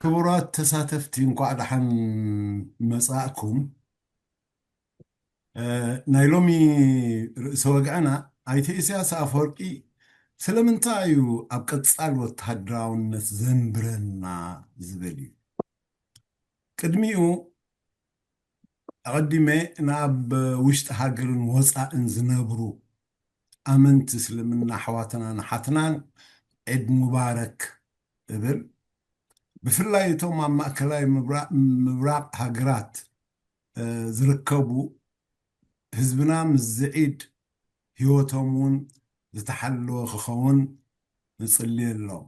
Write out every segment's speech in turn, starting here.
ክቡራት ተሳተፍቲ፣ እንኳዕ ደሓን መጻእኩም። እ፣ ናይ ሎሚ ርእሰ ወግዕና፣ ኣይተ ኢሳያስ ኣፈወርቂ ስለምንታይ እዩ ኣብ ቀጻል ወተሃደራውነት ዘንብረና ዝብል እዩ። ቅድሚኡ ኣቐዲመ ንኣብ ውሽጢ ሃገርን ወጻእን ዝነብሩ ኣመንቲ እስልምና ኣሕዋትናን ኣሓትናን ዒድ ሙባረክ እብል። ብፍላይ እቶም ኣብ ማእከላይ ምብራ-፣ ምብራቕ ሃገራት፣ እ፣ ዝርከቡ ህዝብና ምስዚ ዒድ ህይወቶም እውን ዝተሓለወ ክኸውን ንጽልየሎም።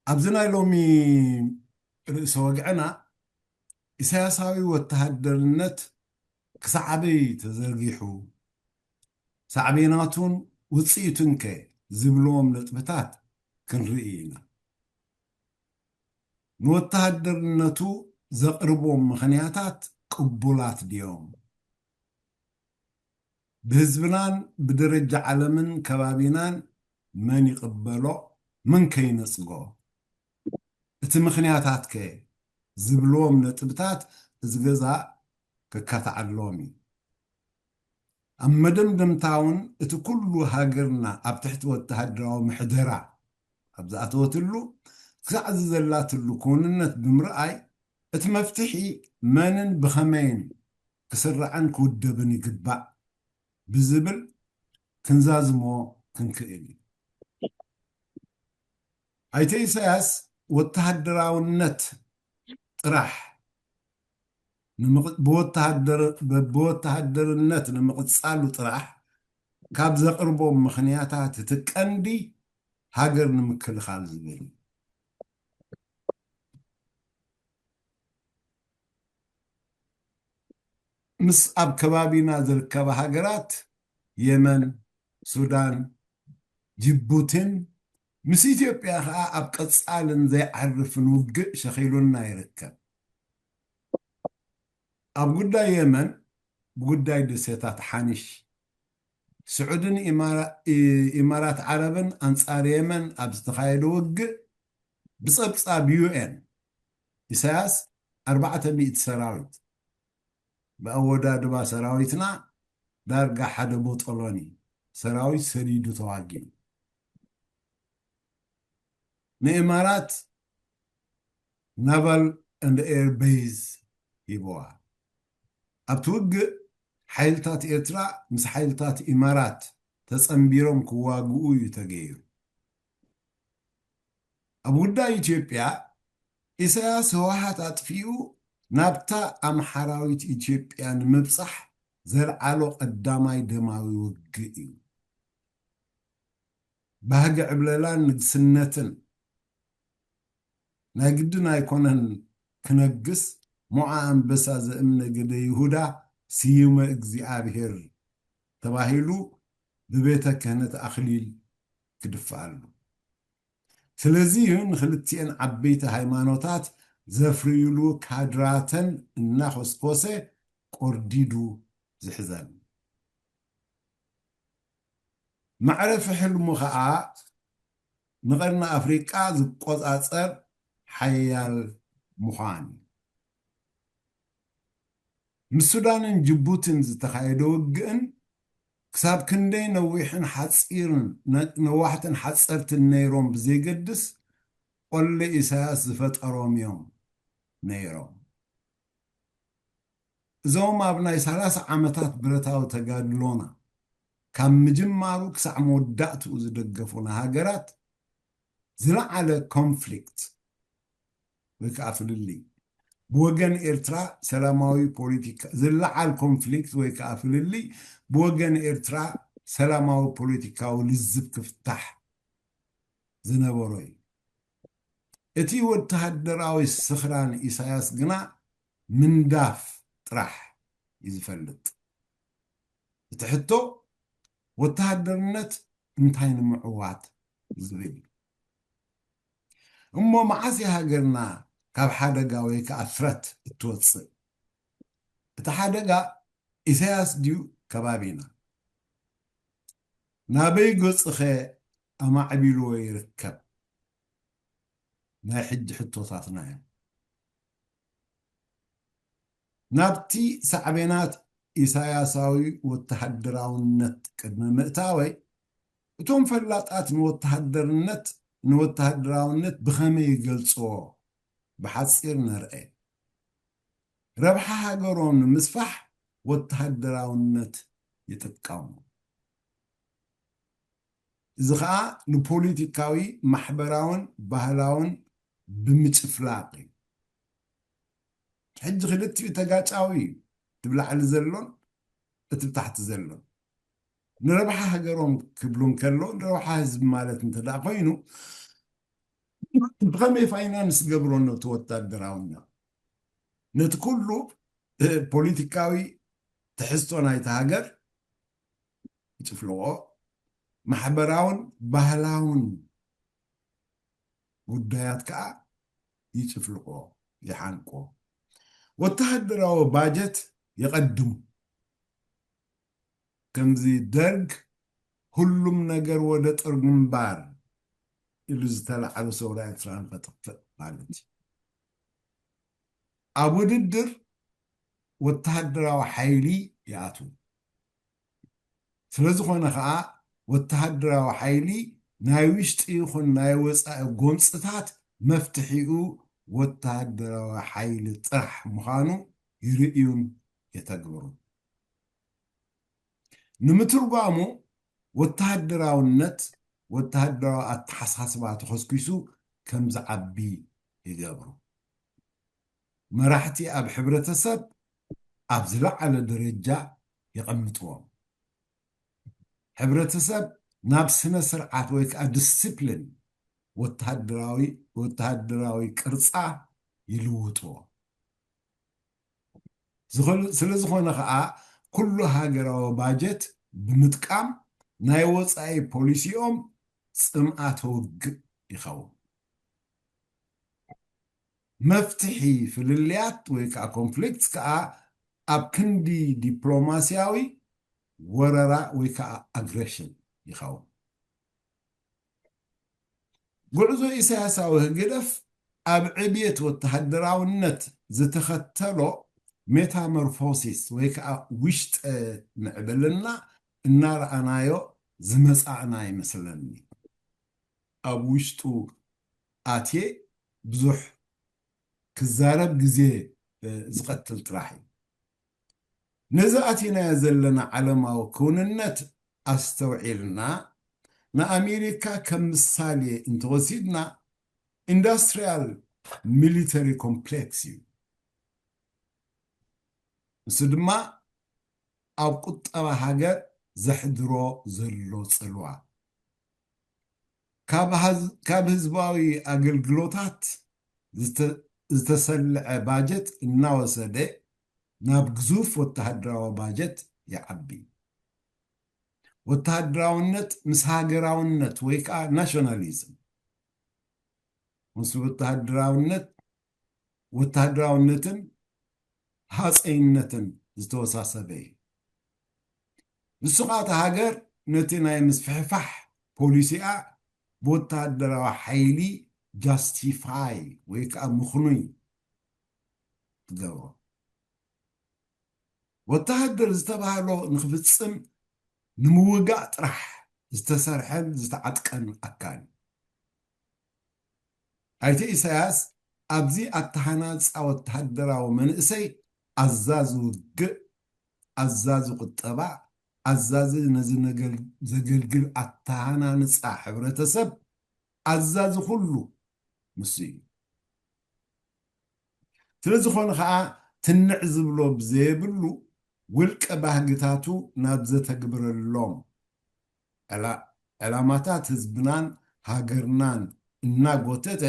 ኣብዚ ናይ ሎሚ ርእሰ ወግዕና፣ ኢሳያሳዊ ወተሃደርነት ክሳዕበይ ተዘርጊሑ፣ ሳዕቤናቱን ውጽኢቱን ከ ዝብልዎም ነጥብታት ክንርኢ ኢና። ንወተሃደርነቱ ዘቕርቦም ምኽንያታት ቅቡላት ድዮም? ብህዝብናን ብደረጃ ዓለምን ከባቢናን መን ይቕበሎ? መን ከ ይነጽጎ? እቲ ምኽንያታት ከ ዝብልዎም ነጥብታት እዚ ገዛ ከካትዓሎም እዩ። ኣብ መደምደምታ እውን እቲ ኩሉ ሃገርና ኣብ ትሕቲ ወተሃደራዊ ምሕደራ ኣብ ዝኣተወትሉ፣ ክሳዕ እዚ ዘላትሉ ክውንነት ብምርኣይ፣ እቲ መፍትሒ መንን ብኸመይን ክስራዕን ክውደብን ይግባእ ብዝብል ክንዛዝሞ ክንክእል እዩ። ኣይተ ኢሳያስ ወተሃደራውነት ጥራሕ ንምቕ-፣ ብወተሃደር-፣ ብወተሃደርነት ንምቕጻሉ ጥራሕ ካብ ዘቕርቦም ምኽንያታት እቲ ቀንዲ ሃገር ንምክልኻል ዝብል እዩ። ምስ ኣብ ከባቢና ዝርከባ ሃገራት የመን፣ ሱዳን፣ ጅቡቲን ምስ ኢትዮጵያ ኸኣ ኣብ ቀጻልን ዘይዓርፍን ውግእ ሸኺሉና ይርከብ። ኣብ ጉዳይ የመን፣ ብጉዳይ ደሴታት ሓኒሽ፣ ስዑድን ኢማራ-፣ ኢ-፣ ኢማራት ዓረብን ኣንጻር የመን ኣብ ዝተኻየደ ውግእ ብጸብጻብ ዩ ኤን ኢሳያስ ኣርባዕተ ሚእቲ ሰራዊት፣ ብኣወዳድባ ሰራዊትና ዳርጋ ሓደ ቦጦሎኒ ሰራዊት ሰዲዱ ተዋጊኡ። ንኢማራት ናቫል ኤንድ ኤር ቤዝ ሂብዋ። ኣብቲ ውግእ ሓይልታት ኤርትራ ምስ ሓይልታት ኢማራት ተጸንቢሮም ክዋግኡ እዩ ተገይሩ። ኣብ ጉዳይ ኢትዮጵያ፣ ኢሳያስ ህወሓት ኣጥፊኡ ናብታ ኣምሓራዊት ኢትዮጵያ ንምብጻሕ ዘልዓሎ ቀዳማይ ደማዊ ውግእ እዩ። ባህጊ ዕብለላን ንግስነትን ናይ ግድን ኣይኮነን ክነግስ፣ ሞዓ ኣንበሳ ዘእምነገደ ይሁዳ ስዩመ እግዚኣብሔር ተባሂሉ ብቤተ ክህነት ኣኽሊል ክድፍኣሉ። ስለዚ እዩ ንኽልቲኤን ዓበይቲ ሃይማኖታት ዘፍርዩሉ ካድራተን እናኾስኮሰ ቆርዲዱ ዝሕዘን። መዕረፊ ሕልሙ ኸኣ ንቐርኒ ኣፍሪቃ ዝቆጻጸር ሓያል ምዃን እዩ። ምስ ሱዳንን ጅቡትን ዝተኻየደ ውግእን ክሳብ ክንደይ ነዊሕን ሓጺርን፣ ነ-፣ ነዋሕትን ሓጸርትን ነይሮም ብዘይገድስ፣ ቆለ ኢሳያስ ዝፈጠሮም እዮም ነይሮም። እዞም ኣብ ናይ ሰላሳ ዓመታት ብረታዊ ተጋድሎና ካብ ምጅማሩ ክሳዕ መወዳእትኡ ዝደገፉና ሃገራት፣ ዝለዓለ ኮንፍሊክት ወይ ከዓ ፍልልይ ብወገን ኤርትራ ሰላማዊ ፖለቲካ፣ ዝለዓል ኮንፍሊክት ወይ ከዓ ፍልልይ ብወገን ኤርትራ ሰላማዊ ፖለቲካዊ ልዝብ ክፍታሕ ዝነበሮ እዩ። እቲ ወተሃደራዊ ስኽራን ኢሳያስ ግና ምንዳፍ ጥራሕ እዩ ዝፈልጥ። እቲ ሕቶ ወተሃደርነት እንታይ ንምዕዋት ዝብል እዩ። እሞ መዓስ እያ ሃገርና ካብ ሓደጋ ወይ ከዓ threat እትወፅእ? እቲ ሓደጋ ኢሳያስ ድዩ ከባቢና? ናበይ ገፁኸ ኣማዕቢልዎ ይርከብ? ናይ ሕጂ ሕቶታትና እዮም። ናብቲ ሳዕቤናት ኢሳያሳዊ ወተሃደራውነት ቅድሚ ምእታወይ፣ እቶም ፈላጣት ንወተሃደርነት ንወተሃደራውነት ብኸመይ ይገልጽዎ ብሓጺር ነርኤ። ረብሓ ሃገሮም ንምስፋሕ ወተሃደራውነት ይጥቀሙ። እዚ ኸኣ ንፖለቲካዊ፣ ማሕበራውን ባህላውን ብምጭፍላቕ እዩ። ሕጂ ክልቲኡ ተጋጫዊ እዩ፣ እቲ ብላዕሊ ዘሎን እቲ ብታሕቲ ዘሎን። ንረብሓ ሃገሮም ክብሉ እንከሎ፣ ንረብሓ ህዝቢ ማለት እንተ ደኣ ኮይኑ፣ ብኸመይ ፋይናንስ ገብሮ ነቲ ወታደራውና? ነቲ ኩሉ ፖለቲካዊ ትሕዝቶ ናይቲ ሃገር ይጭፍልቆ፣ ማሕበራውን ባህላውን ጉዳያት ከኣ ይጭፍልቆ፣ ይሓንቆ። ወተሃደራዊ ባጀት የቐድሙ። ከምዚ ደርግ "ሁሉም ነገር ወደ ጦር ግንባር" ኢሉ ዝተላዕሎ ሰውራ ኤርትራ ንኸጥፍእ ማለት እዩ። ኣብ ውድድር ወተሃደራዊ ሓይሊ ይኣትዉ። ስለ ዝኾነ ኸኣ፣ ወተሃደራዊ ሓይሊ ናይ ውሽጢ ይኹን ናይ ወጻኢ ጎንጽታት መፍትሒኡ ወተሃደራዊ ሓይሊ ጥራሕ ምዃኑ ይርእዩን የተግብሩን። ንምትርጓሙ፣ ወተሃደራውነት ወተሃደራዊ ኣተሓሳስባ ተኸስኪሱ ከም ዝዓቢ ይገብሩ። መራሕቲ ኣብ ሕብረተሰብ ኣብ ዝለዓለ ደረጃ የቐምጥዎም። ሕብረተሰብ ናብ ስነ ስርዓት ወይ ከዓ ዲስፕሊን ወተሃደራዊ፣ ወተሃደራዊ ቅርጻ ይልውጥዎ። ዝኸሉ-፣ ስለ ዝኾነ ኸዓ፣ ኩሉ ሃገራዊ ባጀት ብምጥቃም ናይ ወጻኢ ፖሊሲኦም ጽምኣ ተውግእ ይኸውን። መፍትሒ ፍልልያት ወይ ከዓ ኮንፍሊክት ከዓ ኣብ ክንዲ ዲፕሎማስያዊ ወረራ ወይ ከዓ ኣግሬሽን ይኸውን። ጉዕዞ ኢሳያሳዊ ህግደፍ ኣብ ዕብየት ወተሃደራውነት ዝተኸተሎ ሜታሞርፎሲስ ወይ ከዓ ውሽጠ ምዕብልና እናረኣናዮ ዝመጻእና ይመስለኒ። ኣብ ውሽጡ ኣትየ ብዙሕ ክዛረብ ግዜ፣ እ፣ ዝቐትል ጥራሕ እዩ። ነዚ ኣቲናዮ ዘለና ዓለማዊ ክውንነት ኣስተውዒልና፣ ንኣሜሪካ ከም ምሳሌ እንተወሲድና፣ ኢንዳስትሪያል ሚሊተሪ ኮምፕሌክስ እዩ። ንሱ ድማ ኣብ ቁጠባ ሃገር ዘሕድሮ ዘሎ ጽልዋ፣ ካብ ሃዝ-፣ ካብ ህዝባዊ ኣገልግሎታት ዝተ-፣ ዝተሰልዐ ባጀት እናወሰደ ናብ ግዙፍ ወተሃደራዊ ባጀት ይዓቢ። ወተሃደራውነት ምስ ሃገራውነት ወይ ከዓ ናሽናሊዝም፣ ምስ ወተሃደራውነት፣ ወተሃደራውነትን ሃፀይነትን ዝተወሳሰበ እዩ። ንሱ ኸኣ፣ እታ ሃገር ነቲ ናይ ምስፍሕፋሕ ፖሊሲኣ ብወተሃደራዊ ሓይሊ ጃስቲፋይ ወይ ከዓ ምኽኑይ ትገብሮ። ወተሃደር ዝተባህሎ ንኽፍጽም ንምውጋእ ጥራሕ ዝተሰርሐን ዝተዓጥቀን ኣካል እዩ። ኣይተ ኢሳያስ ኣብዚ ኣተሃናጻ ወተሃደራዊ መንእሰይ ኣዛዚ ውግእ፣ ኣዛዚ ቁጠባ፣ ኣዛዚ ነዚ ነገል-፣ ዘገልግል ኣተሃናንጻ ሕብረተሰብ ኣዛዚ ኩሉ ንሱ እዩ። ስለ ዝኾነ ኸኣ ትንዕ ዝብሎ ብዘየብሉ ውልቀ ባህግታቱ ናብ ዘተግብረሎም ዕላ-፣ ዕላማታት ህዝብናን ሃገርናን እናጎተተ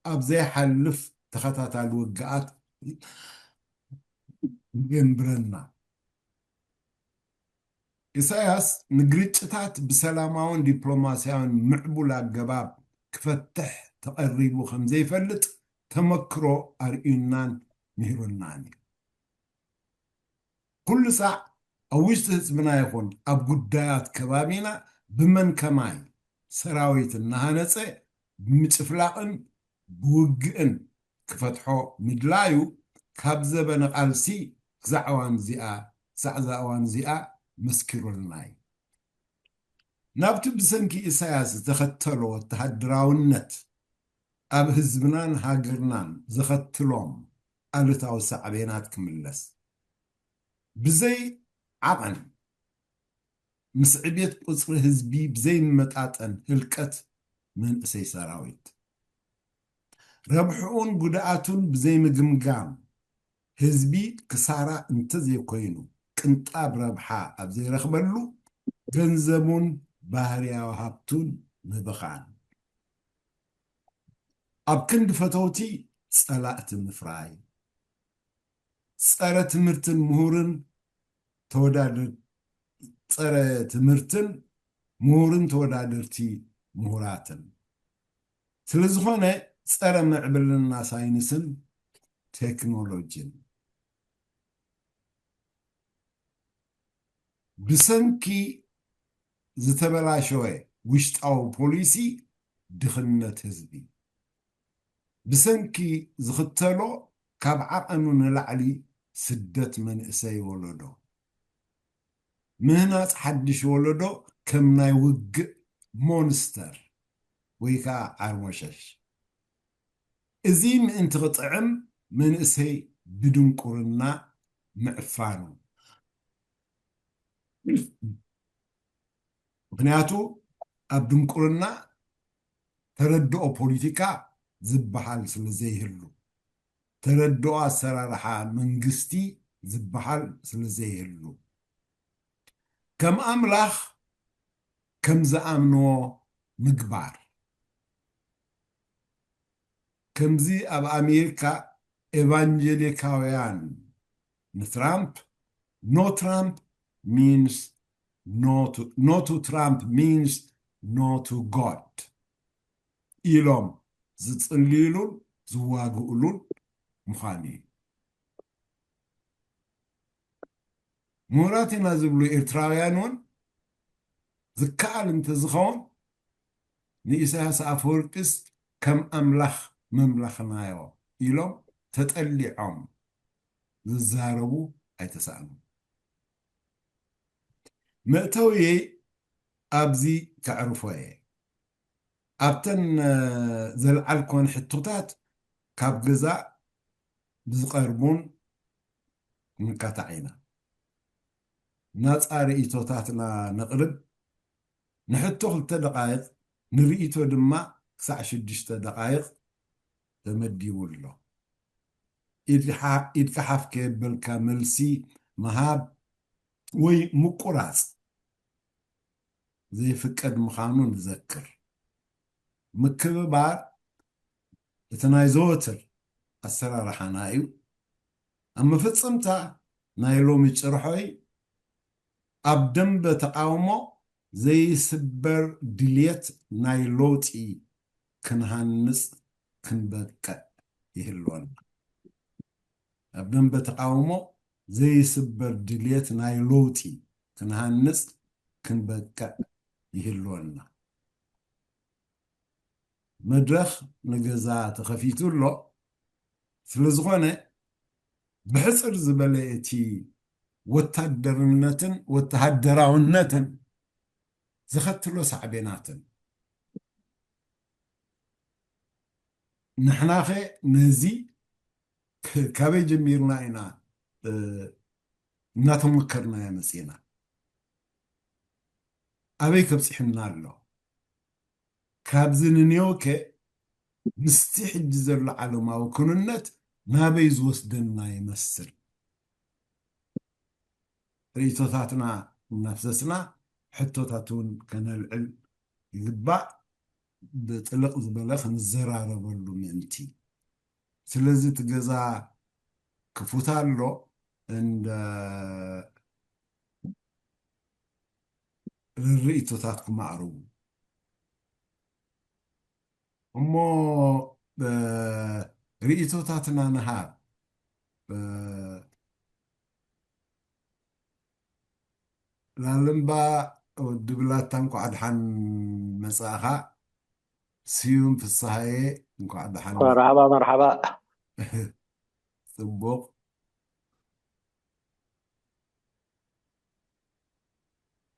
ኣብ ዘይሓልፍ ተኸታታሊ ውግኣት የንብረና። ኢሳያስ ንግርጭታት ብሰላማውን ዲፕሎማስያውን ምዕቡል ኣገባብ ክፈትሕ ተቐሪቡ ከም ዘይፈልጥ ተመክሮ ኣርእዩናን ምሂሩናን እዩ። ኩሉ ሳዕ ኣብ ውሽጢ ህዝብና ይኹን ኣብ ጉዳያት ከባቢና ብመን ከማይ ሰራዊት እናሃነጸ ብምጭፍላቕን ብውግእን ክፈትሖ ምድላዩ ካብ ዘበነ ቃልሲ ክሳዕ እዋን እዚኣ ክሳዕ እዛ እዋን እዚኣ መስኪሩልና እዩ። ናብቲ ብሰንኪ ኢሳያስ ዝተኸተሎ ወተሃደራውነት ኣብ ህዝብናን ሃገርናን ዘኸትሎም ኣሉታዊ ሳዕቤናት ክምለስ ብዘይ ዓቐን ምስ ዕብየት ቁፅሪ ህዝቢ ብዘይመጣጠን ህልቀት መንእሰይ ሰራዊት ረብሕኡን ጉድኣቱን ብዘይምግምጋም ህዝቢ ክሳራ እንተዘይኮይኑ ቅንጣብ ረብሓ ኣብ ዘይረኽበሉ ገንዘቡን ባህርያዊ ሃብቱን ምብኻን ኣብ ክንዲ ፈተውቲ ጸላእቲ ምፍራይ ጸረ ትምህርትን ምሁርን ተወዳደር ጸረ ትምህርትን ምሁርን ተወዳደርቲ ምሁራትን ስለ ዝኾነ ጸረ ምዕብልና ሳይንስን ቴክኖሎጂን ብሰንኪ ዝተበላሸወ ውሽጣዊ ፖሊሲ ድኽነት ህዝቢ ብሰንኪ ዝኽተሎ ካብ ዓቐኑ ንላዕሊ ስደት መንእሰይ ወለዶ ምህናፅ ሓድሽ ወለዶ ከም ናይ ውግእ ሞንስተር ወይ ከዓ ዓርሞሸሽ እዚ ምእንቲ ክጥዕም መንእሰይ ብድንቁርና ምዕፋኑ ምኽንያቱ ኣብ ድንቁርና ተረድኦ ፖለቲካ ዝበሃል ስለ ዘይህሉ ተረድኦ ኣሰራርሓ መንግስቲ ዝበሃል ስለ ዘይህሉ ከም ኣምላኽ ከም ዝኣምንዎ ምግባር ከምዚ ኣብ ኣሜሪካ ኤቫንጀሊካውያን ንትራምፕ no Trump means no to, no to Trump means no to God ኢሎም ዝጽልይሉን ዝዋግእሉን ምዃኑ እዩ። ምሁራት ኢና ዝብሉ ኤርትራውያን እውን ዝከኣል እንተዝኸውን ንኢሳያስ ኣፈወርቅስ ከም ኣምላኽ መምላኽናዮ ኢሎም ተጠሊዖም ዝዛረቡ ኣይተሳእኑን። መእተውየይ ኣብዚ ከዕርፎ እየ። ኣብተን ዘልዓልኮን ሕቶታት ካብ ገዛ ብዝቐርቡን ንካታዕ ኢና። ናፃ ርእይቶታትና ነቕርብ። ንሕቶ ክልተ ደቓይቕ፣ ንርእይቶ ድማ ክሳዕ ሽዱሽተ ደቓይቕ ተመዲቡ ኣሎ። ኢድካ ሓፍ ከየበልካ መልሲ ምሃብ ወይ ምቁራፅ ዘይፍቀድ ምዃኑ ንዘክር። ምክብባር እቲ ናይ ዘወትር ኣሰራርሓና እዩ። ኣብ መፈጸምታ ናይ ሎሚ ጭርሖይ ኣብ ደንበ ተቓውሞ ዘይስበር ድልየት ናይ ለውጢ ክንሃንጽ ክንበቅዕ ይህልወና። ኣብ ደንበ ተቓውሞ ዘይስበር ድልየት ናይ ለውጢ ክንሃንጽ ክንበቅዕ ይህልወና። መድረኽ ንገዛ ተኸፊቱ ኣሎ። ስለ ዝኾነ ብሕጽር ዝበለ እቲ ወታደርነትን ወተሃደራውነትን ዘኸትሎ ሳዕቤናትን ንሕናኸ ነዚ ካበይ ጀሚርና ኢና እናተመከርናዮ መፂና ኣበይ ከብፂሕና ኣሎ ካብዚ ንኔውከ ምስቲ ሕጂ ዘሎ ዓለማዊ ክኑነት ናበይ ዝወስደና ይመስል ርእቶታትና እናፍሰስና ሕቶታት እውን ከነልዕል ይግባእ ብጥልቕ ዝበለ ክንዘራረበሉ ምእንቲ ስለዚ እቲ ገዛ ክፉት ኣሎ እንደ ርርኢቶታት ክማዕርቡ እሞ ርኢቶታትና ንሃብ ላልምባ ወዲ ብላታ እንኳዕ ድሓን መጻእኻ ስዩም ፍስሃየ፣ እንኳዕ ደሓን መርሓባ መርሓባ። ጽቡቕ።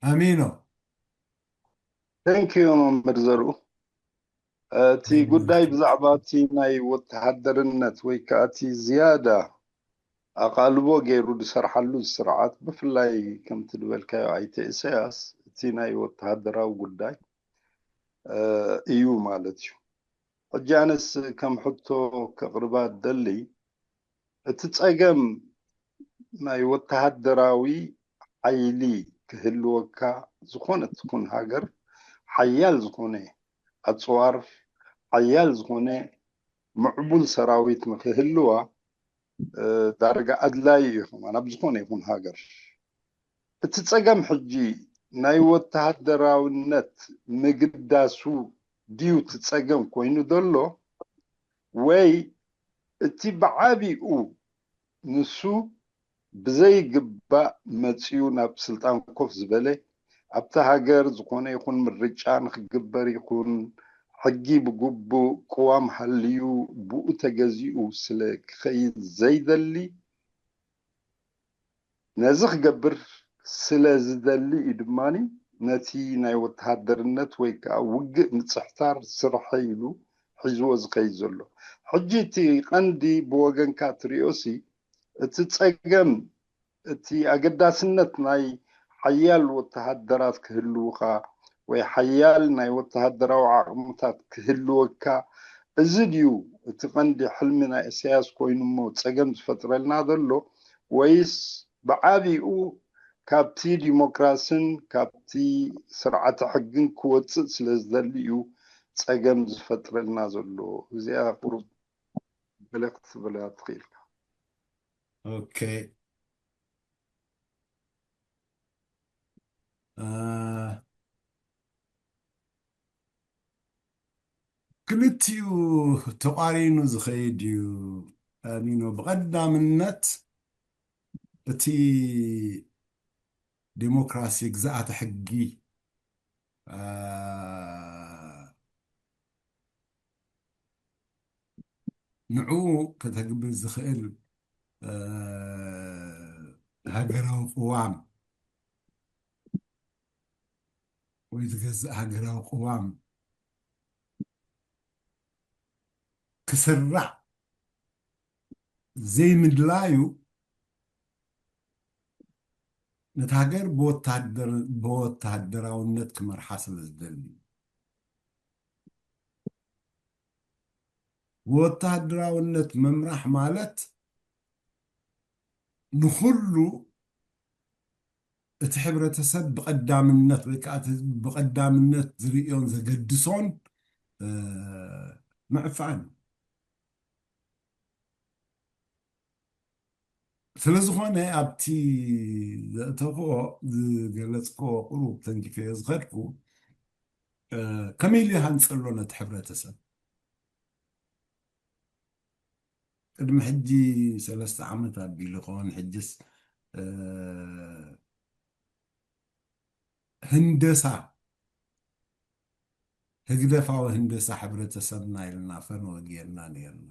ኣሚኖ። Thank you መምህር ዘርኡ። እቲ ጉዳይ ብዛዕባ እቲ ናይ ወተሃደርነት ወይ ከዓ እቲ ዝያዳ ኣቓልቦ ገይሩ ዝሰርሓሉ ስርዓት፣ ብፍላይ ከምቲ ዝበልካዮ ኣይተ ኢሳያስ፣ እቲ ናይ ወተሃደራዊ ጉዳይ እዩ ማለት እዩ። ሕጂ ኣነስ ከም ሕቶ ከቕርባ ደሊ፣ እቲ ጸገም ናይ ወተሃደራዊ ሓይሊ ክህልወካ፣ ዝኾነት ትኹን ሃገር ሓያል ዝኾነ ኣጽዋር፣ ሓያል ዝኾነ ምዕቡል ሰራዊት ንክህልዋ ዳርጋ ኣድላይ እዩ። ከማን ኣብ ዝኾነ ይኹን ሃገር እቲ ጸገም ሕጂ ናይ ወተሃደራውነት ምግዳሱ ድዩ እቲ ጸገም ኮይኑ ዘሎ፣ ወይ እቲ ብዓቢኡ ንሱ ብዘይግባእ መጺኡ ናብ ስልጣን ኮፍ ዝበለ፣ ኣብቲ ሃገር ዝኾነ ይኹን ምርጫ ንክግበር ይኹን ሕጊ ብግቡእ ቅዋም ሃልዩ ብኡ ተገዚኡ ስለ ክኸይድ ዘይደሊ፣ ነዚ ክገብር ስለ ዝደሊ እዩ ድማ ነቲ ናይ ወተሃደርነት ወይ ከዓ ውግእ ምጽሕታር ስርሐ ኢሉ ሒዝዎ ዝኸይድ ዘሎ። ሕጂ እቲ ቀንዲ ብወገንካ ትሪኦሲ፣ እቲ ጸገም፣ እቲ ኣገዳስነት ናይ ሓያል ወተሃደራት ክህልውኻ ወይ ሓያል ናይ ወተሃደራዊ ዓቕምታት ክህልወካ፣ እዚ ድዩ እቲ ቀንዲ ሕልሚ ናይ ኢሳያስ ኮይኑ እሞ ጸገም ዝፈጥረልና ዘሎ? ወይስ ብዓቢኡ ካብቲ ዲሞክራስን ካብቲ ስርዓተ ሕግን ክወጽእ ስለ ዝደሊ እዩ ጸገም ዝፈጥረልና ዘሎ? እዚኣ ቁሩብ ገለ ክትብላ ትኽእል ኢኻ። ኦኬ። አ፣ ክልቲኡ ተቋሪኑ ዝኸይድ እዩ። ኣሚኖ፣ ብቐዳምነት እቲ ዲሞክራሲ፣ ግዝኣተ ሕጊ፣ አ፣ ንዕኡ ከተግብር ዝኽእል፣ አ፣ ሃገራዊ ቅዋም ወይ ዝገዝእ ሃገራዊ ቅዋም ክስራዕ ዘይምድላዩ፣ ነታ ሃገር ብወታደር-፣ ብወታደራውነት ክመርሓ ስለ ዝደሊ። ብወታደራውነት ምምራሕ ማለት ንኹሉ እቲ ሕብረተሰብ ብቐዳምነት ወይ ከዓ እቲ ህዝቢ ብቐዳምነት ዝርእዮን ዘገድሶን፣ እ፣ ምዕፋን እዩ። ስለ ዝኾነ ኣብቲ ዘእተኽኦ ዝገለጽክዎ ቁሩብ ተንኪፈዮ ዝኸድኩ፣ እ፣ ከመይ ኢሉ ይሃንጸሎ ነቲ ሕብረተሰብ? ቅድሚ ሕጂ ሰለስተ ዓመት ኣቢሉ ይኸውን፣ ሕጅስ፣ እ፣ ህንደሳ፣ ህግደፋዊ ህንደሳ ሕብረተሰብና ኢልና ፈን ወጊርና ነይርና።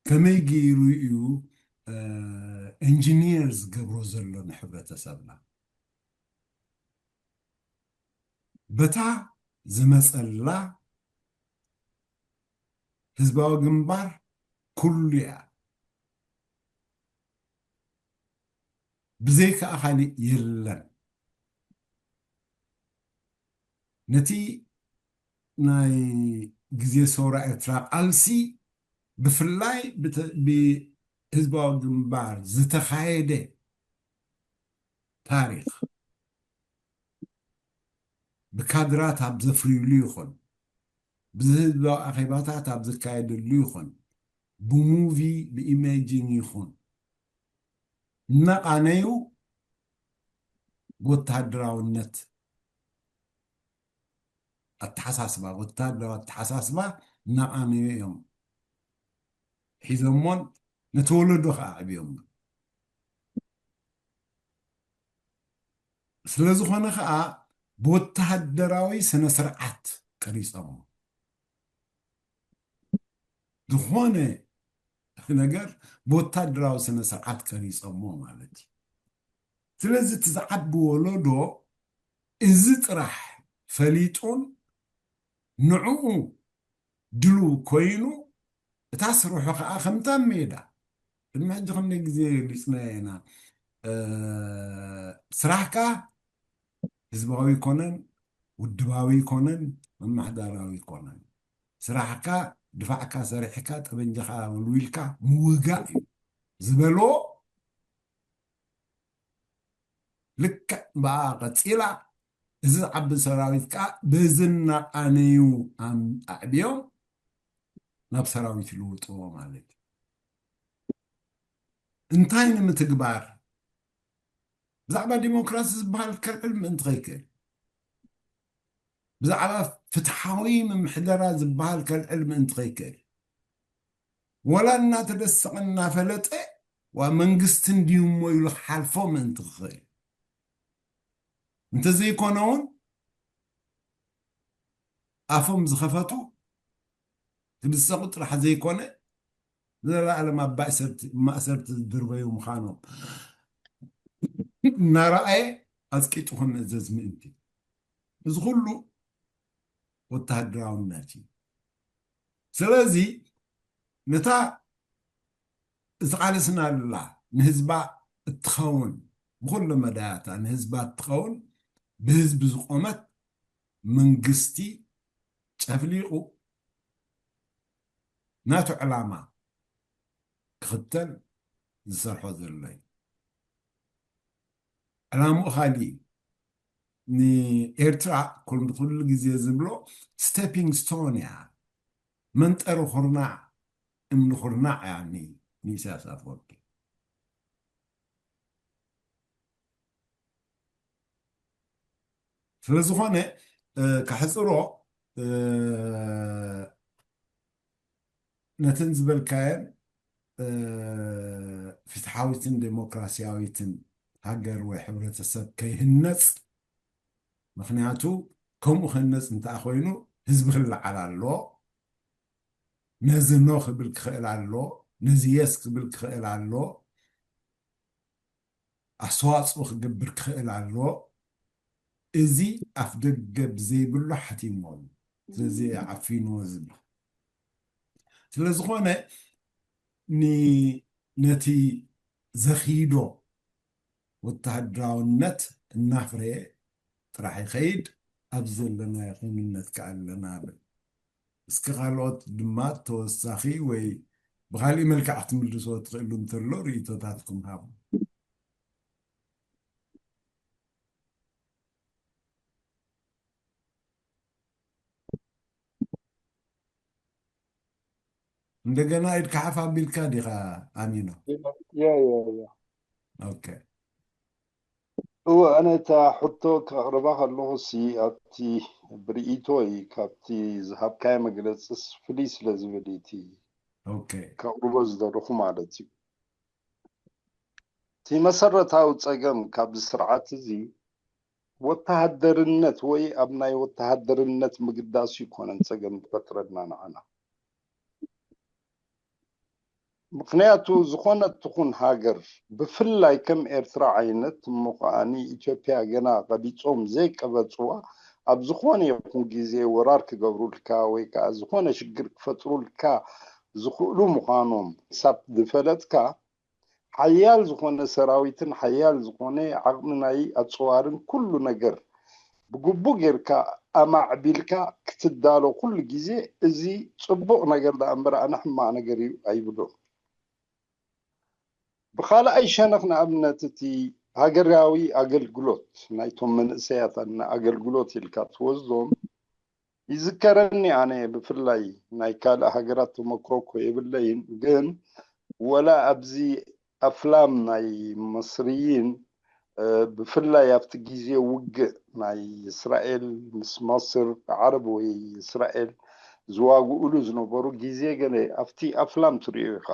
ከመይ ገይሩ እዩ፣ እ፣ ኢንጂኒየር ዝገብሮ ዘሎ ንሕብረተሰብና? በታ ዝመጸላ ህዝባዊ ግንባር ኩሉ እያ። ብዘይካ ኣኻሊ የለን። ነቲ ናይ ግዜ ሰውራ ኤርትራ ቃልሲ ብፍላይ ብተ-፣ ብህዝባዊ ግንባር ዝተኻየደ ታሪኽ፣ ብካድራት ኣብ ዘፍርዩሉ ይኹን፣ ብህዝባዊ ኣኼባታት ኣብ ዝካየደሉ ይኹን፣ ብሙቪ፣ ብኢሜጂን ይኹን፣ እናቓነዩ ብወተሃደራውነት ኣተሓሳስባ፣ ወተሃደራዊ ኣተሓሳስባ እናቓነዩ እዮም ሒዞሞን ነቲ ወለዶ ከዓ ኣዕብዮሞ። ስለ ዝኾነ ከዓ ብወተሃደራዊ ስነ ስርዓት ቀሪጾሞ። ዝኾነ ነገር ብወታደራዊ ስነ ስርዓት ቀሪጾሞ ማለት እዩ። ስለዚ እቲ ዝዓቢ ወለዶ እዚ ጥራሕ ፈሊጡን ንዕኡ ድሉው ኮይኑ እታ ስርሑ ከዓ ከምታ ሜዳ ቅድሚ ሕጂ ክንደይ ግዜ ገሊፅናዮ ኢና። ስራሕካ ህዝባዊ ይኮነን፣ ውድባዊ ይኮነን፣ መማሕዳራዊ ይኮነን። ስራሕካ ድፋዕካ ሰሪሕካ ጠበንጃኻ ወልዊልካ ምውጋእ እዩ ዝበሎ። ልክዕ ብኣ ቀፂላ እዚ ዝዓቢ ሰራዊት ከዓ በዚ እናቃነዩ ኣዕብዮም ናብ ሰራዊት ይልውጥዎ ማለት እዩ። እንታይ ንምትግባር? ብዛዕባ ዲሞክራሲ ዝበሃል ከልዕል ምእንቲ ከይክእል፣ ብዛዕባ ፍትሓዊ ምምሕደራ ዝበሃል ከልዕል ምእንቲ ከይክእል፣ ወላ እናተደሰቐ እናፈለጠ ዋ መንግስቲ እንድዩ እሞ ኢሉ ክሓልፎ ምእንቲ ክኽእል፣ እንተዘይኮነ እውን ኣፎም ዝኸፈቱ ክድሰቑ ጥራሕ ዘይኮነ ንዘለኣለም ኣብ ማእሰርቲ ዝድርበዩ ምዃኖም እናረኣየ ኣፅቂጡ ክምእዘዝ ምእንቲ። እዚ ኩሉ ወተሃደራውነት እዩ። ስለዚ ነታ ዝተቓለስናላ ንህዝባ እትኸውን ብኩሉ መዳያታ ንህዝባ እትኸውን ብህዝቢ ዝቆመት መንግስቲ ጨፍሊቑ ናቱ ዕላማ ክኽተል ዝሰርሖ ዘሎ እዩ። ዕላምኡ ካሊእ እዩ። ንኤርትራ ኩሉ ግዜ ዝብሎ ስቴፒንግ ስቶን እያ፣ መንጠሪ ኩርናዕ እምኒ ኩርናዕ እያ ንኢሳያስ ኣፈወርቂ። ስለዝኾነ ከሕፅሮ ነተን ዝበልካየን ፍትሓዊትን ዴሞክራሲያዊትን ሃገር ወይ ሕብረተሰብ ከይህነፅ፣ ምክንያቱ ከምኡ ክህነፅ እንተኣ ኮይኑ ህዝቢ ክለዓል ኣለዎ። ነዚ ኖ ክብል ክኽእል ኣለዎ፣ ነዚ የስ ክብል ክኽእል ኣለዎ፣ ኣስተዋፅኦ ክገብር ክኽእል ኣለዎ። እዚ ኣፍ ደገ ብዘይብሉ ሓቲምዎ እዩ። ስለዚ ዓፊንዎ ዝብል ስለ ዝኾነ ነቲ ዘኽይዶ ወተሃደራውነት እናፍረየ ጥራሕ ይኸይድ። ኣብዚ ዘለናዮ ክውንነት ከኣ ኣለና ብል። እስኪ ካልኦት ድማ ተወሳኺ ወይ ብኻሊእ መልክዕ ክትምልስዎ ትኽእሉ እንተሎ ርእይቶታትኩም ሃቡ። እንደገና ኢድካ ሓፍ ኣቢልካ ዲኻ ኣሚኖ? ያ ያ ያ ኦኬ። እወ፣ ኣነ እታ ሕቶ ከቕርባ ከለኹ ሲ ኣብቲ ብርእይቶይ ካብቲ ዝሃብካዮ መግለፅስ ፍልይ ስለ ዝብል እዩ እቲ ኦኬ። ከቕርቦ ዝደለኹ ማለት እዩ። እቲ መሰረታዊ ፀገም ካብዚ ስርዓት እዚ ወተሃደርነት ወይ ኣብ ናይ ወተሃደርነት ምግዳሱ ይኮነን ፀገም ዝፈጥረልና ንዓና። ምክንያቱ ዝኾነት ትኹን ሃገር ብፍላይ ከም ኤርትራ ዓይነት እሞ ከዓኒ ኢትዮጵያ ገና ቀቢጾም ዘይቀበጽዋ ኣብ ዝኾነ ይኹን ግዜ ወራር ክገብሩልካ ወይ ከዓ ዝኾነ ሽግር ክፈጥሩልካ ዝኽእሉ ምዃኖም ክሳብ ዝፈለጥካ ሓያል ዝኾነ ሰራዊትን ሓያል ዝኾነ ዓቕሚ ናይ ኣፅዋርን ኩሉ ነገር ብግቡእ ጌርካ ኣማዕቢልካ ክትዳሎ ኩሉ ግዜ እዚ ፅቡቕ ነገር ደኣ እምበር ኣነ ሕማቕ ነገር እዩ ኣይብሎን። ብኻልኣይ ሸነኽ ንኣብነት እቲ ሃገራዊ ኣገልግሎት ናይቶም መንእሰያት ኣገልግሎት ኢልካ ትወስዶም ይዝከረኒ ኣነ ብፍላይ ናይ ካልእ ሃገራት ተመክሮ እኮ የብለይን ግን ወላ ኣብዚ ኣፍላም ናይ መስርይን ብፍላይ ኣብቲ ግዜ ውግእ ናይ እስራኤል ምስ መስር ዓረብ ወይ እስራኤል ዝዋግኡሉ ዝነበሩ ግዜ ገለ ኣብቲ ኣፍላም ትርእዮ ኢኻ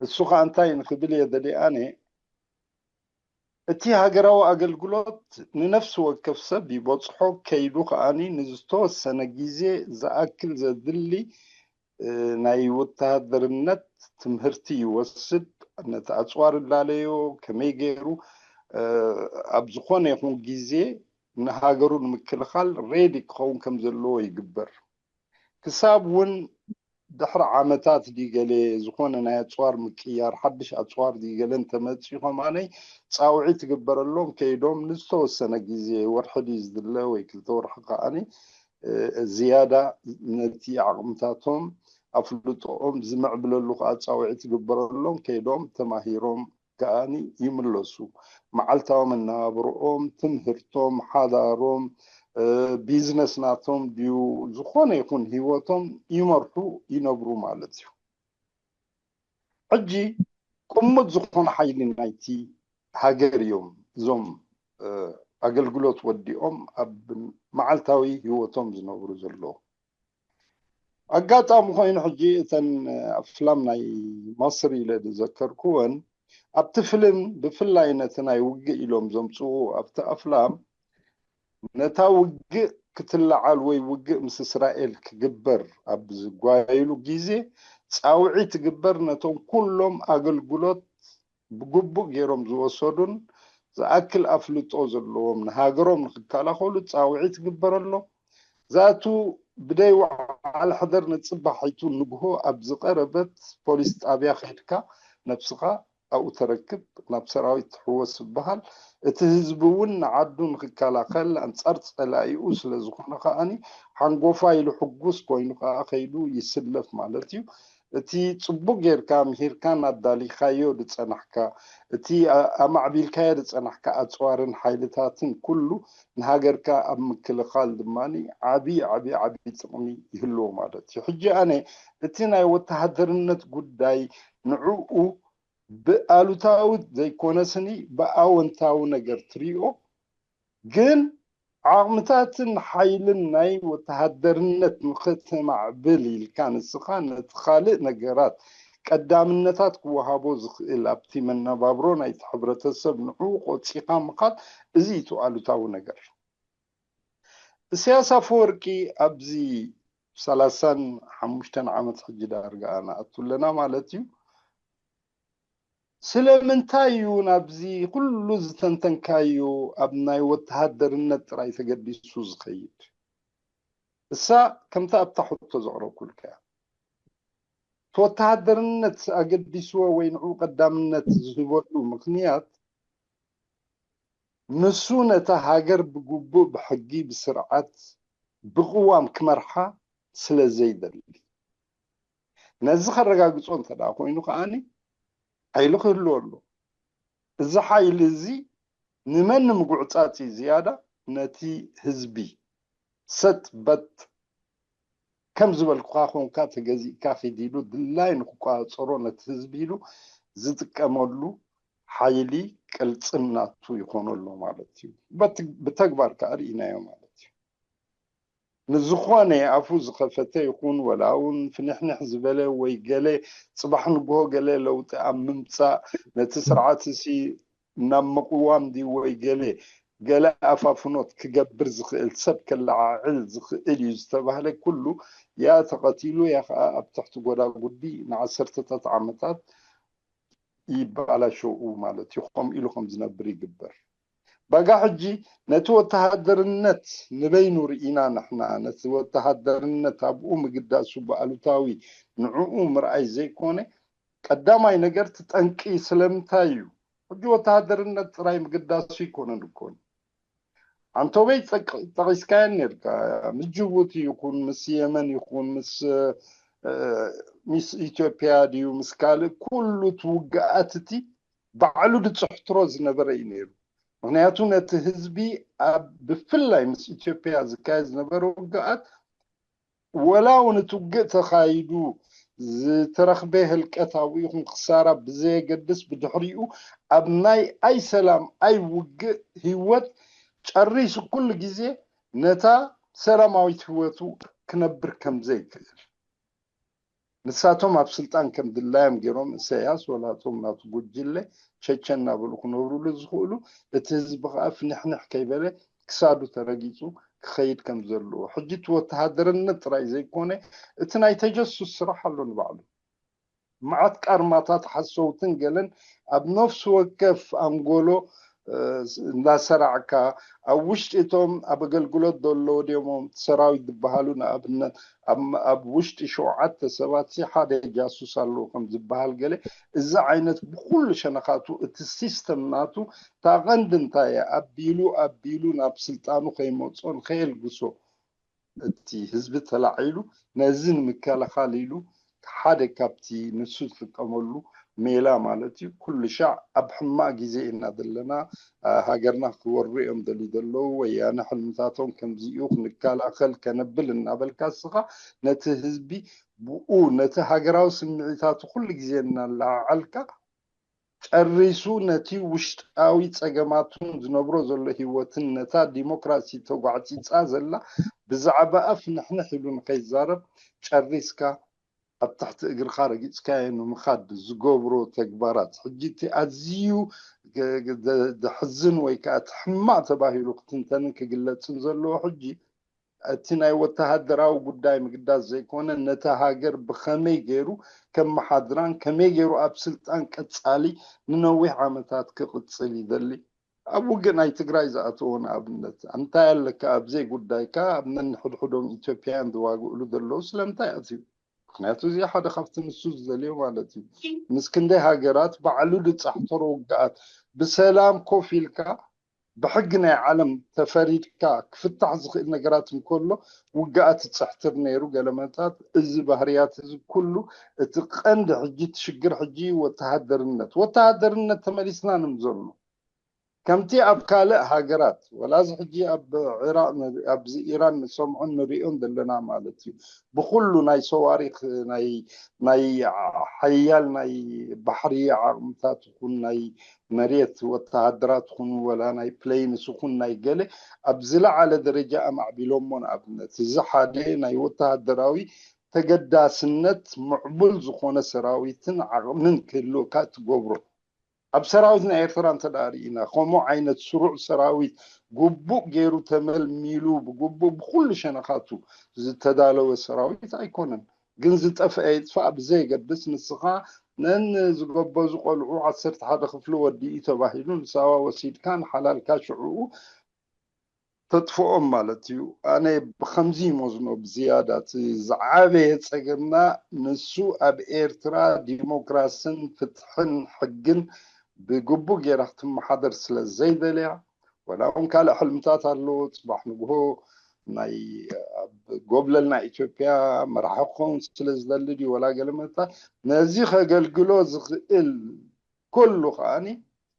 እሱ ኸዓ እንታይ ንክብል እየ ደልየ ኣነ እቲ ሃገራዊ ኣገልግሎት ንነፍሲ ወከፍ ሰብ ይበፅሖ ከይዱ ከዓኒ ንዝተወሰነ ግዜ ዝኣክል ዘድሊ እ፣ ናይ ወተሃደርነት ትምህርቲ ይወስድ። ነቲ ኣጽዋር እላለዮ፣ ከመይ ገይሩ፣ እ፣ ኣብ ዝኾነ ይኹን ግዜ ንሃገሩ ንምክልኻል ሬዲ ክኸውን ከም ዘለዎ ይግበር። ክሳብ እውን ድሕሪ ዓመታት ድዩ ገለ ዝኾነ ናይ ኣጽዋር ምቅያር፣ ሓድሽ ኣጽዋር ድዩ ገለ እንተመጺኡ፣ ከማነይ ጻውዒት ትግበረሎም፣ ከይዶም ንዝተወሰነ ግዜ፣ ወርሒ ድዩ ዝድለ ወይ ክልተ ወርሒ ከኣኒ፣ እ፣ ዝያዳ ነቲ ዓቕምታቶም ኣፍልጦኦም ዝምዕብለሉ ከኣ ጻውዒት ትግበረሎም፣ ከይዶም ተማሂሮም ከኣኒ ይምለሱ። መዓልታዊ መነባብሮኦም፣ ትምህርቶም፣ ሓዳሮም፣ እ፣ ቢዝነስ ናቶም ድዩ፣ ዝኾነ ይኹን ህይወቶም ይመርሑ፣ ይነብሩ ማለት እዩ። ሕጂ ቅሙጥ ዝኾነ ሓይሊ ናይቲ ሃገር እዮም እዞም፣ እ፣ ኣገልግሎት ወዲኦም ኣብ መዓልታዊ ህይወቶም ዝነብሩ ዘለዉ። ኣጋጣሚ ኮይኑ ሕጂ እተን ኣፍላም ናይ ማስር ኢለ ዝዘከርኩወን ኣብቲ ፍልም ብፍላይ ነቲ ናይ ውግእ ኢሎም ዘምጽኡ ኣብቲ ኣፍላም ነታ ውግእ ክትለዓል ወይ ውግእ ምስ እስራኤል ክግበር ኣብ ዝጓየሉ ግዜ ጻውዒት ትግበር ነቶም ኩሎም ኣገልግሎት ብግቡእ ገይሮም ዝወሰዱን ዝኣክል ኣፍልጦ ዘለዎም ንሃገሮም ንክከላኸሉ ጻውዒት ትግበረሎም። ዛቱ ብደይ ወዓል ሕደር ንጽባሒቱ ንግሆ ኣብ ዝቐረበት ፖሊስ ጣብያ ከድካ ነብስኻ ኣብኡ ተረክብ፣ ናብ ሰራዊት ትሕወስ ዝበሃል። እቲ ህዝቢ እውን ንዓዱ ንክከላኸል ኣንጻር ጸላኢኡ ስለ ዝኾነ ከኣኒ ሓንጎፋ ኢሉ ሕጉስ ኮይኑ ከኣ ከይዱ ይስለፍ ማለት እዩ። እቲ ጽቡቕ ጌርካ ምሂርካን ኣዳሊኻዮ ዝጸናሕካ፣ እቲ ኣ-፣ ኣማዕቢልካዮ ዝጸናሕካ ኣጽዋርን ሓይልታትን ኩሉ ንሃገርካ ኣብ ምክልኻል ድማ ዓቢ፣ ዓቢ፣ ዓቢ ጥቕሚ ይህልዎ ማለት እዩ። ሕጂ ኣነ እቲ ናይ ወተሃደርነት ጉዳይ ንዕኡ ብኣሉታዊ ዘይኮነስኒ ብኣወንታዊ ነገር ትሪኦ፣ ግን ዓቕምታትን ሓይልን ናይ ወተሃደርነት ንኽተማዕብል ኢልካ ንስኻ ነቲ ካልእ ነገራት ቀዳምነታት ክወሃቦ ዝኽእል ኣብቲ መነባብሮ ናይቲ ሕብረተሰብ ንዕኡ ቆጺኻ ምኻድ፣ እዚ እቲ ኣሉታዊ ነገር። እስያስ ኣፈወርቂ ኣብዚ ሰላሳን ሓሙሽተን ዓመት ሕጂ ዳርጋ ንኣቱ ኣለና ማለት እዩ። ስለምንታይ እዩ ናብዚ ኩሉ ዝተንተንካዮ ኣብ ናይ ወተሃደርነት ጥራይ ተገዲሱ ዝኸይድ? እሳ ከምታ ኣብታ ሕቶ ዘቕረብኩልካ እያ። እቲ ወተሃደርነት ኣገዲስዎ ወይ ንዕኡ ቀዳምነት ዝህበሉ ምኽንያት ንሱ ነታ ሃገር ብግቡእ ብሕጊ ብስርዓት ብቅዋም ክመርሓ ስለ ዘይደሊ። ነዚ ከረጋግጾ እንተ ደኣ ኮይኑ ከኣኒ ሓይሊ ክህልዎ ኣሎ። እዚ ሓይሊ እዚ ንመን ንምጉዕጻጽ እዩ ዝያዳ? ነቲ ህዝቢ። ሰጥ በጥ ከም ዝበልኩኻ ኮንካ ተገዚእካ ኪድ ኢሉ ድላይ ንክቆጻጸሮ ነቲ ህዝቢ ኢሉ ዝጥቀመሉ ሓይሊ ቅልጽም ናቱ ይኾኖ ኣሎ ማለት እዩ። በት-፣ ብተግባር ከኣ ርኢናዮ ማለት እዩ። ንዝኾነ ኣፉ ዝኸፈተ ይኹን ወላ እውን ፍንሕንሕ ዝበለ ወይ ገለ ጽባሕ ንግሆ ገለ ለውጢ ኣብ ምምጻእ ነቲ ስርዓት እሲ ናብ ምቕዋም ድዩ ወይ ገለ፣ ገለ ኣፋፍኖት ክገብር ዝኽእል ሰብ ከለዓዕል ዝኽእል እዩ ዝተባህለ ኩሉ ያ ተቐቲሉ ያ ኸዓ ኣብ ትሕቲ ጎዳጉዲ ንዓሰርተታት ዓመታት ይበላሸው ማለት እዩ። ከምኡ ኢሉ ከም ዝነብር ይግበር። በጋ ሕጂ ነቲ ወተሃደርነት ንበይኑ ርኢና ንሕና ነቲ ወተሃደርነት ኣብኡ ምግዳሱ ብኣሉታዊ ንዕኡ ምርኣይ ዘይኮነ ቀዳማይ ነገር እቲ ጠንቂ ስለምንታይ እዩ? ሕጂ ወተሃደርነት ጥራይ ምግዳሱ ኣይኮነን እኮ። ኣንቶበይ ጠቅ-፣ ጠቒስካየን ነርካ። ምስ ጅቡቲ ይኹን፣ ምስ የመን ይኹን፣ ምስ፣ እ፣ ምስ ኢትዮጵያ ድዩ፣ ምስ ካልእ ኩሉ እቲ ውግኣት እቲ ባዕሉ ዝጽሕትሮ ዝነበረ እዩ ነይሩ። ምኽንያቱ ነቲ ህዝቢ ኣብ፣ ብፍላይ ምስ ኢትዮጵያ ዝካየድ ዝነበረ ውግኣት ወላ እውን እቲ ውግእ ተኻይዱ ዝተረኽበ ህልቀት ኣብኡ ይኹን ክሳራ ብዘየገድስ ብድሕሪኡ ኣብ ናይ ኣይ ሰላም ኣይ ውግእ ህይወት ጨሪሱ ኩሉ ግዜ ነታ ሰላማዊት ህይወቱ ክነብር ከም ዘይክእል ንሳቶም ኣብ ስልጣን ከም ድላዮም ገይሮም እሰያስ ወላቶም ናቱ ጉጅለ ቸቸ እናበሉ ክነብሩሉ ዝኽእሉ እቲ ህዝቢ ከዓ ፍንሕንሕ ከይበለ ክሳዱ ተረጊጹ ክኸይድ ከም ዘለዎ። ሕጂ እቲ ወተሃደርነት ጥራይ ዘይኮነ፣ እቲ ናይ ተጀሱስ ስራሕ ኣሎ ንባዕሉ። መዓት ቃርማታት ሓሰውትን ገለን ኣብ ነፍሲ ወከፍ ኣንጎሎ፣ እ፣ እንዳሰራዕካ፣ ኣብ ውሽጢ እቶም ኣብ ኣገልግሎት ዘለዉ ድዮም ሰራዊት ዝበሃሉ፣ ንኣብነት ኣብ፣ ኣብ ውሽጢ ሸውዓተ ሰባት ሲ ሓደ ጃሱስ ኣለዉ ከም ዝበሃል ገለ፣ እዚ ዓይነት ብኩሉ ሸነኻቱ እቲ ሲስተም ናቱ እታ ቀንዲ እንታይ እያ? ኣቢሉ ኣቢሉ ናብ ስልጣኑ ከይመጾ ንኸየልግሶ፣ እቲ ህዝቢ ተላዒሉ ነዚ ንምክልኻል ኢሉ ሓደ ካብቲ ንሱ ዝጥቀመሉ ሜላ ማለት እዩ። ኩሉ ሻዕ ኣብ ሕማቕ ግዜ ኢና ዘለና፣ አ፣ ሃገርና ክወሩ እዮም ደልዩ ዘለዉ፣ ወያነ ሕልምታቶም ከምዚ እዩ፣ ክንከላኸል ከነብል እናበልካ እስኻ ነቲ ህዝቢ ብኡ ነቲ ሃገራዊ ስምዒታቱ ኩሉ ግዜ እናለዓዓልካ ጨሪሱ ነቲ ውሽጣዊ ጸገማቱን ዝነብሮ ዘሎ ህይወትን ነታ ዲሞክራሲ ተጓዕጺጻ ዘላ ብዛዕባኣ ፍንሕንሕ ኢሉ ንኸይዛረብ ጨሪስካ ኣብ ትሕቲ እግርኻ ረጊጽካዮ ንምኻድ ዝገብሮ ተግባራት፣ ሕጂ እቲ ኣዝዩ ግ-፣ ግ-፣ ደ-፣ ደሕዝን ወይ ከኣ እቲ ሕማቕ ተባሂሉ ክትንተንን ክግለጽን ዘለዎ ሕጂ እቲ ናይ ወተሃደራዊ ጉዳይ ምግዳስ ዘይኮነ፣ ነታ ሃገር ብኸመይ ገይሩ ከመሓድራን ከመይ ገይሩ ኣብ ስልጣን ቀጻሊ ንነዊሕ ዓመታት ክቕጽል ይደሊ። ኣብ ውግእ ናይ ትግራይ ዝኣተዎ ንኣብነት፣ እንታይ ኣለካ ኣብ ዘይጉዳይካ ኣብ ነንሕድሕዶም ኢትዮጵያውያን ዝዋግእሉ ዘለዉ ስለምንታይ ኣትዩ? ምኽንያቱ እዚ ሓደ ካብቲ ንሱ ዝደልዮ ማለት እዩ። ምስ ክንደይ ሃገራት ባዕሉ ዝጻሕተሮ ውግኣት ብሰላም ኮፍ ኢልካ ብሕጊ ናይ ዓለም ተፈሪድካ ክፍታሕ ዝኽእል ነገራት እንከሎ ውግኣት ይጽሕትር ነይሩ። ገለመታት እዚ ባህርያት እዚ ኩሉ እቲ ቀንዲ ሕጂ እቲ ሽግር ሕጂ ወተሃደርነት፣ ወተሃደርነት ተመሊስና ንምዘሎ ከምቲ ኣብ ካልእ ሃገራት፣ ወላ እዚ ሕጂ ኣብ ዒራቕ ንሪ-፣ ኣብዚ ኢራን ንሰምዖን ንሪኦን ዘለና ማለት እዩ። ብኹሉ ናይ ሰዋሪኽ፣ ናይ፣ ናይ ሓያል ናይ ባሕሪ ዓቕምታት ይኹን፣ ናይ መሬት ወተሃደራት ይኹን፣ ወላ ናይ ፕሌንስ ይኹን፣ ናይ ገለ ኣብ ዝለዓለ ደረጃ ኣማዕቢሎሞ። ንኣብነት፣ እዚ ሓደ ናይ ወተሃደራዊ ተገዳስነት ምዕቡል ዝኾነ ሰራዊትን ዓቕምን ክህልወካ ትገብሮ። ኣብ ሰራዊት ናይ ኤርትራ እንተ ደኣ ርኢና፣ ከምኡ ዓይነት ስሩዕ ሰራዊት ግቡእ ገይሩ ተመልሚሉ፣ ብግቡእ ብኹሉ ሸነኻቱ ዝተዳለወ ሰራዊት ኣይኮነን። ግን ዝጠፍአ ይጥፋእ ብዘየገድስ፣ ንስኻ ነን ዝገበዙ ቆልዑ ዓሰርተ ሓደ ክፍሊ ወዲኡ ተባሂሉ ንሳዋ ወሲድካ ንሓላልካ ሽዕኡ ተጥፍኦም ማለት እዩ። ኣነ ብኸምዚ ይመዝኖ ብዝያዳ። እቲ ዝዓበየ ጸገምና ንሱ ኣብ ኤርትራ ዲሞክራስን ፍትሕን ሕግን ብግቡእ ጌራ ክትመሓደር ስለ ዘይደልያ፣ ወላ እውን ካልእ ሕልምታት ኣለዎ። ጽባሕ ንግሆ ናይ ኣብ ጎብለል ናይ ኢትዮጵያ መራሒ ክኸውን ስለ ዝደሊ ድዩ ወላ ገለ መታ፣ ነዚ ከገልግሎ ዝኽእል ኩሉ ከኣኒ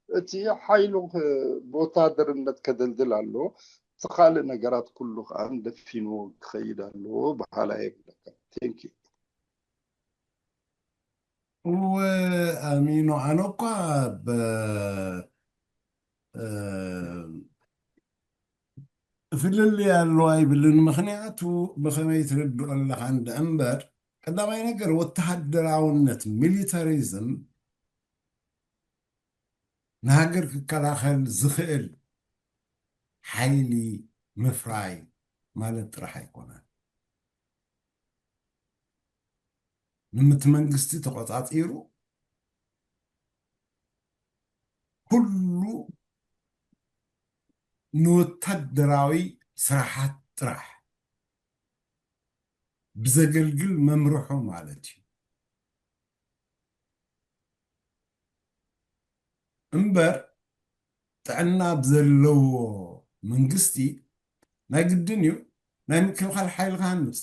እቲ ሓይሉ ክ-፣ ብወታደርነት ከደልድል ኣለዎ። እቲ ካልእ ነገራት ኩሉ ከኣ ደፊንዎ ክኸይድ ኣለዎ በሃላይ እየ ዝብለካ። Thank you። እወ ኣሚኖ፣ ኣነ እኳ ብ-፣ እ፣ ፍልልይ ኣሎ ኣይብልን። ምኽንያቱ ብኸመይ ትርድኦ ኣለኻ እንደ እምበር፣ ቀዳማይ ነገር ወተሃደራውነት፣ ሚሊታሪዝም፣ ንሃገር ክከላኸል ዝኽእል ሓይሊ ምፍራይ ማለት ጥራሕ ኣይኮነን። ንምቲ መንግስቲ ተቆጻጺሩ ኩሉ ንወታደራዊ ስራሓት ጥራሕ ብዘገልግል መምርሑ ማለት እዩ። እምበር ጥዕና ብዘለዎ መንግስቲ ናይ ግድን እዩ ናይ ምክልኻል ሓይሊ ክሃንፅ።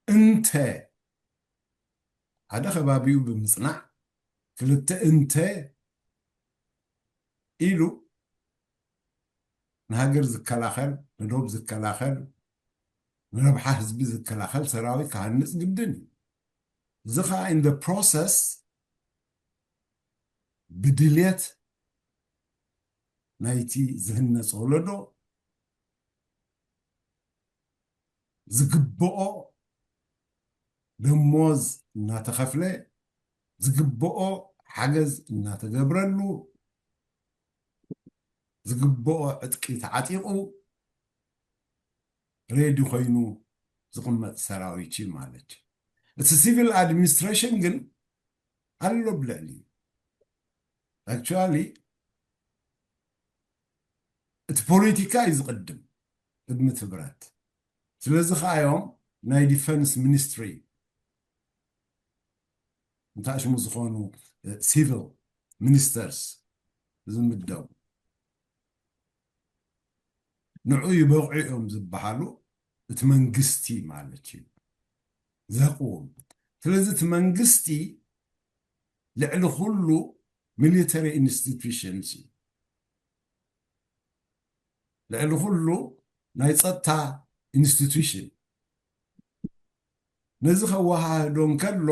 እንተ ሓደ ከባቢኡ ብምፅናዕ፣ ክልተ እንተ ኢሉ ንሃገር ዝከላኸል፣ ንዶብ ዝከላኸል፣ ንረብሓ ህዝቢ ዝከላኸል ሰራዊት ክሃንፅ ግድን እዩ። እዚ ከዓ in the process ብድልየት ናይቲ ዝህነፅ ወለዶ ዝግብኦ ደሞዝ እናተኸፍለ፣ ዝግብኦ ሓገዝ እናተገብረሉ፣ ዝግብኦ ዕጥቂ ተዓጢቑ ሬዲ ኮይኑ ዝቕመጥ ሰራዊት እዩ ማለት እዩ። እቲ ሲቪል ኣድሚኒስትሬሽን ግን ኣሎ ብልዕሊ። ኣክቹዋሊ እቲ ፖለቲካ እዩ ዝቕድም ቅድሚ እቲ ብረት። ስለዚ ከዓ እዮም ናይ ዲፈንስ ሚኒስትሪ እንታሽሙ ዝኾኑ ሲቪል ሚኒስተርስ ዝምደቡ። ንዑ ይበቕዑ እዮም ዝበሃሉ እቲ መንግስቲ ማለት እዩ ዘቕውም። ስለዚ እቲ መንግስቲ ልዕሊ ኩሉ ሚሊተሪ ኢንስቲቱሽንስ እዩ። ልዕሊ ኩሉ ናይ ጸጥታ ኢንስቲቱሽን። ነዚ ከወሃህዶ እንከሎ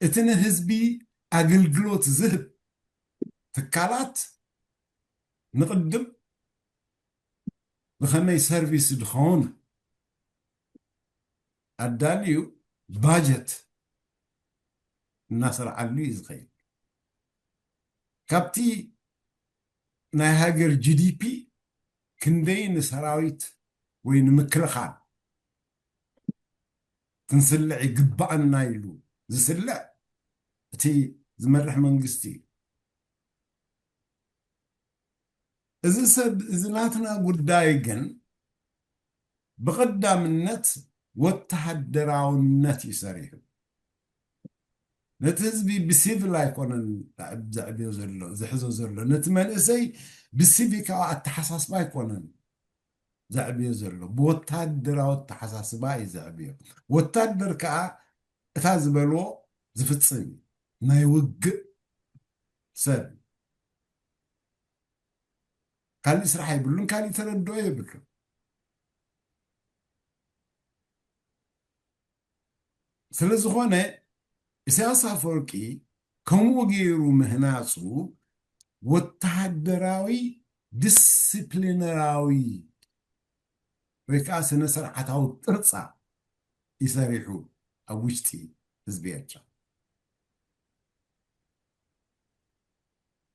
እቲ ንህዝቢ ኣገልግሎት ዝህብ ትካላት ንቕድም ብኸመይ ሰርቪስ ድኸውን ኣዳልዩ ባጀት እናሰርዓሉ እዩ ዝኸይድ። ካብቲ ናይ ሃገር ጂ ዲ ፒ ክንደይ ንሰራዊት ወይ ንምክልኻል ክንስልዕ ይግባኣና ኢሉ ዝስልዕ እቲ ዝመርሕ መንግስቲ እዩ። እዚ ሰብ፣ እዚ ናትና ጉዳይ ግን ብቐዳምነት ወተሃደራውነት እዩ ሰሪሑ። ነቲ ህዝቢ ብሲቪል ኣይኮነን ዘዕብዮ ዘሎ፣ ዝሕዞ ዘሎ። ነቲ መንእሰይ ብሲቪካዊ ኣተሓሳስባ ኣይኮነን ዘዕብዮ ዘሎ። ብወታደራዊ ኣተሓሳስባ እዩ ዘዕብዮ። ወታደር ከዓ እታ ዝበልዎ ዝፍጽም እዩ። ናይ ውግእ ሰብ ካልእ ስራሕ የብሉን፣ ካልእ ተረድኦ የብሉን። ስለ ዝኾነ ኢሳያስ ኣፈወርቂ ከምኡ ገይሩ ምህናጹ ወተሃደራዊ ዲስፕሊነራዊ ወይ ከዓ ስነ ስርዓታዊ ቅርጻ ይሰሪሑ ኣብ ውሽጢ ህዝቢ ኤርትራ።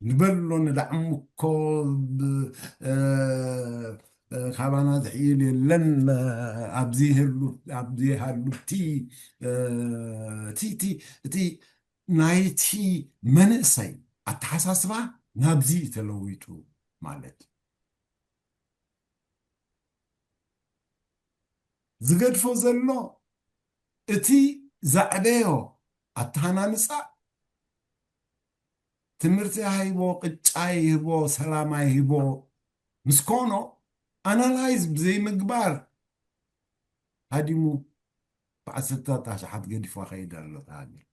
ንበሎ ንዳዕሙ እኮ ብ-፣ እ፣ እ፣ ካባና ዝሕይል የለን። ኣብዚ ህሉ፣ ኣብዚ ሃሉቲ፣ እ፣ እቲ፣ እቲ፣ እቲ ናይቲ መንእሰይ ኣተሓሳስባ ናብዚ እዩ ተለዊጡ ማለት እዩ። ዝገድፎ ዘሎ እቲ ዘዕበዮ ኣተሃናንጻ ትምህርቲ ኣይህቦ፣ ቅጫ ይህቦ፣ ሰላም ኣይህቦ ምስ ኮኖ ኣናላይዝ ብዘይምግባር ሃዲሙ ብዓሰርተታት ኣሽሓት ገዲፉ ከይድ ኣሎ እቲ ሃገር።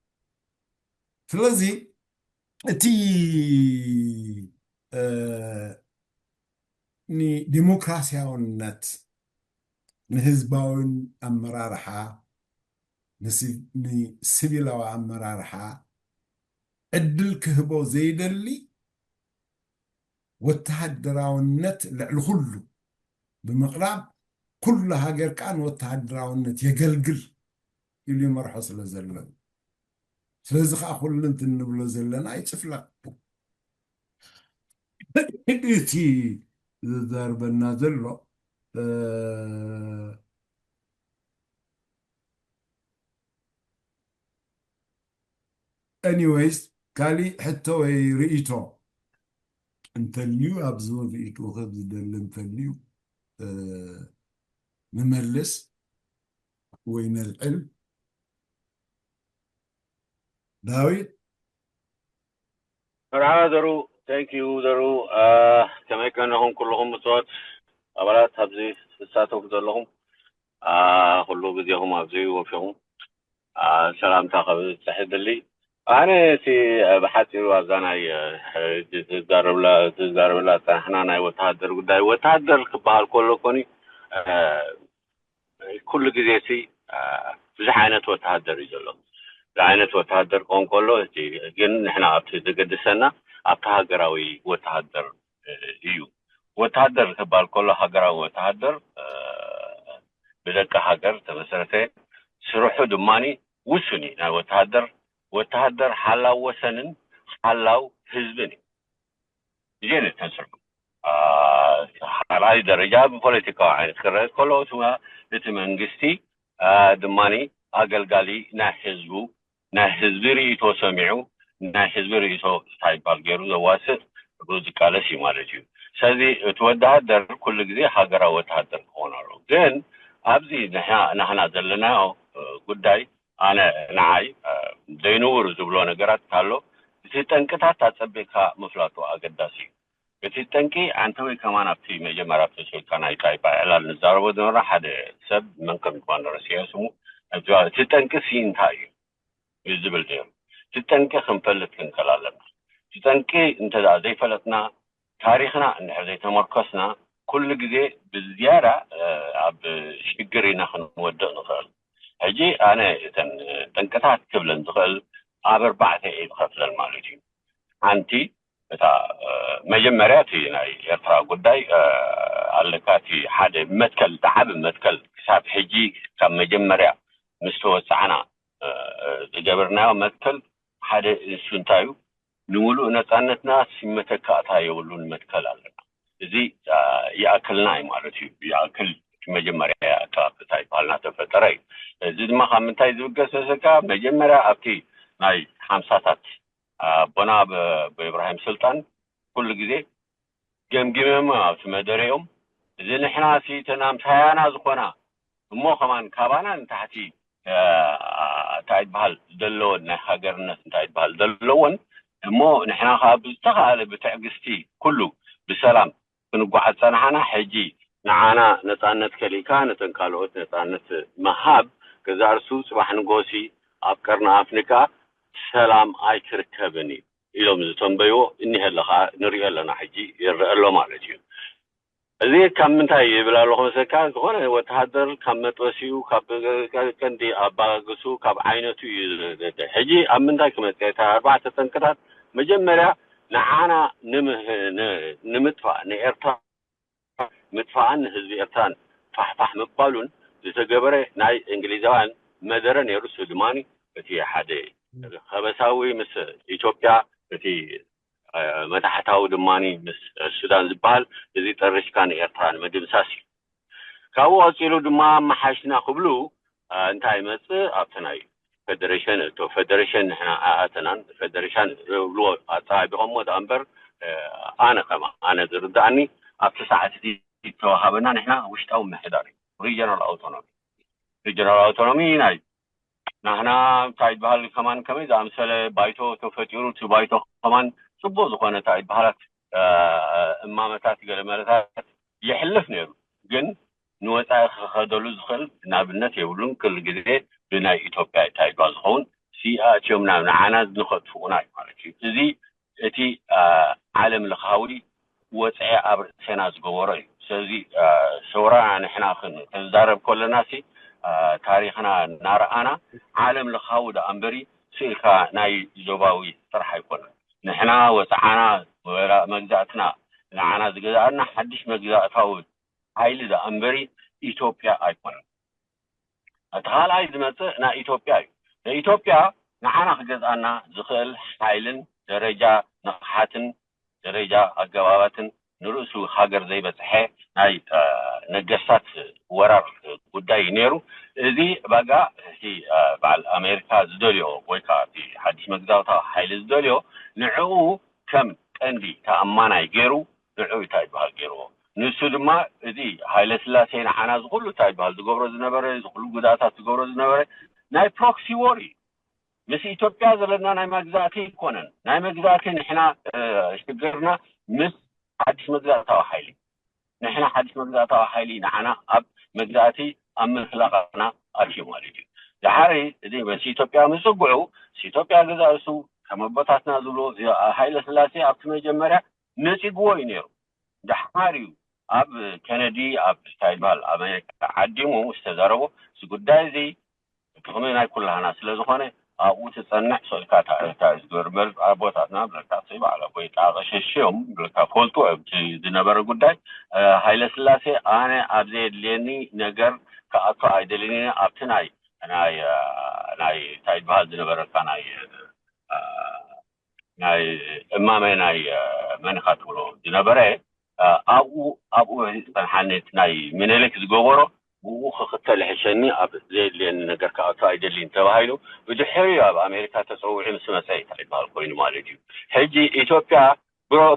ስለዚ እቲ፣ እ፣ ንዲሞክራሲያውነት፣ ንህዝባውን ኣመራርሓ፣ ንሲ-፣ ንሲቪላዊ ኣመራርሓ ዕድል ክህቦ ዘይደሊ ወተሃደራውነት ልዕሊ ኩሉ ብምቕራብ፣ ኩሉ ሃገር ከኣ ንወተሃደራውነት የገልግል ኢሉ ይመርሖ ስለ ዘሎ እዩ። ስለዚ ከኣ ኩሉ እንት እንብሎ ዘለና ይጭፍለቕ። እቲ ዝዛርበና ዘሎ፣ እ፣ ኤኒዌይስ፣ ካሊእ ሕቶ ወይ ርእይቶ እንተልዩ፣ ኣብዚ እውን ርእይቶ ክህብ ዝደሊ እንተልዩ፣ እ፣ ንመልስ ወይ ነልዕል። ዳዊት። መርሓባ ዘሩ፣ ቴንክ ዩ ዘሩ። አ፣ ከመይ ቀነኹም ኩልኹም ብፁዓት ኣባላት ኣብዚ ትሳተፉ ዘለኹም? አ፣ ኩሉ ግዜኹም ኣብዚ ወፊኹም፣ አ፣ ሰላምታ ከብጽሕ ይደሊ። ኣነ እቲ፣ አ፣ ብሓጺሩ ኣብዛ ናይ፣ አ፣ ሕጂ ትዛረብላ፣ ትዛረብላ ጸናሕና ናይ ወተሃደር ጉዳይ፣ ወተሃደር ክበሃል ከሎ ኮኒ፣ አ፣ ኩሉ ግዜ ሲ፣ አ፣ ብዙሕ ዓይነት ወተሃደር እዩ ዘሎ። ብዙሕ ዓይነት ወተሃደር ክኸውን ከሎ፣ እቲ ግን ንሕና ኣብቲ ዘገድሰና ኣብቲ ሃገራዊ ወተሃደር፣ እ፣ እዩ። ወተሃደር ክበሃል ከሎ ሃገራዊ ወተሃደር፣ እ፣ ብደቂ ሃገር ተመሰረተ፣ ስርሑ ድማኒ ውሱን እዩ። ናይ ወተሃደር፣ ወተሃደር ሓላው ወሰንን ሓላው ህዝብን እዩ። እዚኤን እተን ስርሑ። ካልኣይ ደረጃ ብፖለቲካዊ ዓይነት ክረአ ከሎ እቲ መንግስቲ ድማ ኣገልጋሊ ናይ ህዝቡ፣ ናይ ህዝቢ ርእይቶ ሰሚዑ፣ ናይ ህዝቢ ርእይቶ እንታይ ይባል ገይሩ ዘዋስእ ዝቃለስ እዩ ማለት እዩ። ስለዚ እቲ ወተሃደር ኩሉ ግዜ ሃገራዊ ወተሃደር ክኾን ኣለዎ። ግን ኣብዚ ናህና ዘለናዮ ጉዳይ ኣነ ንዓይ ዘይንውር ዝብሎ ነገራት ኣሎ። እቲ ጠንቅታት ኣጸቢቕካ ምፍላጡ ኣገዳሲ እዩ። እቲ ጠንቂ ኣንተ ወይ ከማን ኣብቲ መጀመርያ ኣብቲ ስልካ ናይ ጣይባ ዕላል ንዛረቦ ዝነበረ ሓደ ሰብ መን ከም ዝኾነ ረሲዐ ስሙ፣ እቲ ጠንቂ ሲ እንታይ እዩ እዩ ዝብል ነይሩ። እቲ ጠንቂ ክንፈልጥ ክንክእል ኣለና። እቲ ጠንቂ እንተ ዘይፈለጥና፣ ታሪኽና እንድሕር ዘይተመርኮስና፣ ኩሉ ግዜ ብዝያዳ ኣብ ሽግር ኢና ክንወድቕ ንኽእል። ሕጂ ኣነ እተን ጠንቅታት ክብለን ዝኽእል ኣብ ኣርባዕተ እየ ዝኸፍለን ማለት እዩ። ሓንቲ እታ መጀመርያ እቲ ናይ ኤርትራ ጉዳይ ኣለካ። እቲ ሓደ መትከል፣ እቲ ዓቢ መትከል ክሳብ ሕጂ ካብ መጀመርያ ምስ ተወሳዕና ዝገበርናዮ መትከል ሓደ እሱ እንታይ እዩ? ንምሉእ ነጻነትና መተካእታ የብሉን መትከል ኣለና። እዚ ይኣክልና እዩ ማለት እዩ። ይኣክል መጀመርያ ይኣክል እንታይ ይበሃል እናተፈጠረ እዩ። እዚ ድማ ካብ ምንታይ ዝብገስ መሰልካ? መጀመርያ ኣብቲ ናይ ሓምሳታት ኣቦና ብኢብራሂም ስልጣን ኩሉ ግዜ ገምጊሞም ኣብቲ መደረኦም፣ እዚ ንሕና ሲ እተን ኣምሳያና ዝኾና እሞ ከማን ካባና ንታሕቲ እንታይ ይበሃል ዘለወን ናይ ሃገርነት እንታይ ይበሃል ዘለወን እሞ ንሕና ከዓ ብዝተኻእለ ብትዕግስቲ ኩሉ ብሰላም ክንጓዓዝ ጸናሓና። ሕጂ ንዓና ነጻነት ከሊእካ ነተን ካልኦት ነጻነት ምሃብ ገዛእ ርእሱ ጽባሕ ንጎሲ ኣብ ቀርኒ ኣፍሪቃ ሰላም ኣይክርከብን እዩ ኢሎም ዝተንበይዎ እኒሀ ኣለኻ ንሪኦ ኣለና። ሕጂ ይረአ ኣሎ ማለት እዩ። እዚ ካብ ምንታይ ይብል ኣለኹ መሰልካ? ዝኾነ ወተሃደር ካብ መጥበሲኡ፣ ካብ ቀንዲ ኣባግሱ፣ ካብ ዓይነቱ እዩ ዝገድእ። ሕጂ ኣብ ምንታይ ክመጽእ? እታ ኣርባዕተ ጠንቅታት መጀመርያ ንዓና ንምጥፋእ፣ ንኤርትራ ምጥፋኣን ንህዝቢ ኤርትራን ፋሕፋሕ ምባሉን ዝተገበረ ናይ እንግሊዛውያን መደረ ነይሩ። እሱ ድማ እቲ ሓደ ከበሳዊ ምስ ኢትዮጵያ፣ እቲ መታሕታዊ ድማ ምስ ሱዳን ዝበሃል፣ እዚ ጠሪሽካ ንኤርትራ ንምድምሳስ እዩ። ካብኡ ቀፂሉ ድማ ኣመሓሽና ክብሉ እንታይ ይመፅእ? ኣብቲ ናይ ፈደሬሽን እቶ ፈደሬሽን ንሕና ኣኣተናን ፈደሬሽን ዝብልዎ ኣፀባቢቖሞ ደኣ እምበር ኣነ ከማ ኣነ ዝርዳእኒ ኣብቲ ሰዓት እቲ ዝተዋሃበና ንሕና ውሽጣዊ ምሕዳር እዩ፣ ሪጀናል ኣውቶኖሚ። ሪጀናል ኣውቶኖሚ ናይ ናህና እንታይ ይበሃል ከማን ከመይ ዝኣምሰለ ባይቶ ተፈጢሩ፣ እቲ ባይቶ ከማን ፅቡቅ ዝኾነ እንታይ ይበሃላት እማመታት ገለ መለታት ይሕልፍ ነይሩ። ግን ንወፃኢ ክኸደሉ ዝኽእል ናብነት የብሉን። ክል ግዜ ብናይ ኢትዮጵያ እንታይ ይበሃል ዝኸውን ሲኣትዮም ናብ ንዓና ንኸጥፍኡና እዩ ማለት እዩ። እዚ እቲ ዓለም ለኻዊ ወፅዒ ኣብ ርእሴና ዝገበሮ እዩ። ስለዚ ሰውራ ንሕና ክንዛረብ ከለና ሲ ታሪኽና እናረኣና ዓለም ለኻዊ ደኣ እምበሪ ስእልካ ናይ ዞባዊ ጥራሕ ኣይኮነን። ንሕና ወፅዓና መግዛእትና ንዓና ዝገዛኣና ሓድሽ መግዛእታዊ ሓይሊ ደኣ እምበሪ ኢትዮጵያ ኣይኮነን። እቲ ካልኣይ ዝመፅእ ናይ ኢትዮጵያ እዩ። ንኢትዮጵያ ንዓና ክገዝኣና ዝኽእል ሓይልን ደረጃ ንቕሓትን ደረጃ ኣገባባትን ንርእሱ ሃገር ዘይበፅሐ ናይ ነገስታት ወራር ጉዳይ እዩ ነይሩ። እዚ ባጋ እቲ በዓል ኣሜሪካ ዝደልዮ ወይ ከዓ እቲ ሓድሽ መግዛእታዊ ሓይሊ ዝደልዮ ንዕኡ ከም ቀንዲ ተኣማናይ ገይሩ ንዕኡ እንታይ ይበሃል ገይርዎ። ንሱ ድማ እዚ ሃይለ ስላሴ ንዓና ዝኩሉ እንታይ ይበሃል ዝገብሮ ዝነበረ ዝኩሉ ጉዳእታት ዝገብሮ ዝነበረ ናይ ፕሮክሲ ዎር እዩ። ምስ ኢትዮጵያ ዘለና ናይ መግዛእቲ ኣይኮነን። ናይ መግዛእቲ ንሕና ሽግርና ምስ ሓድሽ መግዛእታዊ ሓይሊ ንሕና ሓድሽ መግዛእታዊ ሓይሊ ንዓና ኣብ መግዛእቲ ኣብ ምፍላቃና ኣትዩ ማለት እዩ። ድሓሪ እዚ ምስ ኢትዮጵያ ምጽግዑ ምስ ኢትዮጵያ ገዛእሱ ከም ኣቦታትና ዝብሎ ሃይለ ስላሴ ኣብቲ መጀመርያ ነጺግዎ እዩ ነይሩ። ድሓር እዩ ኣብ ከነዲ ኣብ እንታይ ይበሃል ኣሜሪካ ዓዲሙ ዝተዛረቦ እዚ ጉዳይ እዚ እቲ ከመይ ናይ ኩላህና ስለ ዝኾነ ኣብኡ ትጸንሕ ሰልካ ታእታ ዝገበር ኣቦታትና ብለካ ሲ በዓል ኣቦይ ጣቐሸሽዮም ብለካ ፈልጡ እቲ ዝነበረ ጉዳይ ሃይለ ስላሴ ኣነ ኣብ ዘየድልየኒ ነገር ክኣቱ ኣይደልን ኣብቲ ናይ ናይ ናይ እንታይ ዝበሃል ዝነበረካ ናይ ናይ እማመ ናይ መን ኢኻ ትብሎ ዝነበረ ኣብኡ ኣብኡ ዝፀንሓኒ እቲ ናይ ምኒልክ ዝገበሮ ብኡ ክኽተል ይሕሸኒ፣ ኣብ ዘየድልየኒ ነገር ክኣቱ ኣይደልይን ተባሂሉ። ብድሕሪኡ ኣብ ኣሜሪካ ተፀዊዑ ምስ መፀ እንታይ ይበሃል ኮይኑ ማለት እዩ። ሕጂ ኢትዮጵያ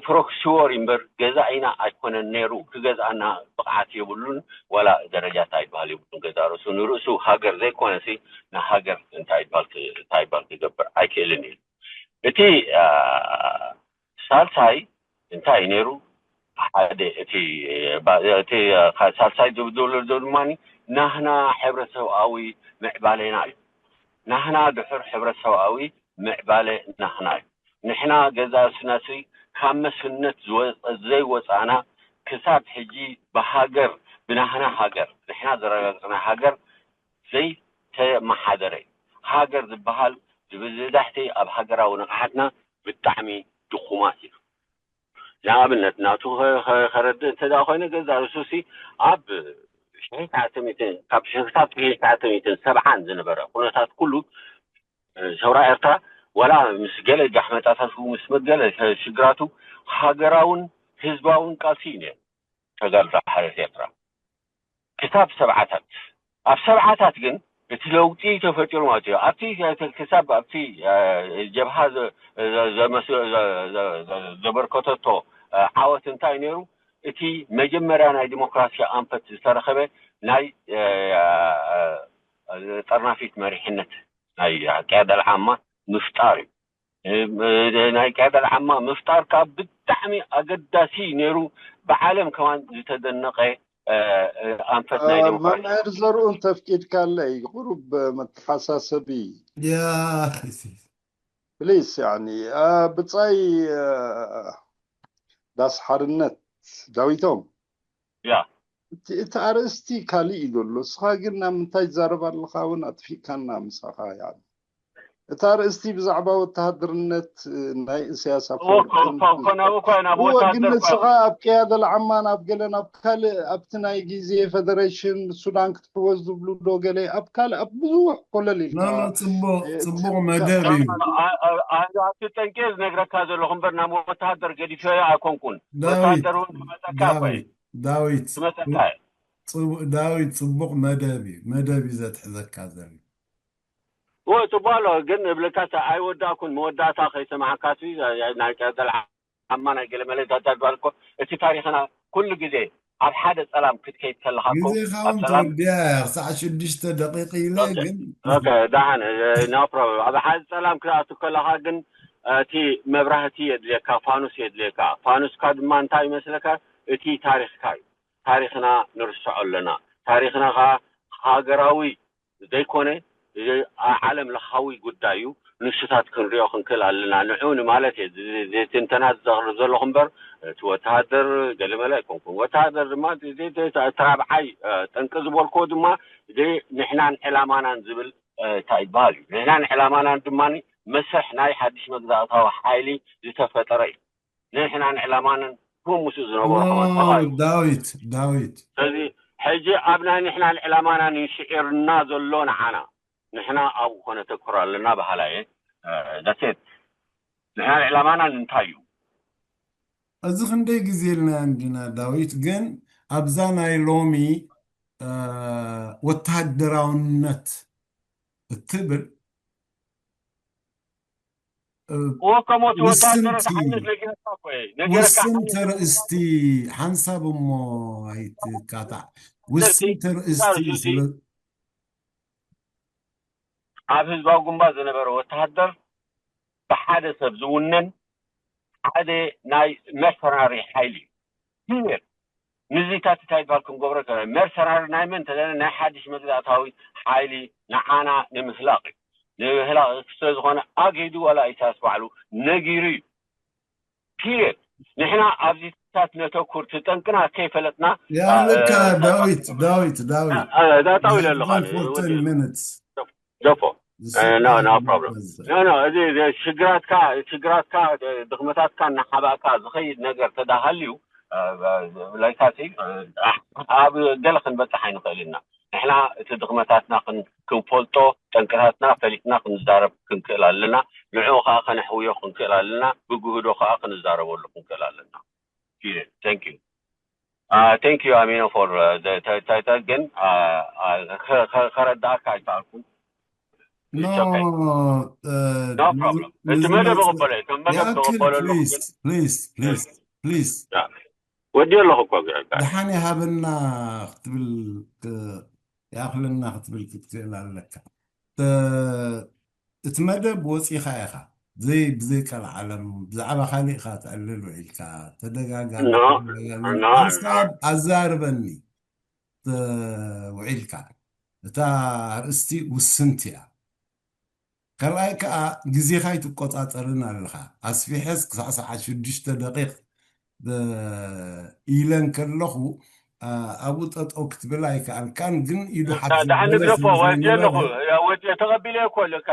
ፕሮክሲ ዎር እምበር ገዛኢና ኣይኮነን ነይሩ። ክገዝኣና ብቕዓት የብሉን፣ ዋላ ደረጃታ ይበሃል የብሉን። ገዛ ርእሱ ንርእሱ ሃገር ዘይኮነሲ ንሃገር እንታይ ይበሃል ክ- እንታይ ይበሃል ክገብር ኣይክእልን እዩ። እቲ ሳልሳይ እንታይ እዩ ነይሩ? ሓደ እቲ እቲ ሳልሳይ ዝብሎ ድማ ናህና ሕብረተሰብኣዊ ምዕባሌና እዩ። ናህና ድሕር ሕብረተሰብኣዊ ምዕባለ ናህና እዩ። ንሕና ገዛ ስነሲ ካብ መስነት ዘይወፃና ክሳብ ሕጂ ብሃገር ብናህና ሃገር ንሕና ዘረጋግፅና ሃገር ዘይተመሓደረ እዩ። ሃገር ዝበሃል ዝብዝዳሕቲ ኣብ ሃገራዊ ንቕሓትና ብጣዕሚ ድኹማት እዩ። ንኣብነት ናቱ ከረድእ እንተ ኮይነ ገዛ ርእሱሲ ኣብ ሽሕን ትሽዓተ ሚእትን ካብ ሽሕን ክሳብ ሽሕን ትሽዓተ ሚእትን ሰብዓን ዝነበረ ኩነታት ኩሉ ሰውራ ኤርትራ ዋላ ምስ ገለ ጃሕመጣታቱ ምስ ገለ ሽግራቱ ሃገራውን ህዝባውን ቃልሲ እዩ ነይሩ። ተጋድሎ ሓርነት ኤርትራ ክሳብ ሰብዓታት ኣብ ሰብዓታት ግን እቲ ለውጢ ተፈጢሩ ማለት እዩ። ኣብቲ ክሳብ ኣብቲ ጀብሃ ዘበርከተቶ ዓወት እንታይ ነይሩ? እቲ መጀመርያ ናይ ዲሞክራሲ ኣንፈት ዝተረኸበ ናይ ጠርናፊት መሪሕነት ናይ ቅያዳ ልዓማ ምፍጣር እዩ። ናይ ቅያዳ ልዓማ ምፍጣር ካብ ብጣዕሚ ኣገዳሲ ነይሩ። ብዓለም ከማን ዝተደነቐ ኣንፈት ናይ ዲሞክራሲ መምህር ዘርኡን ተፍቂድካለይ ቁሩብ መተሓሳሰቢ ያ ፕሊስ ያኒ ብጻይ ዳስ ሓርነት ዳዊቶም ያ እቲ ኣርእስቲ ካልእ እዩ ዘሎ። እስኻ ግን ናብ ምንታይ ትዛረብ ኣለኻ እውን ኣጥፊእካና ምሳኻ። ያ እቲ ኣርእስቲ ብዛዕባ ወተሃደርነት ናይ እስያስ ኣፈወርቅን ኮናቡ ኮይና እወ ግን ንስኻ ኣብ ቅያደ ልዓማ ናብ ገለ ናብ ካልእ ኣብቲ ናይ ግዜ ፈደሬሽን ሱዳን ክትሕወስ ዝብሉ ዶ ገለ ኣብ ካልእ ኣብ ብዙሕ ኮለል ኢልካ ጽቡቕ ጽቡቕ መደብ እዩ። ኣብቲ ጠንቂ ዝነግረካ ዘለኹ እምበር ናብ ወተሃደር ገዲፈዮ ኣይኮንኩን። ወተሃደር እውን ክመፀካ ኮይ ዳዊት ክመፀካ እዩ። ዳዊት ጽቡቕ መደብ እዩ። መደብ እዩ ዘትሕዘካ ዘሎ። ወይ ጽቡቅ ኣሎ ግን እብለካ ኣይወዳእኩን መወዳእታ ከይሰማዕካሲ ናይ ቀደል ዓማ ናይ ገለመለ ዛዳግባል እኮ እቲ ታሪኽና ኩሉ ግዜ ኣብ ሓደ ጸላም ክትከይድ ከለኻ እኮ ግዜኻ እውን ተወዲኣ እያ። ክሳዕ ሽዱሽተ ደቂቕ ኢለ ግን ደሓን no problem ኣብ ሓደ ጸላም ክትኣቱ ከለኻ ግን እቲ መብራህቲ የድልየካ፣ ፋኑስ የድልየካ። ፋኑስካ ድማ እንታይ ይመስለካ? እቲ ታሪኽካ እዩ። ታሪኽና ንርስዖ ኣለና። ታሪኽና ከዓ ሃገራዊ ዘይኮነ ዓለም ለኻዊ ጉዳይ እዩ። ንሱታት ክንሪኦ ክንክእል ኣለና። ንዑ ንማለት እየ ትንተና ዝዘቕርብ ዘለኹ እምበር እቲ ወተሃደር ገለመለ ኣይኮንኩን። ወተሃደር ድማ እቲ ራብዓይ ጠንቂ ዝበልክዎ ድማ ንሕናን ዕላማናን ዝብል እንታይ ይበሃል እዩ። ንሕናን ዕላማናን ድማ መስርሕ ናይ ሓድሽ መግዛእታዊ ሓይሊ ዝተፈጠረ እዩ። ንሕናን ዕላማንን ክምምሱ ዝነበሩ ከማን ተባሂሉ። ዳዊት ዳዊት ስለዚ ሕጂ ኣብ ናይ ንሕናን ዕላማናን እዩ ሽዒርና ዘሎ ንዓና። ንሕና ኣብኡ ከነተኩር ኣለና በሃላ እየ። ዳሴት ንሕናን ዕላማናን እንታይ እዩ? እዚ ክንደይ ግዜ ኢልና እንዲና ዳዊት፣ ግን ኣብዛ ናይ ሎሚ ወታደራውነት እትብል እወ ከሞት ወታደር ሓይነት ነጊረካ እኮ እየ። ነጊረካ ውስን ተርእስቲ ሓንሳብ እሞ ኣይትካታዕ። ውስን ተርእስቲ ስለ ኣብ ህዝባዊ ግንባር ዝነበረ ወተሃደር ብሓደ ሰብ ዝውነን ሓደ ናይ መርሰናሪ ሓይሊ እዩ። ፒሪየድ። ንዚታት እንታይ ይበሃል ክንገብሮ ይከኣል። መርሰናሪ ናይ መን እንተለና ናይ ሓድሽ መግዛእታዊ ሓይሊ ንዓና ንምህላቕ እዩ። ንምህላቕ ስለ ዝኾነ ኣግሂዱ ዋላ ኢሳያስ ባዕሉ ነጊሩ እዩ። ፒሪየድ። ንሕና ኣብዚታት ነተኩር ትጠንቅና ከይፈለጥና ያለካ ዳዊት ዳዊት ዳዊት ዳጣው ይለለኻ ፎርቲን ሚኒትስ ዶፎ no no problem no no እዚ ሽግራትካ ሽግራትካ ድኽመታትካ እናሓባእካ ዝኸይድ ነገር ተዳሃልዩ ላይካሲ ኣብ ገለ ክንበፅሕ ኣይንኽእል ኢና። ንሕና እቲ ድኽመታትና ክንፈልጦ ጠንቅታትና ፈሊጥና ክንዛረብ ክንክእል ኣለና። ንዕኡ ከዓ ከነሕውዮ ክንክእል ኣለና። ብግህዶ ከዓ ክንዛረበሉ ክንክእል ኣለና። Period. Thank you. Thank you, Amino, for the title. ግን ከረዳእካ ኣይከኣልኩን። No problem። እቲ መደብ እቕበሎ፣ ከም መደብ እቕበሎ ኣለኹ። ግን please please please ወዲ ኣለኹ እኮ። ደሓን ይሃበና ክትብል ይኣኽለና ክትብል ክትክእል ኣለካ። እቲ መደብ ወፂኻ ኢኻ፣ ዘይ ብዘይ ቀልዓለም ብዛዕባ ካሊእ ኢኻ ትዕልል ውዒልካ። ተደጋጋሚ ሓሳብ ኣዛርበኒ ውዒልካ። እታ ኣርእስቲ ውስንቲ እያ። ካልኣይ ከዓ ግዜኻ ኣይትቆፃፀርን ኣለኻ። ኣስፊሐስ ክሳዕ ሰዓት ሽዱሽተ ደቂቕ ኢለ እንከለኹ ኣብኡ ጠጠው ክትብል ኣይከኣልካን። ግን ኢዱ ሓፊዙ ደሓን ንግደፎ። ወዲ ኣለኹ። ወዲ ተቐቢለ እኮ ኣለካ።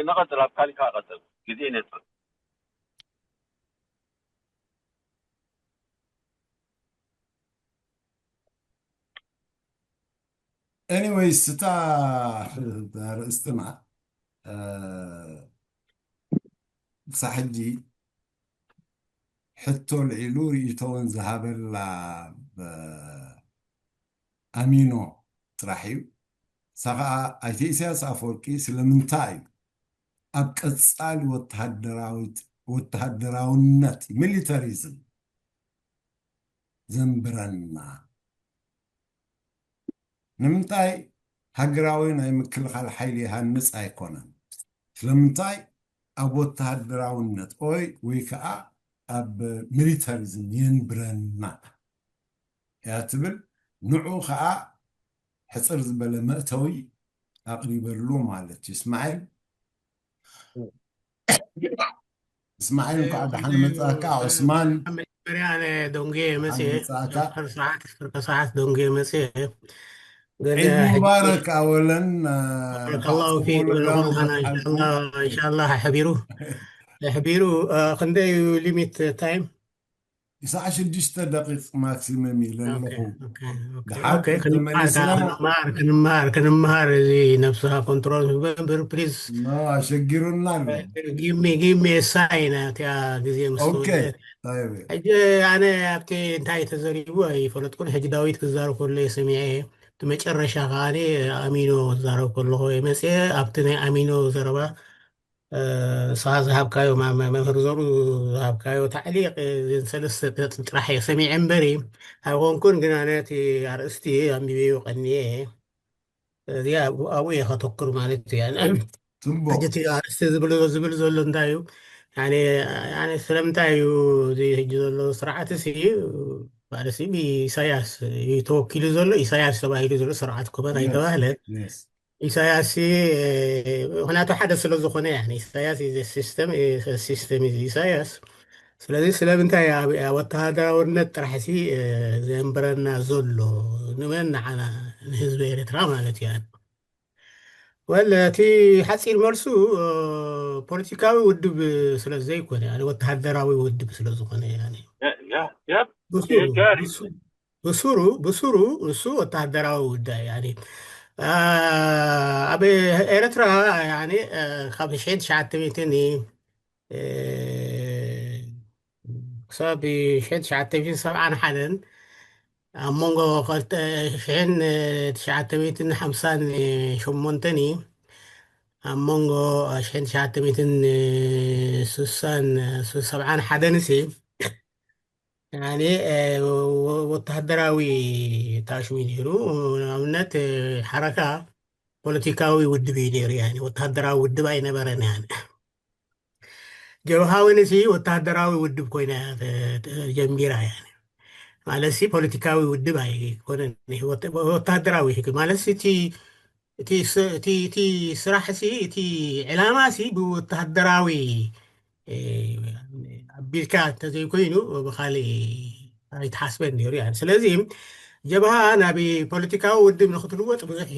ንቐፅል፣ ኣብ ካልካ ቀፅል። ግዜ ነጥፍ። Anyways፣ እታ ኣርእስትና ክሳብ ሕጂ ሕቶ ልዒሉ ርእይቶውን ዝሃበላ ኣሚኖ ጥራሕ እዩ። እሳ ኸዓ ኣይተ ኢሳያስ ኣፈወርቂ ስለምንታይ እዩ ኣብ ቀጻሊ ወተሃደራዊት ወተሃደራውነት ሚሊተሪዝም ዘንብረና? ንምንታይ ሃገራዊ ናይ ምክልኻል ሓይሊ ይሃንጽ ኣይኮነን? ስለምንታይ ኣብ ወተሃደራውነት ኦይ ወይ ከዓ ኣብ ሚሊተሪዝም የንብረና እያ ትብል። ንዑ ከዓ ሕፅር ዝበለ መእተዊ ኣቕሪበሉ ማለት እዩ። እስማዒል እስማዒል እንኳዕ ደሓን መጻእካ። ዑስማን መጀመርያ ኣነ ደንጉየ መፅየ ደሓን መጻእካ። ሕርሰዓት ሕርሰዓት ደንጉየ መፅየ። ዒድ ሙባረክ ኣወለን። ባረከላሁ ፊክ። ኢንሻላ ሕቢሩ ሕቢሩ ክንደይ እዩ ሊሚት ታይም? ሰዓ ሽዱሽተ ደቂቕ ማክሲመም ኢለ ኣለኹ። ክንመሃር ክንመሃር እዚ ነብስኻ ኮንትሮል ንግበር ፕሊዝ። ኣሸጊሩና ኣሎ። ጊቭ ሚ ጊቭ ሚ ሳይን እቲያ ግዜ ምስ ኦኬ ተወደአት። طيب ሕጂ ኣነ ኣብቲ እንታይ ተዘሪቡ ኣይፈለጥኩን። ሕጂ ዳዊት ክዛረብ ከሎ እየ ሰሚዐ። እቲ መጨረሻ ከዓኒ ኣሚኖ ክዛረብ ከለኹ እየ መፅየ። ኣብቲ ናይ ኣሚኖ ዘረባ ንስኻ ዝሃብካዮ መምህር ዘሩ ዝሃብካዮ ታዕሊቅ እዘን ሰለስተ ነጥቢ ጥራሕ እየ ሰሚዐ እምበሪ ኣይኮንኩን፣ ግን ኣነ እቲ ኣርእስቲ ኣንቢበዮ ቀኒየ እየ። ስለዚ ኣብኡ እየ ከተኩር ማለት እዩ። ሕጂ እቲ ኣርእስቲ ዝብል ዝብል ዘሎ እንታይ እዩ? ስለምንታይ እዩ እዚ ሕጂ ዘሎ ስርዓት ሲ ማለት ብኢሳያስ እዩ ተወኪሉ ዘሎ። ኢሳያስ ተባሂሉ ዘሎ ስርዓት ኮመን ኣይተባህለ ኢሳያስ ምክንያቱ ሓደ ስለ ዝኾነ ኢሳያስ ሲስተም ሲስተም ኢሳያስ። ስለዚ ስለምንታይ ወተሃደራውነት ጥራሕ ሲ ዘንብረና ዘሎ ንመን ንዓና ንህዝቢ ኤርትራ ማለት እዩ። ወለ እቲ ሓፂር መልሱ ፖለቲካዊ ውድብ ስለ ዘይኮነ ወተሃደራዊ ውድብ ስለ ዝኾነ ብሱሩ ብሱሩ እሱ ወተሃደራዊ ጉዳይ ኣብ ኤርትራ ካብ ሽሕን ትሽዓተ ሚእትን ክሳብ ሽሕን ትሽዓተ ሚእትን ሰብዓን ሓደን ኣብ መንጎ ሽሕን ትሽዓተ ሚእትን ሓምሳን ሸሞንተን ኣብ መንጎ ሽሕን ትሽዓተ ሚእትን ስሳን ሰብዓን ሓደን ሲ ወተሃደራዊ ታሽሙ ነይሩ። ንኣብነት ሓረካ ፖለቲካዊ ውድብ እዩ ነይሩ። ወተሃደራዊ ውድብ ኣይነበረን። ጀብሃ እውን ሲ ወተሃደራዊ ውድብ ኮይና ጀሚራ። ማለት ሲ ፖለቲካዊ ውድብ ኣይኮነን፣ ወተሃደራዊ ማለት እቲ ስራሕ ሲ እቲ ዕላማ ሲ ብወተሃደራዊ ኣቢልካ እንተዘይኮይኑ ብካሊእ ኣይተሓስበን ነይሩ። ስለዚ ጀብሃ ናብ ፖለቲካዊ ውድብ ንክትልወጥ ብዙሕ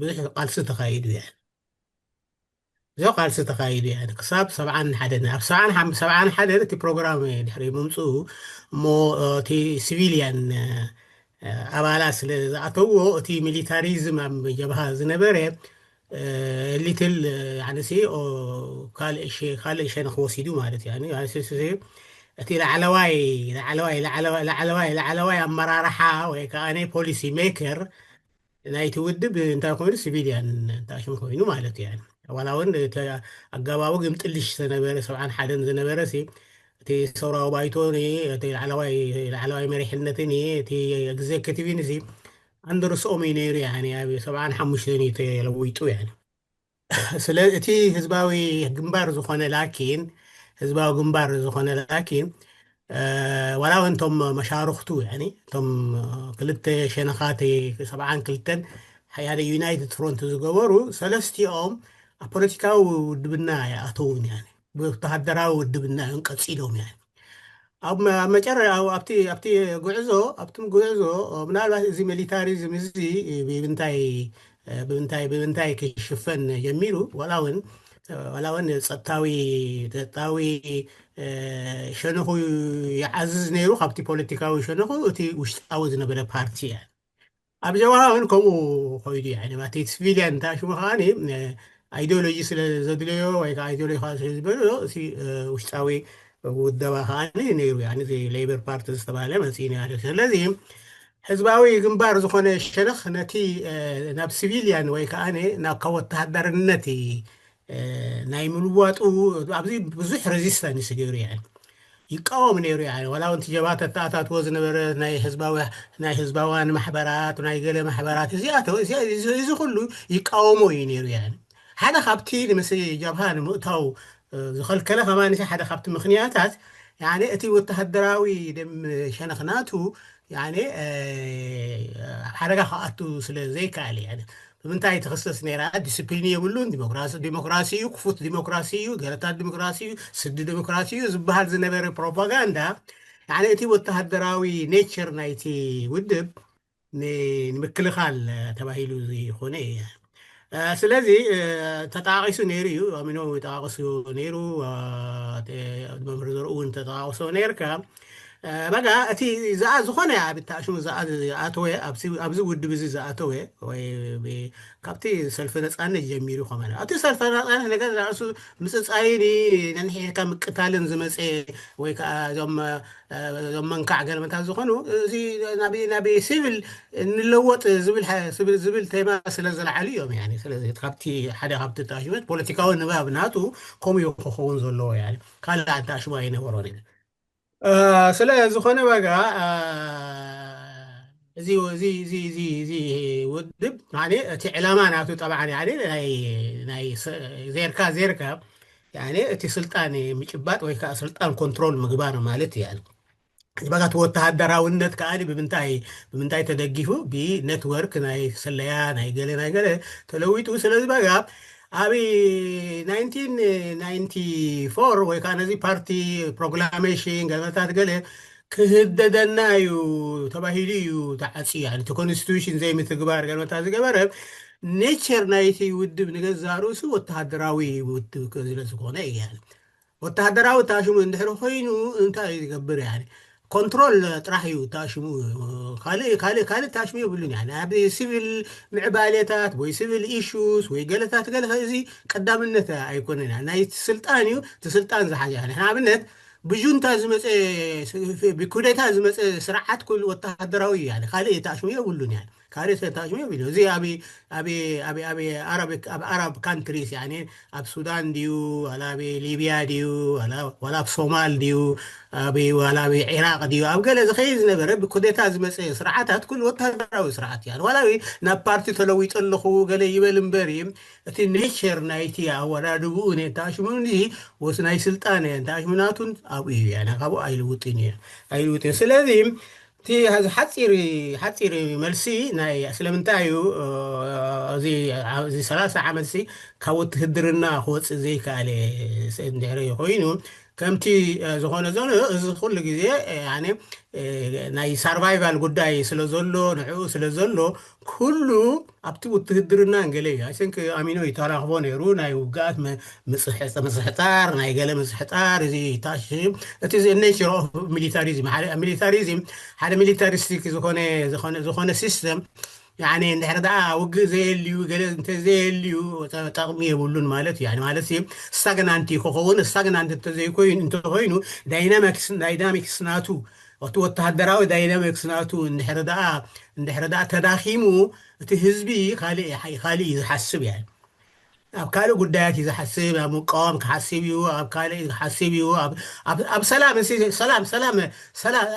ብዙሕ ቃልሲ ተካይዱ። ብዙሕ ቃልሲ ተካይዱ። ክሳብ ሰብዓን ሓደን ኣብ ሰብዓን ሓደን እቲ ፕሮግራም ድሕሪ ምምፅኡ እሞ እቲ ሲቪልያን ኣባላት ስለ ዝኣተውዎ እቲ ሚሊታሪዝም ኣብ ጀብሃ ዝነበረ ሊትል ሲ ካልእ ሸነኽ ወሲዱ ማለት እዩ። እቲ ላዕለዋይ ላዕለዋይ ላዕለዋይ ላዕለዋይ ላዕለዋይ ኣመራርሓ ወይ ከዓ ናይ ፖሊሲ ሜከር ናይቲ ውድብ እንታይ ኮይኑ፣ ሲቪልያን እንታይ ሽም ኮይኑ ማለት እዩ። ዋላ እውን እቲ ኣገባቡ ግምጥልሽ ዝነበረ ሰብዓን ሓደን ዝነበረ ሲ እቲ ሰውራዊ ባይቶ እቲ ላዕለዋይ ላዕለዋይ መሪሕነትን እቲ ኤግዜክቲቭን እዚ ኣንደርስኦም እዩ ነይሩ። ያኒ ኣብ ሰብዓን ሓሙሽተን እዩ ተለዊጡ። ያኒ ስለ እቲ ህዝባዊ ግንባር ዝኾነ ላኪን ህዝባዊ ግንባር ዝኾነ ላኪን ዋላ እውን እቶም መሻርኽቱ ያኒ እቶም ክልተ ሸነኻት ሰብዓን ክልተን ሓደ ዩናይትድ ፍሮንት ዝገበሩ ሰለስቲኦም ኣብ ፖለቲካዊ ውድብና ይኣተውን ያኒ ብወተሃደራዊ ውድብና እዮም ቀፂሎም ያኒ ኣብ መጨረ ኣብቲ ኣብቲ ጉዕዞ ኣብቲ ጉዕዞ ምናልባት እዚ ሚሊታሪዝም እዚ ብምንታይ ብምንታይ ብምንታይ ክሽፈን ጀሚሩ ዋላ እውን ዋላ እውን ጸጥታዊ ጸጥታዊ ሸነኹ ይዓዝዝ ነይሩ። ካብቲ ፖለቲካዊ ሸነኹ እቲ ውሽጣዊ ዝነበረ ፓርቲ እያ። ኣብ ጀብሃ እውን ከምኡ ኮይዱ እያ። እቲ ሲቪልያን ተኣሽሙ ከዓኒ ኣይዲዮሎጂ ስለ ዘድለዮ ወይ ከዓ ኣይዲዮሎጂ ከዓ ስለ ዝበሎ እቲ ውሽጣዊ ውደባ ከዓ ነይሩ። ያ ሌበር ፓርቲ ዝተባሃለ መፅኡ ነይሩ። ስለዚ ህዝባዊ ግንባር ዝኾነ ሸነኽ ነቲ ናብ ሲቪልያን ወይ ከዓ ናብ ካብ ወተሃደርነት ናይ ምልዋጡ ኣብዚ ብዙሕ ሬዚስታንስ ገይሩ። ያ ይቃወም ነይሩ። ያ ዋላ እውን ጀብሃ ተተኣታትዎ ዝነበረ ናይ ህዝባውያን ማሕበራት ናይ ገለ ማሕበራት እዚኣተው እዚ ኩሉ ይቃወሞ እዩ ነይሩ። ያ ሓደ ካብቲ ንመስ ጀብሃ ንምእታው ዝኸልከለ ከማን ሓደ ካብቲ ምኽንያታት እቲ ወተሃደራዊ ደም ሸነኽናቱ ሓደጋ ክኣቱ ስለ ዘይከኣል። ብምንታይ ትኽሰስ ነይራ? ዲስፕሊን የብሉን፣ ዲሞክራሲ ዲሞክራሲ እዩ፣ ክፉት ዲሞክራሲ እዩ፣ ገለታት ዲሞክራሲ እዩ፣ ስዲ ዲሞክራሲ እዩ ዝበሃል ዝነበረ ፕሮፓጋንዳ እቲ ወተሃደራዊ ኔቸር ናይቲ ውድብ ንምክልኻል ተባሂሉ ዝኾነ እዩ። ስለዚ ተጣቂሱ ነይሩ እዩ። ኣሚኖ ጠቃቅሱ ነይሩ። መምህር ዘርኡ እውን ተጠቃቅሶ ነይርካ። በቃ እቲ ዝኣ ዝኾነ ኣብ ተኣሽሙ ዝኣ ዝኣተወ ኣብዚ ውድብ እዚ ዝኣተወ ወይ ካብቲ ሰልፊ ነፃነት ጀሚሩ ከመ ኣብቲ ሰልፊ ነፃነት ነገር ራእሱ ምፅፃይን ነንሕካ ምቅታልን ዝመፀ ወይ ከዓ እዞም እዞም መንካዕ ገለመታት ዝኾኑ እዚ ናብ ሲቪል እንለወጥ ዝብል ዝብል ቴማ ስለ ዝለዓሉ እዮም። ስለዚ ካብቲ ሓደ ካብቲ ተኣሽሞት ፖለቲካዊ ንባብ ናቱ ከምኡ ክኸውን ዘለዎ ካልእ ኣንተ ኣሽሙ ኣይነበሮን። ስለ ዝኾነ በጋ እዚ እዚ እዚ እዚ እዚ እዚ ውድብ እቲ ዕላማ ናቱ ጠብዓ ዜርካ ዜርካ እቲ ስልጣን ምጭባጥ ወይ ከዓ ስልጣን ኮንትሮል ምግባር ማለት እያ። በጋ እቲ ወተሃደራውነት ከዓ ብምንታይ ብምንታይ ተደጊፉ ብኔትወርክ ናይ ስለያ ናይ ገለ ናይ ገለ ተለዊጡ። ስለዚ በጋ ኣብ ናይንቲን ናይንቲ ፎር ወይ ከዓ ነዚ ፓርቲ ፕሮክላሜሽን ገለታት ገለ ክህደደና እዩ ተባሂሉ እዩ ተዓፅዩ። እቲ ኮንስቲቱሽን ዘይምትግባር ገለታት ዝገበረ ኔቸር ናይቲ ውድብ ንገዛ ርእሱ ወተሃደራዊ ውድብ ስለ ዝኾነ እያ። ወተሃደራዊ ታሽሙ እንድሕሪ ኮይኑ እንታይ እዩ ዝገብር? ኮንትሮል ጥራሕ እዩ ታሽሙ። ካልእ ካልእ ካልእ ታሽሙ የብሉን። ኣብ ሲቪል ምዕባሌታት ወይ ሲቪል ኢሹስ ወይ ገለታት ገለ እዚ ቀዳምነት ኣይኮነን። ናይ ስልጣን እዩ። እቲ ስልጣን ዝሓዘ ንኣብነት ብጁንታ ዝመፀ ብኩዴታ ዝመፀ ስርዓት ኩሉ ወተሃደራዊ እዩ። ካልእ ታሽሙ የብሉን። ካልእ ሰብ ታሽሙ የብሉን። እዚ ኣብ ኣብ ኣብ ኣብ ኣረብ ኣብ ኣረብ ካንትሪስ ያኒ ኣብ ሱዳን ድዩ ዋላ ኣብ ሊብያ ድዩ ዋላ ኣብ ሶማል ድዩ ኣብ ዋላ ኣብ ዒራቅ ድዩ ኣብ ገለ ዝኸይድ ዝነበረ ብኩዴታ ዝመፀ ስርዓታት ኩሉ ወታደራዊ ስርዓት እያ። ዋላ ናብ ፓርቲ ተለዊጡ ኣለኹ ገለ ይበል እምበር እቲ ኔቸር ናይቲ ኣወዳድብኡ ንታሽሙ ወስ ናይ ስልጣን ንታሽሙ ናቱን ኣብኡ እዩ። ካብኡ ኣይልውጥን እዩ ኣይልውጥን። ስለዚ እቲ ሓፂር ሓፂር መልሲ ናይ ስለምንታይ እዩ እዚ ሰላሳ ዓመት ሲ ካብ ውትህድርና ክወፅእ ዘይከኣለ እንድሕሪ ኮይኑ ከምቲ ዝኾነ ዘሎ እዚ ኩሉ ግዜ ናይ ሳርቫይቫል ጉዳይ ስለ ዘሎ ንዕኡ ስለ ዘሎ ኩሉ ኣብቲ ውትህድርና ገለ እዩ። ኣይሰንክ ኣሚኖ ይተራኽቦ ነይሩ ናይ ውግኣት ምስሕጣር ናይ ገለ ምስሕጣር እዚ ታሽም እቲ ኔቸር ኦፍ ሚሊታሪዝም ሚሊታሪዝም ሓደ ሚሊታሪስቲክ ዝኾነ ዝኾነ ሲስተም ያኔ እንድሕር ደኣ ውግእ ዘየልዩ ገለ እንተዘየልዩ ጠቕሚ የብሉን ማለት እዩ። ማለት stagnant እዩ ክኸውን። Stagnant እንተዘይኮይኑ እንተኮይኑ dynamics ናቱ እቲ ወተሃደራዊ dynamics ናቱ እንድሕር ደኣ እንድሕር ደኣ ተዳኺሙ እቲ ህዝቢ ካልእ ካልእ እዩ ዝሓስብ። ያ ኣብ ካልእ ጉዳያት እዩ ዝሓስብ። ኣብ ምቃወም ክሓስብ እዩ፣ ኣብ ካልእ ክሓስብ እዩ። ኣብ ሰላም ሰላም ሰላም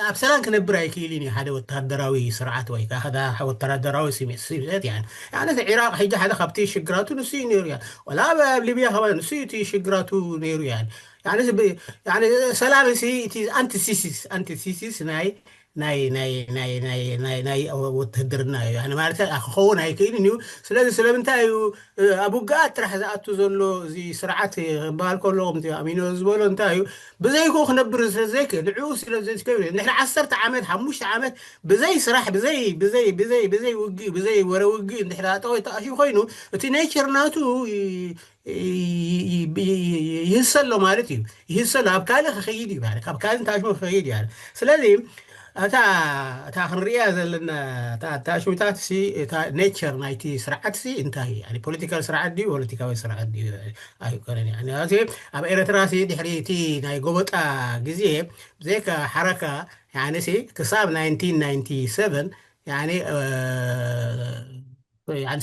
ኣብ ሰላም ክነብር ኣይክእልን እዩ ሓደ ወተሃደራዊ ስርዓት ወይ ከዓ ወተሃደራዊ ስምዒት። ያን ያን ኢራቅ ሕጂ ሓደ ካብቲ ሽግራቱ ንሱ እዩ ነይሩ። ያን ወላ ኣብ ሊብያ ከማ ንሱ እዩ እቲ ሽግራቱ ነይሩ። ያን ሰላም እቲ ኣንቲሲሲስ ኣንቲሲሲስ ናይ ናይ ናይ ናይ ናይ ናይ ናይ ውትህድርና እዩ። ማለት ክኸውን ኣይክእልን እዩ። ስለዚ ስለምንታይ እዩ ኣብ ውግኣት ጥራሕ ዝኣቱ ዘሎ እዚ ስርዓት ክበሃል ከሎ ከምቲ ኣሚኖ ዝበሎ እንታይ እዩ ብዘይኮ ክነብር ስለዘይክ ንዕኡ ስለዘይትከብ ንሕና ዓሰርተ ዓመት ሓሙሽተ ዓመት ብዘይ ስራሕ ብዘይ ብዘይ ብዘይ ብዘይ ውግእ ብዘይ ወረ ውግእ እንድሕር ኣጠወይ ተኣሽዩ ኮይኑ እቲ ኔቸር ናቱ ይህሰሎ ማለት እዩ። ይህሰሎ ኣብ ካልእ ክኸይድ እዩ ማለት ካብ ካልእ ታሽሙ ክኸይድ እዩ። ስለዚ እታ እታ ክንርእያ ዘለና ታሽሙታት ሲ እታ ኔቸር ናይቲ ስርዓት ሲ እንታይ እዩ? ፖለቲካል ስርዓት ድዩ ፖለቲካዊ ስርዓት ድዩ? ኣይኮነን። ኣብ ኤረትራ ሲ ድሕሪ እቲ ናይ ጎበጣ ግዜ ብዘይካ ሓረካ ሲ ክሳብ ናይንቲን ናይንቲ ሰቨን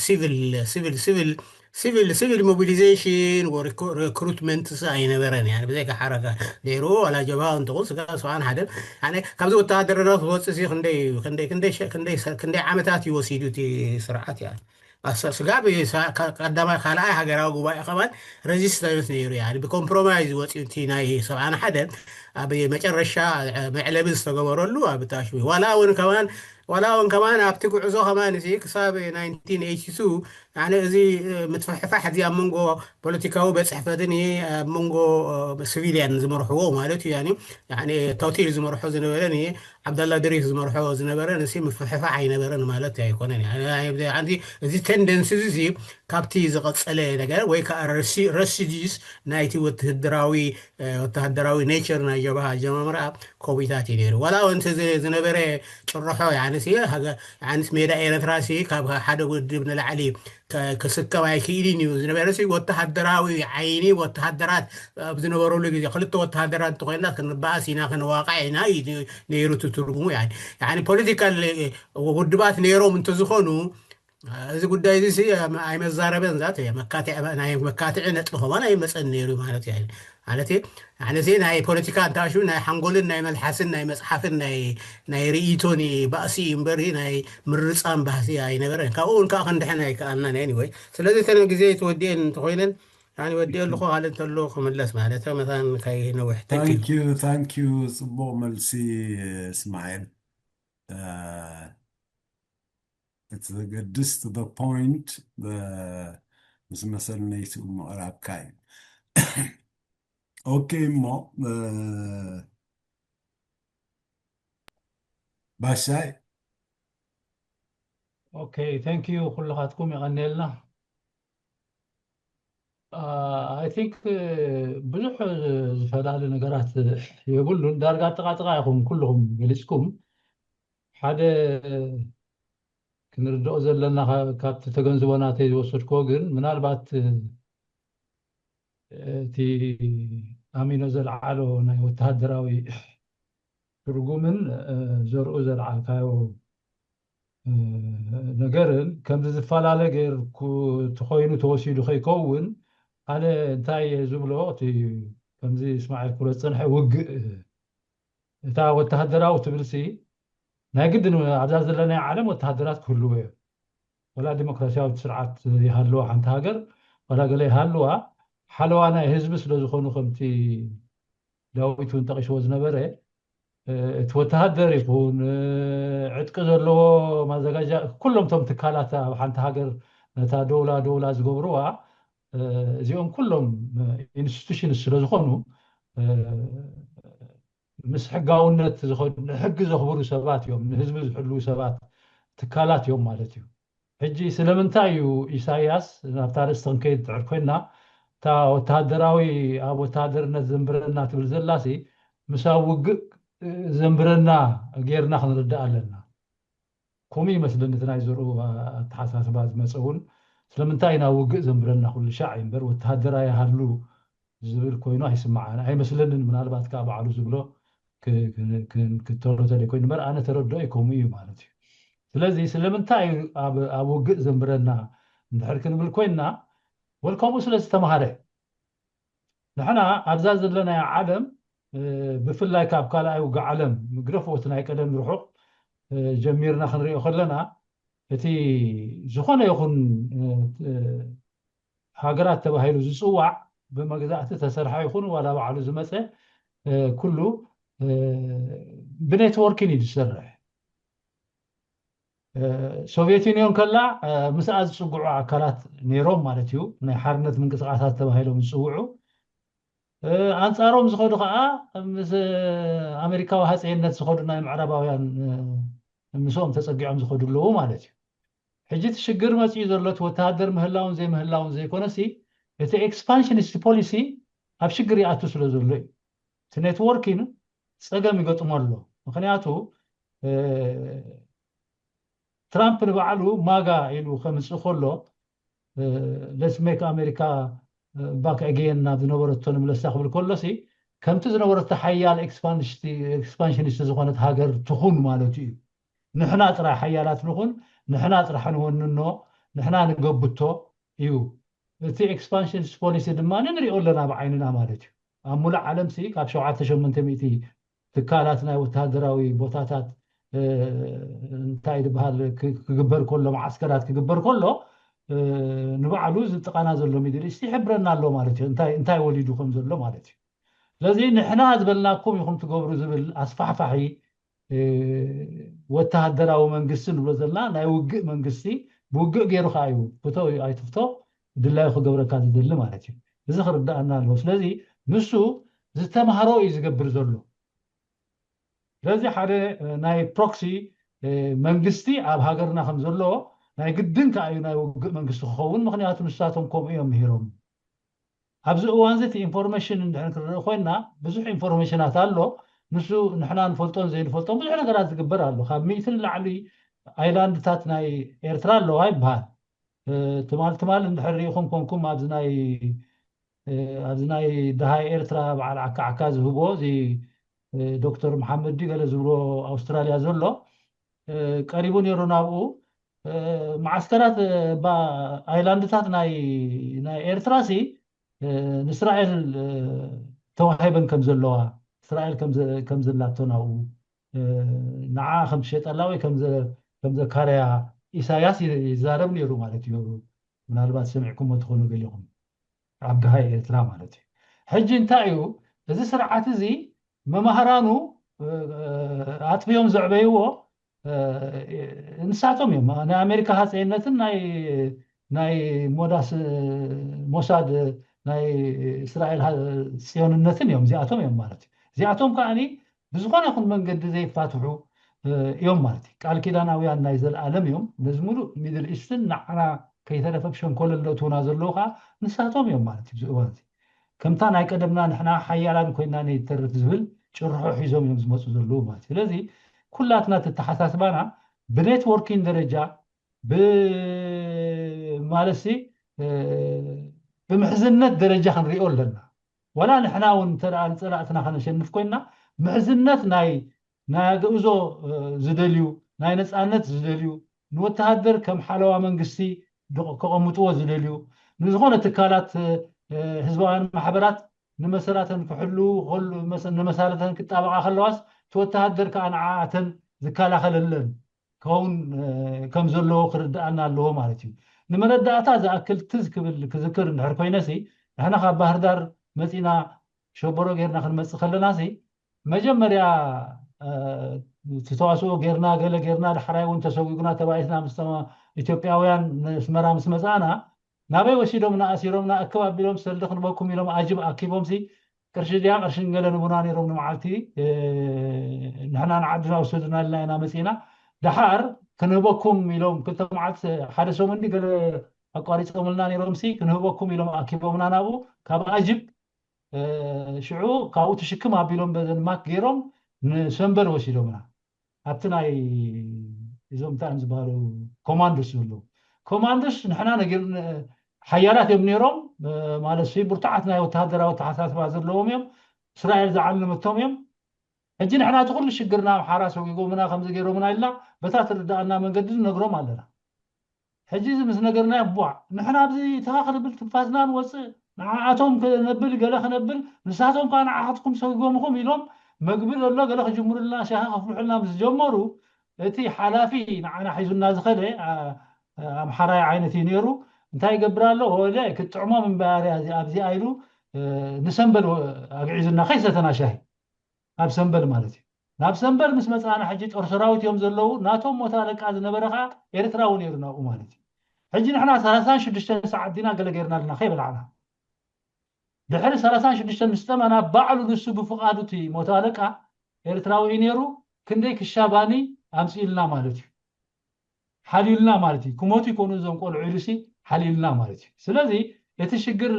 ሲቪል ሲቪል ሲቪል ሲቪል ሲቪል ሞቢሊዜሽን ሪክሩትመንት ኣይነበረን። ብዘይካ ሓረካ ነይሩ ዋላ ጀብሃ እንትኹን ስጋ ሰብዓን ሓደን ካብዚ ወተሃደርና ክወፅእ ክንደይ ዓመታት እዩ ወሲዱ እቲ ስርዓት። ስጋብ ቀዳማይ ካልኣይ ሃገራዊ ጉባኤ ከማን ሬዚስተንስ ነይሩ። ብኮምፕሮማይዝ ወፂኡ እቲ ናይ ሰብዓን ሓደን ኣብ መጨረሻ መዕለቢ ዝተገበረሉ ኣብ ታሽሙ ዋላ እውን ከማን ዋላ እውን ከማን ኣብቲ ጉዕዞ ከማን እዚ ክሳብ ናይንቲን ኤይቲ ቱ እዚ ምትፍሕፋሕ እዚ ኣብ መንጎ ፖለቲካዊ ቤት ፅሕፈትን ኣብ መንጎ ሲቪልያን ዝመርሕዎ ማለት እዩ። ቶቲል ዝመርሖ ዝነበረን ዓብደላ ድሪፍ ዝመርሖ ዝነበረን ምፍሕፋሕ ኣይነበረን ማለት ኣይኮነን። እዚ ቴንደንሲ እዚ ካብቲ ዝቐፀለ ነገር ወይ ከዓ ረሲዲስ ናይቲ ወትህድራዊ ወተሃደራዊ ኔቸር ናይ ጀብሃ ኣጀማምራ ኮቢታት እዩ ነይሩ። ዋላ እውን ዝነበረ ጭርሖ ያንስ ሜዳ ኤረትራ ሲ ካብ ሓደ ውድብ ንላዕሊ ክስከም ኣይክእልን እዩ ዝነበረ። ወተሃደራዊ ዓይኒ ወተሃደራት ኣብ ዝነበረሉ ግዜ ክልተ ወተሃደራት እንተኮይና ክንበኣስ ኢና ክንዋቃዕ ኢና እዩ ነይሩ እቲ ትርጉሙ። ፖለቲካል ውድባት ነይሮም እንተዝኾኑ እዚ ጉዳይ እዚ ኣይመዛረበን። ዛት ናይ መካትዒ ነጥቢ ከማን ኣይመፀን ነይሩ ማለት እዩ። ማለት ኣነዚ ናይ ፖለቲካ እንታሹ ናይ ሓንጎልን ናይ መልሓስን ናይ መፅሓፍን ናይ ርእይቶን ባእሲ እዩ እምበር ናይ ምርፃን ባህሲ ኣይነበረን። ካብኡ እውን ከዓ ክንድሕን ኣይከኣልናን። Anyway ስለዚ ተነ ግዜ ተወዲአን እንተኮይነን ወዲኦ ኣለኹ ካልእ እንተሎ ክምለስ ማለት መታን ከይነውሕ። ታንኪዩ ታንኪዩ። ፅቡቕ መልሲ እስማኤል። እቲ ዘገድስ to the point ምስ መሰል ነይትኡ ምቕራብካ እዩ። ኦኬ እሞ ባሻይ ኦኬ thank you ኩልኻትኩም የቐንየልና። I think ብዙሕ ዝፈላለ ነገራት የብሉን። ዳርጋ ጥቓጥቓ ኢኹም ኩልኹም ገሊፅኩም። ሓደ ክንርድኦ ዘለና ካብቲ ተገንዝቦ ናተይ ዝወሰድክዎ ግን ምናልባት እቲ ኣሚኖ ዘልዓሎ ናይ ወተሃደራዊ ትርጉምን ዘርኡ ዘልዓልካዮ ነገርን ከምዚ ዝፈላለ ገይርኩ ተኮይኑ ተወሲዱ ከይከውን ኣነ እንታይ እየ ዝብሎ እቲ ከምዚ እስማዒል ክብሎ ዝፀንሐ ውግእ እታ ወተሃደራዊ ትብልሲ ናይ ግድን ኣብዛ ዘለናዮ ዓለም ወተሃደራት ክህልዎ እዮም። ወላ ዲሞክራሲያዊት ስርዓት ይሃልዋ ሓንቲ ሃገር ወላ ገለ ይሃልዋ ሓለዋ ናይ ህዝቢ ስለዝኾኑ ከምቲ ዳዊት እውን ጠቂስዎ ዝነበረ እቲ ወተሃደር ይኹን ዕጥቂ ዘለዎ ማዘጋጃ ኩሎም ቶም ትካላት ኣብ ሓንቲ ሃገር ነታ ደውላ ደውላ ዝገብርዋ እዚኦም ኩሎም ኢንስቲቱሽንስ ስለዝኾኑ ምስ ሕጋውነት ዝኸዱ ንሕጊ ዘኽብሩ ሰባት እዮም፣ ንህዝቢ ዝሕልዉ ሰባት ትካላት እዮም ማለት እዩ። ሕጂ ስለምንታይ እዩ ኢሳያስ ናብታ ርእስቲ ክንከይድ ትዕር ኮይና እታ ወተሃደራዊ ኣብ ወተሃደርነት ዘንብረና ትብል ዘላሲ ምስ ኣብ ውግእ ዘንብረና ጌርና ክንርዳእ ኣለና። ከምኡ ይመስለኒ እቲ ናይ ዘርኡ ኣተሓሳስባ ዝመፀ እውን ስለምንታይ ኢና ውግእ ዘንብረና ኩሉ ሻዕ እዩ እምበር ወተሃደር ኣይሃሉ ዝብል ኮይኑ ኣይስምዓን ኣይመስለንን። ምናልባት ከዓ ባዕሉ ዝብሎ ክተረተለ ኮይኑ እምበር ኣነ ተረድኦ እዩ ከምኡ እዩ ማለት እዩ። ስለዚ ስለምንታይ እዩ ኣብ ውግእ ዘንብረና እንድሕር ክንብል ኮይንና ወል ከምኡ ስለ ዝተምሃረ ንሕና ኣብዛ ዘለናያ ዓለም ብፍላይ ካብ ካልኣይ ውግእ ዓለም ግደፍዎ እቲ ናይ ቀደም ርሑቕ ጀሚርና ክንሪኦ ከለና እቲ ዝኾነ ይኹን ሃገራት ተባሂሉ ዝፅዋዕ ብመግዛእቲ ተሰርሐ ይኹን ዋላ ባዕሉ ዝመፀ ኩሉ ብኔትወርኪን እዩ ዝሰርሕ። ሶቪየት ዩኒዮን ከላ ምስኣ ዝፅግዑ ኣካላት ነይሮም ማለት እዩ። ናይ ሓርነት ምንቅስቃሳት ተባሂሎም ዝፅውዑ ኣንፃሮም ዝኸዱ ከዓ ምስ ኣሜሪካዊ ሃፀይነት ዝኸዱ ናይ ምዕራባውያን ምስኦም ተፀጊዖም ዝኸዱ ኣለዉ ማለት እዩ። ሕጂ እቲ ሽግር መፅኡ ዘሎ እቲ ወተሃደር ምህላውን ዘይምህላውን ዘይኮነሲ እቲ ኤክስፓንሽኒስት ፖሊሲ ኣብ ሽግር ይኣቱ ስለ ዘሎ እዩ። እቲ ኔትወርኪን ፀገም ይገጥሞ ኣሎ። ምክንያቱ ትራምፕ ንባዕሉ ማጋ ኢሉ ከምፅእ ከሎ let's make America back again ናብ ዝነበረቶ ንምለሳ ክብል ከሎሲ ከምቲ ዝነበረቶ ሓያል ኤክስፓንሽኒስት ዝኾነት ሃገር ትኹን ማለቱ እዩ። ንሕና ጥራይ ሓያላት ንኹን፣ ንሕና ጥራሕ ንወንኖ፣ ንሕና ንገብቶ እዩ። እቲ ኤክስፓንሽኒስት ፖሊሲ ድማ ንሪኦ ኣለና ብዓይንና ማለት እዩ። ኣብ ሙሉእ ዓለም ሲ ካብ ሸውዓተ ሸሞንተ ሚእቲ ትካላት ናይ ወተሃደራዊ ቦታታት እንታይ ዝበሃል ክግበር ከሎ መዓስከራት ክግበር ከሎ ንባዕሉ ዝጥቃና ዘሎ ሚድል ኢስት ይሕብረና ኣሎ ማለት እዩ። እንታይ ወሊዱ ከም ዘሎ ማለት እዩ። ስለዚ ንሕና ዝበልናኩም ኢኹም ትገብሩ ዝብል ኣስፋሕፋሒ ወተሃደራዊ መንግስቲ ንብሎ ዘለና ናይ ውግእ መንግስቲ ብውግእ ገይሩ ከዓ እዩ ፍቶ ኣይትፍቶ ድላዩ ክገብረካ ዝደሊ ማለት እዩ። እዚ ክርዳኣና ኣለዎ። ስለዚ ንሱ ዝተምሃሮ እዩ ዝገብር ዘሎ። ስለዚ ሓደ ናይ ፕሮክሲ መንግስቲ ኣብ ሃገርና ከም ዘሎ ናይ ግድን ከዓ እዩ ናይ ውግእ መንግስቲ ክኸውን። ምክንያቱ ንሳቶም ከምኡ እዮም ምሂሮም። ኣብዚ እዋን እዚ እቲ ኢንፎርሜሽን እንድሕር ክንርኢ ኮይና ብዙሕ ኢንፎርሜሽናት ኣሎ። ንሱ ንሕና ንፈልጦን ዘይንፈልጦን ብዙሕ ነገራት ዝግበር ኣሎ። ካብ ሚእቲ ንላዕሊ ኣይላንድታት ናይ ኤርትራ ኣለዋ ይበሃል። ትማል ትማል እንድሕር ሪኢኹም ኮንኩም ኣብዚ ናይ ኣብዚ ናይ ደሃይ ኤርትራ በዓል ዓካ ዓካ ዝህቦ እዚ ዶክተር መሓመድ ዲ ገለ ዝብሎ ኣውስትራልያ ዘሎ ቀሪቡ ነይሩ ናብኡ። መዓስከራት ኣይላንድታት ናይ ኤርትራ ሲ ንእስራኤል ተዋሂበን ከም ዘለዋ፣ እስራኤል ከም ዘላቶ ናብኡ ንዓ ከም ትሸጠላ ወይ ከም ዘካረያ ኢሳያስ ይዛረብ ነይሩ ማለት እዩ። ምናልባት ሰሚዕኩሞ ትኾኑ ገሊኹም ኣብ ደሃይ ኤርትራ ማለት እዩ። ሕጂ እንታይ እዩ እዚ ስርዓት እዚ መማህራኑ ኣጥፍዮም ዘዕበይዎ ንሳቶም እዮም። ናይ ኣሜሪካ ሃፀይነትን ናይ ናይ ሞዳስ ሞሳድ ናይ እስራኤል ጽዮንነትን እዮም። እዚኣቶም እዮም ማለት እዩ። እዚኣቶም ከዓኒ ብዝኾነ ይኹን መንገዲ ዘይፋትሑ እዮም ማለት እዩ። ቃል ኪዳናውያን ናይ ዘለኣለም እዮም። ነዚ ሙሉእ ሚድል ኢስትን ንዓና ከይተረፈ ብሸንኮለል ዘእትውና ዘለዉ ከዓ ንሳቶም እዮም ማለት እዩ። እዚ እዋን እዚ ከምታ ናይ ቀደምና ንሕና ሓያላን ኮይና ነይተርፍ ዝብል ጭርሖ ሒዞም እዮም ዝመፁ ዘለዉ ማለት እዩ። ስለዚ ኩላትና ተተሓሳስባና ብኔትወርኪን ደረጃ ብማለትሲ ብምሕዝነት ደረጃ ክንሪኦ ኣለና። ዋላ ንሕና እውን እንተ ንፀላእትና ከነሸንፍ ኮይና ምሕዝነት ናይ ናይ ኣገእዞ ዝደልዩ ናይ ነፃነት ዝደልዩ ንወተሃደር ከም ሓለዋ መንግስቲ ከቐምጥዎ ዝደልዩ ንዝኾነ ትካላት ህዝባውያን ማሕበራት ንመሰላተን ክሕሉ ንመሳለተን ክጣበቃ ከለዋስ እቲ ወተሃደር ከዓ ንዓኣተን ዝከላኸለለን ክኸውን ከም ዘለዎ ክርድኣና ኣለዎ ማለት እዩ። ንመረዳእታ ዝኣክል ትዝ ክብል ክዝክር እንድሕር ኮይነሲ ንሕና ካብ ባህርዳር መፂና ሸበሮ ጌርና ክንመፅእ ከለናሲ መጀመርያ እቲ ተዋስኦ ጌርና ገለ ጌርና ዳሕራይ እውን ተሰጒጉና ተባኢስና ምስ ኢትዮጵያውያን ንስመራ ምስ መፃእና ናበይ ወሲዶምና ኣሲሮምና እክብ ኣቢሎም ሰልዲ ክንበኩም ኢሎም ኣጅብ ኣኪቦምሲ ቅርሺ ድያ ቅርሽን ገለ ንቡና ነይሮም ንመዓልቲ ንሕና ንዓድና ውሰዱና ኢልና ኢና መፂና። ደሓር ክንህበኩም ኢሎም ክልተ መዓልቲ ሓደ ሰሙን ገለ ኣቋሪፆምልና ነይሮምሲ ክንህበኩም ኢሎም ኣኪቦምና ናብኡ ካብ ኣጅብ ሽዑ ካብኡ ትሽክም ኣቢሎም በዘን ማክ ገይሮም ንሰንበር ወሲዶምና ኣብቲ ናይ እዞም እንታይ እዮም ዝበሃሉ ኮማንዶስ ዘለዉ። ኮማንዶስ ንሕና ነገር ሓያላት እዮም ነይሮም ማለት ሲ ብርቱዓት ናይ ወተሃደራዊ ኣተሓሳስባ ዘለዎም እዮም። እስራኤል ዝዓለመቶም እዮም። ሕጂ ንሕና እቲ ኩሉ ሽግርና ኣምሓራ ሰጒጎምና ከምዚ ገይሮምና ኢልና በታ ትርዳእና መንገዲ ንነግሮም ኣለና። ሕጂ እዚ ምስ ነገርናዮ ቧዕ ንሕና ኣብዚ ተኻ ክንብል ትንፋስና ንወፅእ ንዓኣቶም ክነብል ገለ ክነብል ንሳቶም ከዓ ንዓኻትኩም ሰጒጎምኹም ኢሎም መግቢ ዘሎ ገለ ክጅምሩልና ሻሂ ከፍልሑልና ምስ ጀመሩ እቲ ሓላፊ ንዓና ሒዙና ዝኸደ ኣምሓራይ ዓይነት እዩ ነይሩ። እንታይ ይገብር ኣሎ ወለ ክትጥዕሞም እምበኣር እያ እዚኣ ኣብዚኣ ኢሉ ንሰንበል ኣግዒዙና ከይሰተና ሻሂ ኣብ ሰንበል ማለት እዩ። ናብ ሰንበል ምስ መፃና ሕጂ ጦር ሰራዊት እዮም ዘለዉ ናቶም ሞት ኣለቃ ዝነበረ ከዓ ኤርትራዊ ነይሩ ናብኡ ማለት እዩ። ሕጂ ንሕና ሰላሳን ሽዱሽተን ሰዓት ዲና ገለ ገይርና ኣለና ከይበላዕና ድሕሪ ሰላሳን ሽዱሽተን ምስ ጠመና ባዕሉ ንሱ ብፍቓዱ እቲ ሞት ኣለቃ ኤርትራዊ እዩ ነይሩ ክንደይ ክሻባኒ ኣምፅእልና ማለት እዩ። ሓልዩልና ማለት እዩ። ክሞቱ ይኮኑ እዞም ቆልዑ ኢሉሲ ሓልዩልና ማለት እዩ። ስለዚ እቲ ሽግር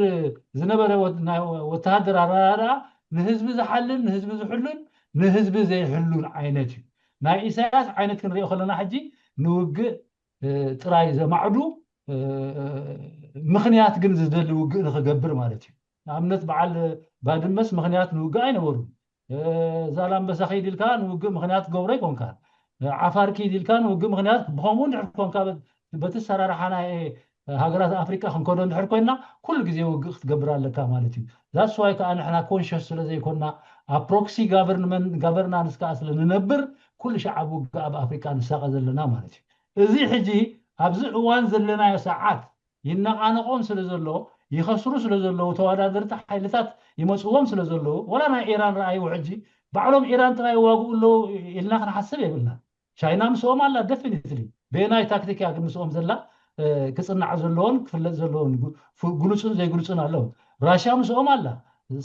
ዝነበረ ናይ ወተሃደር ኣረዳድኣ ንህዝቢ ዝሓልን ንህዝቢ ዝሕሉን ንህዝቢ ዘይሕሉን ዓይነት እዩ። ናይ ኢሳያስ ዓይነት ክንሪኦ ከለና ሕጂ ንውግእ ጥራይ ዘማዕዱ ምኽንያት ግን ዝደሊ ውግእ ንክገብር ማለት እዩ። ንኣብነት በዓል ባድመስ ምኽንያት ንውግእ ኣይነበሩን። ዛላምበሳ ከይድ ኢልካ ንውግእ ምኽንያት ትገብሮ ኣይኮንካን። ዓፋር ከይድ ኢልካ ንውግእ ምኽንያት ብኸምኡ እንድሕር ኮንካ በቲ ሰራርሓ ናይ ሃገራት ኣፍሪቃ ክንከዶ እንድሕር ኮይና ኩሉ ግዜ ውግእ ክትገብር ኣለካ ማለት እዩ። ዛስዋይ ከዓ ንሕና ኮንሽስ ስለዘይኮና ኣብ ፕሮክሲ ጋቨርናንስ ከዓ ስለንነብር ኩሉ ሻዕ ኣብ ውግእ ኣብ ኣፍሪቃ ንሳቐ ዘለና ማለት እዩ። እዚ ሕጂ ኣብዚ እዋን ዘለናዮ ሰዓት ይነቓነቖም ስለ ዘሎ ይኸስሩ ስለ ዘለዉ ተወዳደርቲ ሓይልታት ይመፅዎም ስለ ዘለዉ ወላ ናይ ኢራን ረኣይዎ ሕጂ ባዕሎም ኢራን ጥራይ ይዋግኡ ኣለዉ ኢልና ክንሓስብ የብልና። ቻይና ምስኦም ኣላ ደፊኒትሊ በየናይ ታክቲክ እያ ግን ምስኦም ዘላ ክፅናዕ ዘለዎን ክፍለጥ ዘለዎን ግሉፅን ዘይግሉፅን ኣለዉ። ራሽያ ምስኦም ኣላ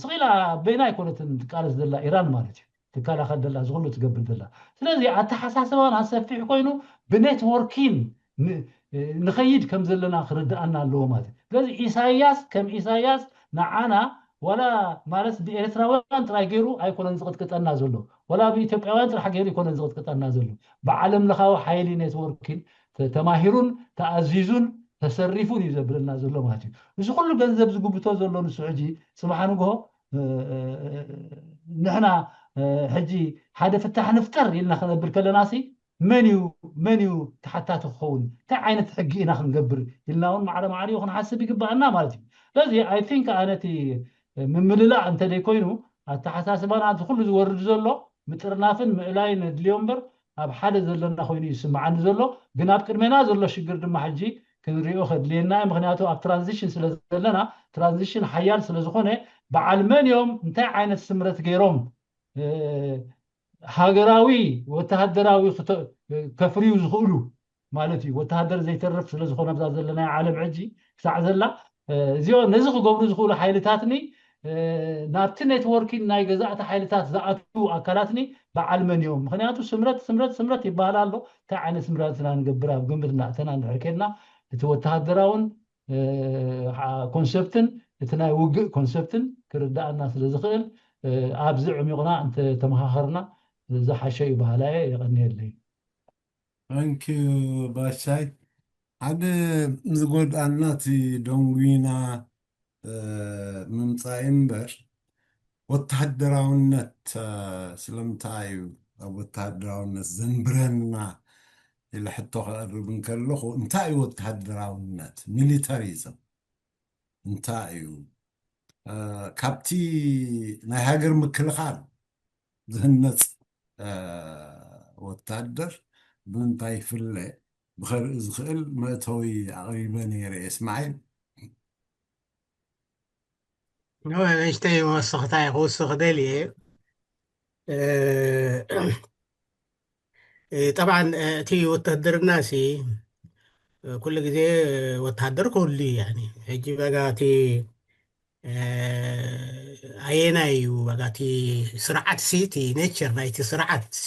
ስቂላ በየናይ ኮነትን ትቃለስ ዘላ ኢራን ማለት እዩ። ትከላኸል ዘላ ዝኩሉ ትገብር ዘላ ስለዚ ኣተሓሳስባና ሰፊሕ ኮይኑ ብኔትወርኪን ንኸይድ ከም ዘለና ክርድኣና ኣለዎ ማለት እዩ። ስለዚ ኢሳያስ ከም ኢሳያስ ንዓና ዋላ ማለት ብኤርትራውያን ጥራይ ገይሩ ኣይኮነን ዝቕጥቅጠና ዘሎ ዋላ ብኢትዮጵያውያን ጥራሕ ገይሩ ኣይኮነን ዝቕጥቅጠና ዘሎ ብዓለም ለኻዊ ሓይሊ ኔትወርኪን ተማሂሩን ተኣዚዙን ተሰሪፉን እዩ ዘብለና ዘሎ ማለት እዩ። እዚ ኩሉ ገንዘብ ዝጉብቶ ዘሎ ንሱ ሕጂ ፅባሕ ንግሆ ንሕና ሕጂ ሓደ ፍታሕ ንፍጠር ኢልና ክነብል ከለና ሲ መን እዩ መን እዩ ተሓታቲ ክኸውን እንታይ ዓይነት ሕጊ ኢና ክንገብር ኢልና እውን ማዕረ ማዕሪኡ ክንሓስብ ይግባኣና ማለት እዩ። ስለዚ ኣይ ቲንክ ኣነቲ ምምልላእ እንተደይ ኮይኑ ኣተሓሳስባና እቲ ኩሉ ዝወርድ ዘሎ ምጥርናፍን ምእላይን ኣድልዮ እምበር ኣብ ሓደ ዘለና ኮይኑ ይስምዓኒ ዘሎ። ግን ኣብ ቅድሜና ዘሎ ሽግር ድማ ሕጂ ክንሪኦ ከድልየና እዩ። ምክንያቱ ኣብ ትራንዚሽን ስለ ዘለና ትራንዚሽን ሓያል ስለ ዝኾነ በዓል መን እዮም እንታይ ዓይነት ስምረት ገይሮም ሃገራዊ ወተሃደራዊ ከፍርዩ ዝኽእሉ ማለት እዩ። ወተሃደር ዘይተርፍ ስለ ዝኾነ ኣብዛ ዘለናዮ ዓለም ሕጂ ክሳዕ ዘላ እዚኦ ነዚ ክገብሩ ዝኽእሉ ሓይልታትኒ ናብቲ ኔትወርኪን ናይ ገዛእቲ ሓይልታት ዝኣትዉ ኣካላትኒ በዓል መን እዮም? ምክንያቱ ስምረት ስምረት ስምረት ይበሃል ኣሎ። እንታይ ዓይነት ስምረት ኢና ንገብር ኣብ ግምት እናእተና እንድሕር ኬድና እቲ ወተሃደራውን ኮንሰፕትን እቲ ናይ ውግእ ኮንሰፕትን ክርዳኣና ስለ ዝኽእል ኣብዚ ዕሚቑና እንተተመኻኸርና ዝሓሸ እዩ በሃላይ። የቐንየለይ። Thank you ባሻይ። ሓደ ዝጎድኣና እቲ ደንጉይና ምምፃእ እምበር ወተሃደራውነት ስለምንታይ እዩ ኣብ ወተሃደራውነት ዘንብረና ኢለ ሕቶ ከቕርብ እንከለኹ እንታይ እዩ ወተሃደራውነት ሚሊተሪዝም እንታይ እዩ ካብቲ ናይ ሃገር ምክልኻል ዝህነፅ ወታደር ብምንታይ ይፍለ ብኸርኢ ዝኽእል መእተዊ ኣቕሪበ ነይረ እየ እስማዒል ንእሽተይ መወሰኽታ ክውስኽ ደልየ ጠብዓን እቲ ወተሃደርና ሲ ኩሉ ግዜ ወተሃደር ክህሉ እዩ ሕጂ በጋ እቲ ኣየናይ እዩ በጋ እቲ ስርዓት ሲ እቲ ኔቸር ናይቲ ስርዓት ሲ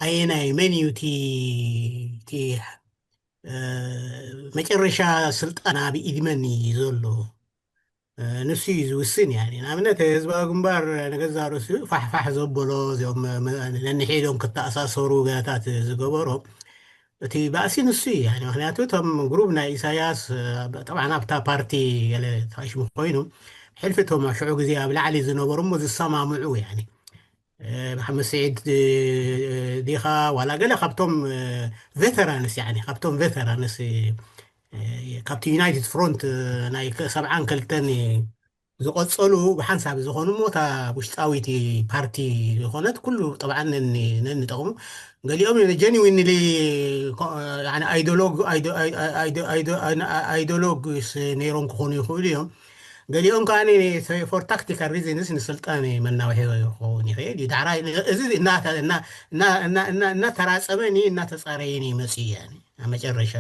ኣየናይ መን እዩ እቲ መጨረሻ ስልጣን ኣብ ኢድ መን እዩ ዘሎ ንሱ እዩ ዝውስን ያ ንኣብነት ህዝባዊ ግንባር ንገዛ ርእሱ ፋሕፋሕ ዘበሎ እዚኦም ነንሒዶም ክተኣሳሰሩ ገታት ዝገበሮም እቲ ባእሲ ንሱ እዩ። ምክንያቱ እቶም ግሩብ ናይ ኢሳያስ ጠብዓ ኣብታ ፓርቲ ገለ ተሽሙ ኮይኑ ሕልፊ እቶም ሽዑ ግዜ ኣብ ላዕሊ ዝነበሩ እሞ ዝሰማምዑ መሓመድ ስዒድ ዲኻ ዋላ ገለ ካብቶም ቬተራንስ፣ ካብቶም ቬተራንስ፣ ካብቲ ዩናይትድ ፍሮንት ናይ ሰብዓን ክልተን ዝቐጸሉ ብሓንሳብ ዝኾኑ እሞ እታ ውሽጣዊቲ ፓርቲ ዝኾነት ኩሉ ጠብዓ ነንጠቕሙ። ገሊኦም ጀኒዊንሊ ኣይዶሎግስ ነይሮም ክኾኑ ይኽእሉ እዮም። ገሊኦም ከዓ ፎር ታክቲካል ሪዝንስ ንስልጣን መናውሒ ክኸውን ይኽእል እዩ። ዳሕራይ እዚ እናተራፀመኒ እናተፃረየኒ ይመፅእ እዩ። ኣብ መጨረሻ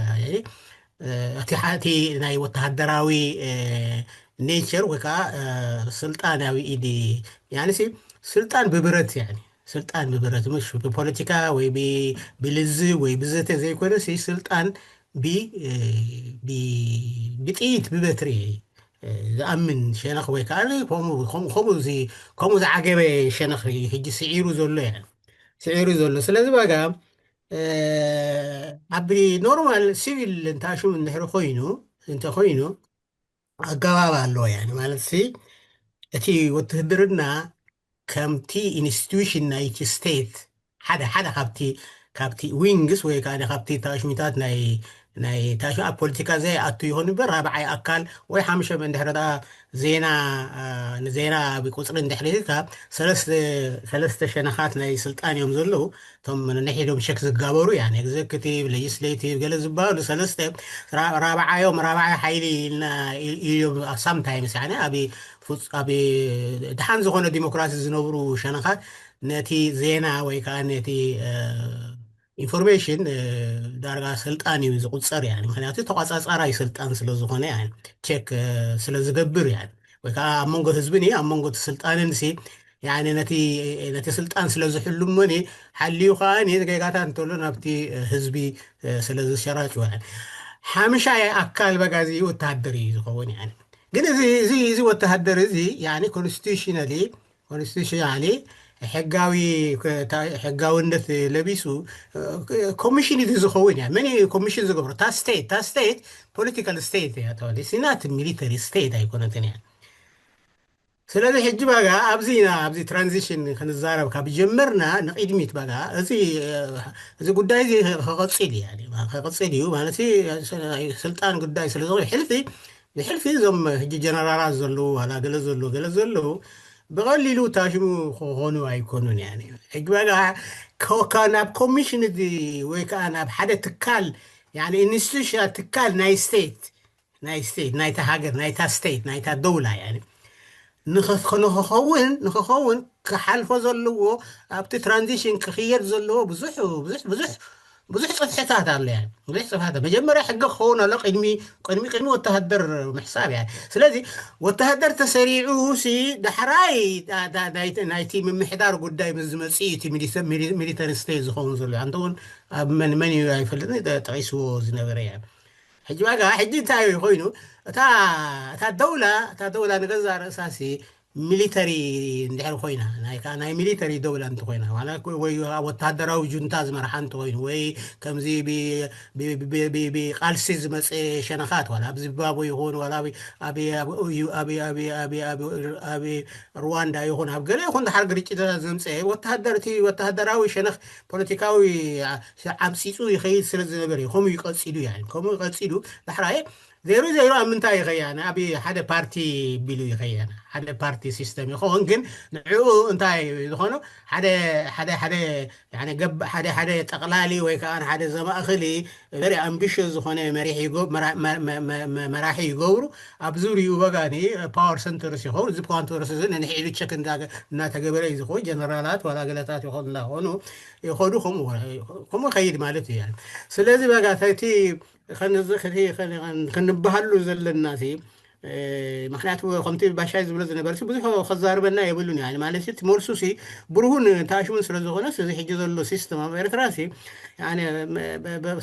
እቲ ሓቲ ናይ ወተሃደራዊ ኔቸር ወይ ከዓ ስልጣናዊ ኢዲ ያንሲ ስልጣን ብብረት ያ ስልጣን ብብረት ምሽ ብፖለቲካ ወይ ብልዝብ ወይ ብዘተ ዘይኮነ ስልጣን ብጥይት ብበትሪ ዝኣምን ሸነኽ ወይ ከዓ ከምኡ ዝዓገበ ሸነኽ ሕጂ ስዒሩ ዘሎ ያ ስዒሩ ዘሎ። ስለዚ ዋጋ ኣብ ኖርማል ሲቪል እንተሽሙ እንድሕሪ ኮይኑ እንተኮይኑ ኣገባብ ኣለዎ። ያ ማለት እቲ ውትህድርና ከምቲ ኢንስቲቱሽን ናይቲ ስቴት ሓደ ሓደ ካብቲ ካብቲ ዊንግስ ወይ ከዓ ካብቲ ታሽሚታት ናይ ናይ ታሽ ኣብ ፖለቲካ ዘይ ኣቱ ይኾን እምበር ራብዓይ ኣካል ወይ ሓምሸ እንድሕር ዳ ዜና ንዜና ብቁፅሪ እንድሕር ኢልካ ሰለስተ ሸነኻት ናይ ስልጣን እዮም ዘለዉ። እቶም ነንሕዶም ሸክ ዝጋበሩ ያ ኤግዘክቲቭ ሌጅስሌቲቭ ገለ ዝበሃሉ ሰለስተ ራብዓዮም ራብዓይ ሓይሊ ኢልና ኢዮም ሳምታይምስ ኣብ ድሓን ዝኾነ ዲሞክራሲ ዝነብሩ ሸነኻት ነቲ ዜና ወይ ከዓ ነቲ ኢንፎርሜሽን ዳርጋ ስልጣን እዩ ዝቁፀር ያ ምክንያቱ ተቋፃፃራይ ስልጣን ስለዝኾነ ያ ቸክ ስለዝገብር ያ ወይ ከዓ ኣብ መንጎ ህዝብን ኣብ መንጎ ስልጣንን ነቲ ስልጣን ስለዝሕሉ እሞ ሓልዩ ከዓ ጌጋታት እንተሎ ናብቲ ህዝቢ ስለዝሸራጭ ሓምሻይ ኣካል በጋዚ ወተሃደር እዩ ዝኸውን። ግን እዚ ወተሃደር እዚ ኮንስቲቱሽናሊ ኮንስቲቱሽናሊ ሕጋዊ ሕጋውነት ለቢሱ ኮሚሽን እዩ ዝኸውን ያ መን ኮሚሽን ዝገብሮ ታ ስቴት ታ ስቴት ፖለቲካል ስቴት እያ ተባለ ሲናት ሚሊተሪ ስቴት ኣይኮነትን እያ። ስለዚ ሕጂ ባጋ ኣብዚ ኢና ኣብዚ ትራንዚሽን ክንዛረብ ካብ ጀመርና ንቅድሚት ባጋ እዚ እዚ ጉዳይ እዚ ከቐፅል እዩ ከቐፅል እዩ ማለት ስልጣን ጉዳይ ስለዝኾነ ሕልፊ ንሕልፊ እዞም ሕጂ ጀነራላት ዘለዉ ዋላ ገለ ዘለዉ ገለ ዘለዉ ብቐሊሉ ታሽሙ ክኾኑ ኣይኮኑን ያ ሕጂ ባጋ ናብ ኮሚሽን እዚ ወይ ከዓ ናብ ሓደ ትካል ኢንስቲቱሽናል ትካል ናይ ስቴት ናይ ስቴት ናይታ ሃገር ናይታ ስቴት ናይታ ደውላ ንክኸውን ንክኸውን ክሓልፎ ዘለዎ ኣብቲ ትራንዚሽን ክኽየድ ዘለዎ ብዙሕ ብዙሕ ብዙሕ ብዙሕ ፅፍሕታት ኣሎ ብዙሕ ፅፍሕታት መጀመርያ ሕጊ ክኸውን ኣሎ ቅድሚ ቅድሚ ቅድሚ ወተሃደር ምሕሳብ ያ ስለዚ ወተሃደር ተሰሪዑ ሲ ዳሕራይ ናይቲ ምምሕዳር ጉዳይ ምስ ዝመፅእ እቲ ሚሊተሪ ስቴት ዝኸውን ዘሎ እንተውን ኣብ መን መን እዩ ኣይፈልጥን ጠቂስዎ ዝነበረ ያ ሕጂ ዋጋ ሕጂ እንታይ ኮይኑ እታ እታ ደውላ እታ ደውላ ንገዛ ርእሳሲ ሚሊተሪ እንድሕር ኮይና ናይ ሚሊተሪ ደውላ እንተኮይና ወይ ወታደራዊ ጁንታ ዝመርሓ እንተኮይኑ ወይ ከምዚ ብቃልሲ ዝመፀ ሸነኻት ዋላ ኣብ ዚምባብወ ይኹን ዋላ ኣብ ሩዋንዳ ይኹን ኣብ ገለ ይኹን ድሓር ግርጭታት ዘምፀ ወታደርቲ ወታደራዊ ሸነኽ ፖለቲካዊ ዓምፂፁ ይኸይድ ስለ ዝነበር እዩ ከምኡ ይቀፂሉ ያ ከምኡ ይቀፂሉ ዳሕራይ ዜሮ ዜሮ ኣብ ምንታይ ይኸያ ኣብ ሓደ ፓርቲ ቢሉ ይኸያ ሓደ ፓርቲ ሲስተም ይኸውን ግን ንዕኡ እንታይ ዝኾኑ ሓደ ሓደ ሓደ ሓደ ሓደ ጠቕላሊ ወይ ከዓ ሓደ ዘማእኽሊ ቨሪ ኣምቢሽስ ዝኾነ መራሒ ይገብሩ ኣብ ዙሪኡ በጋኒ ፓወር ሰንተርስ ይኸውን እዚ ፓወር ሰንተርስ እዚ ንንሕኢሉ ቸክ እናተገበረ እዩ ዝኸውን ጀነራላት ዋላ ገለታት ይኾኑ እናኾኑ ይኸዱ ከምኡ ይኸይድ ማለት እዩ ስለዚ በጋ እቲ ክንበሃሉ ዘለና ምክንያቱ ከምቲ ባሻይ ዝብሎ ዝነበረ ብዙሕ ከዛርበና የብሉን ያ ማለት እቲ መልሱ ሲ ብርሁን ታሽሙን ስለ ዝኾነ እዚ ሕጂ ዘሎ ሲስተም ኣብ ኤርትራ ሲ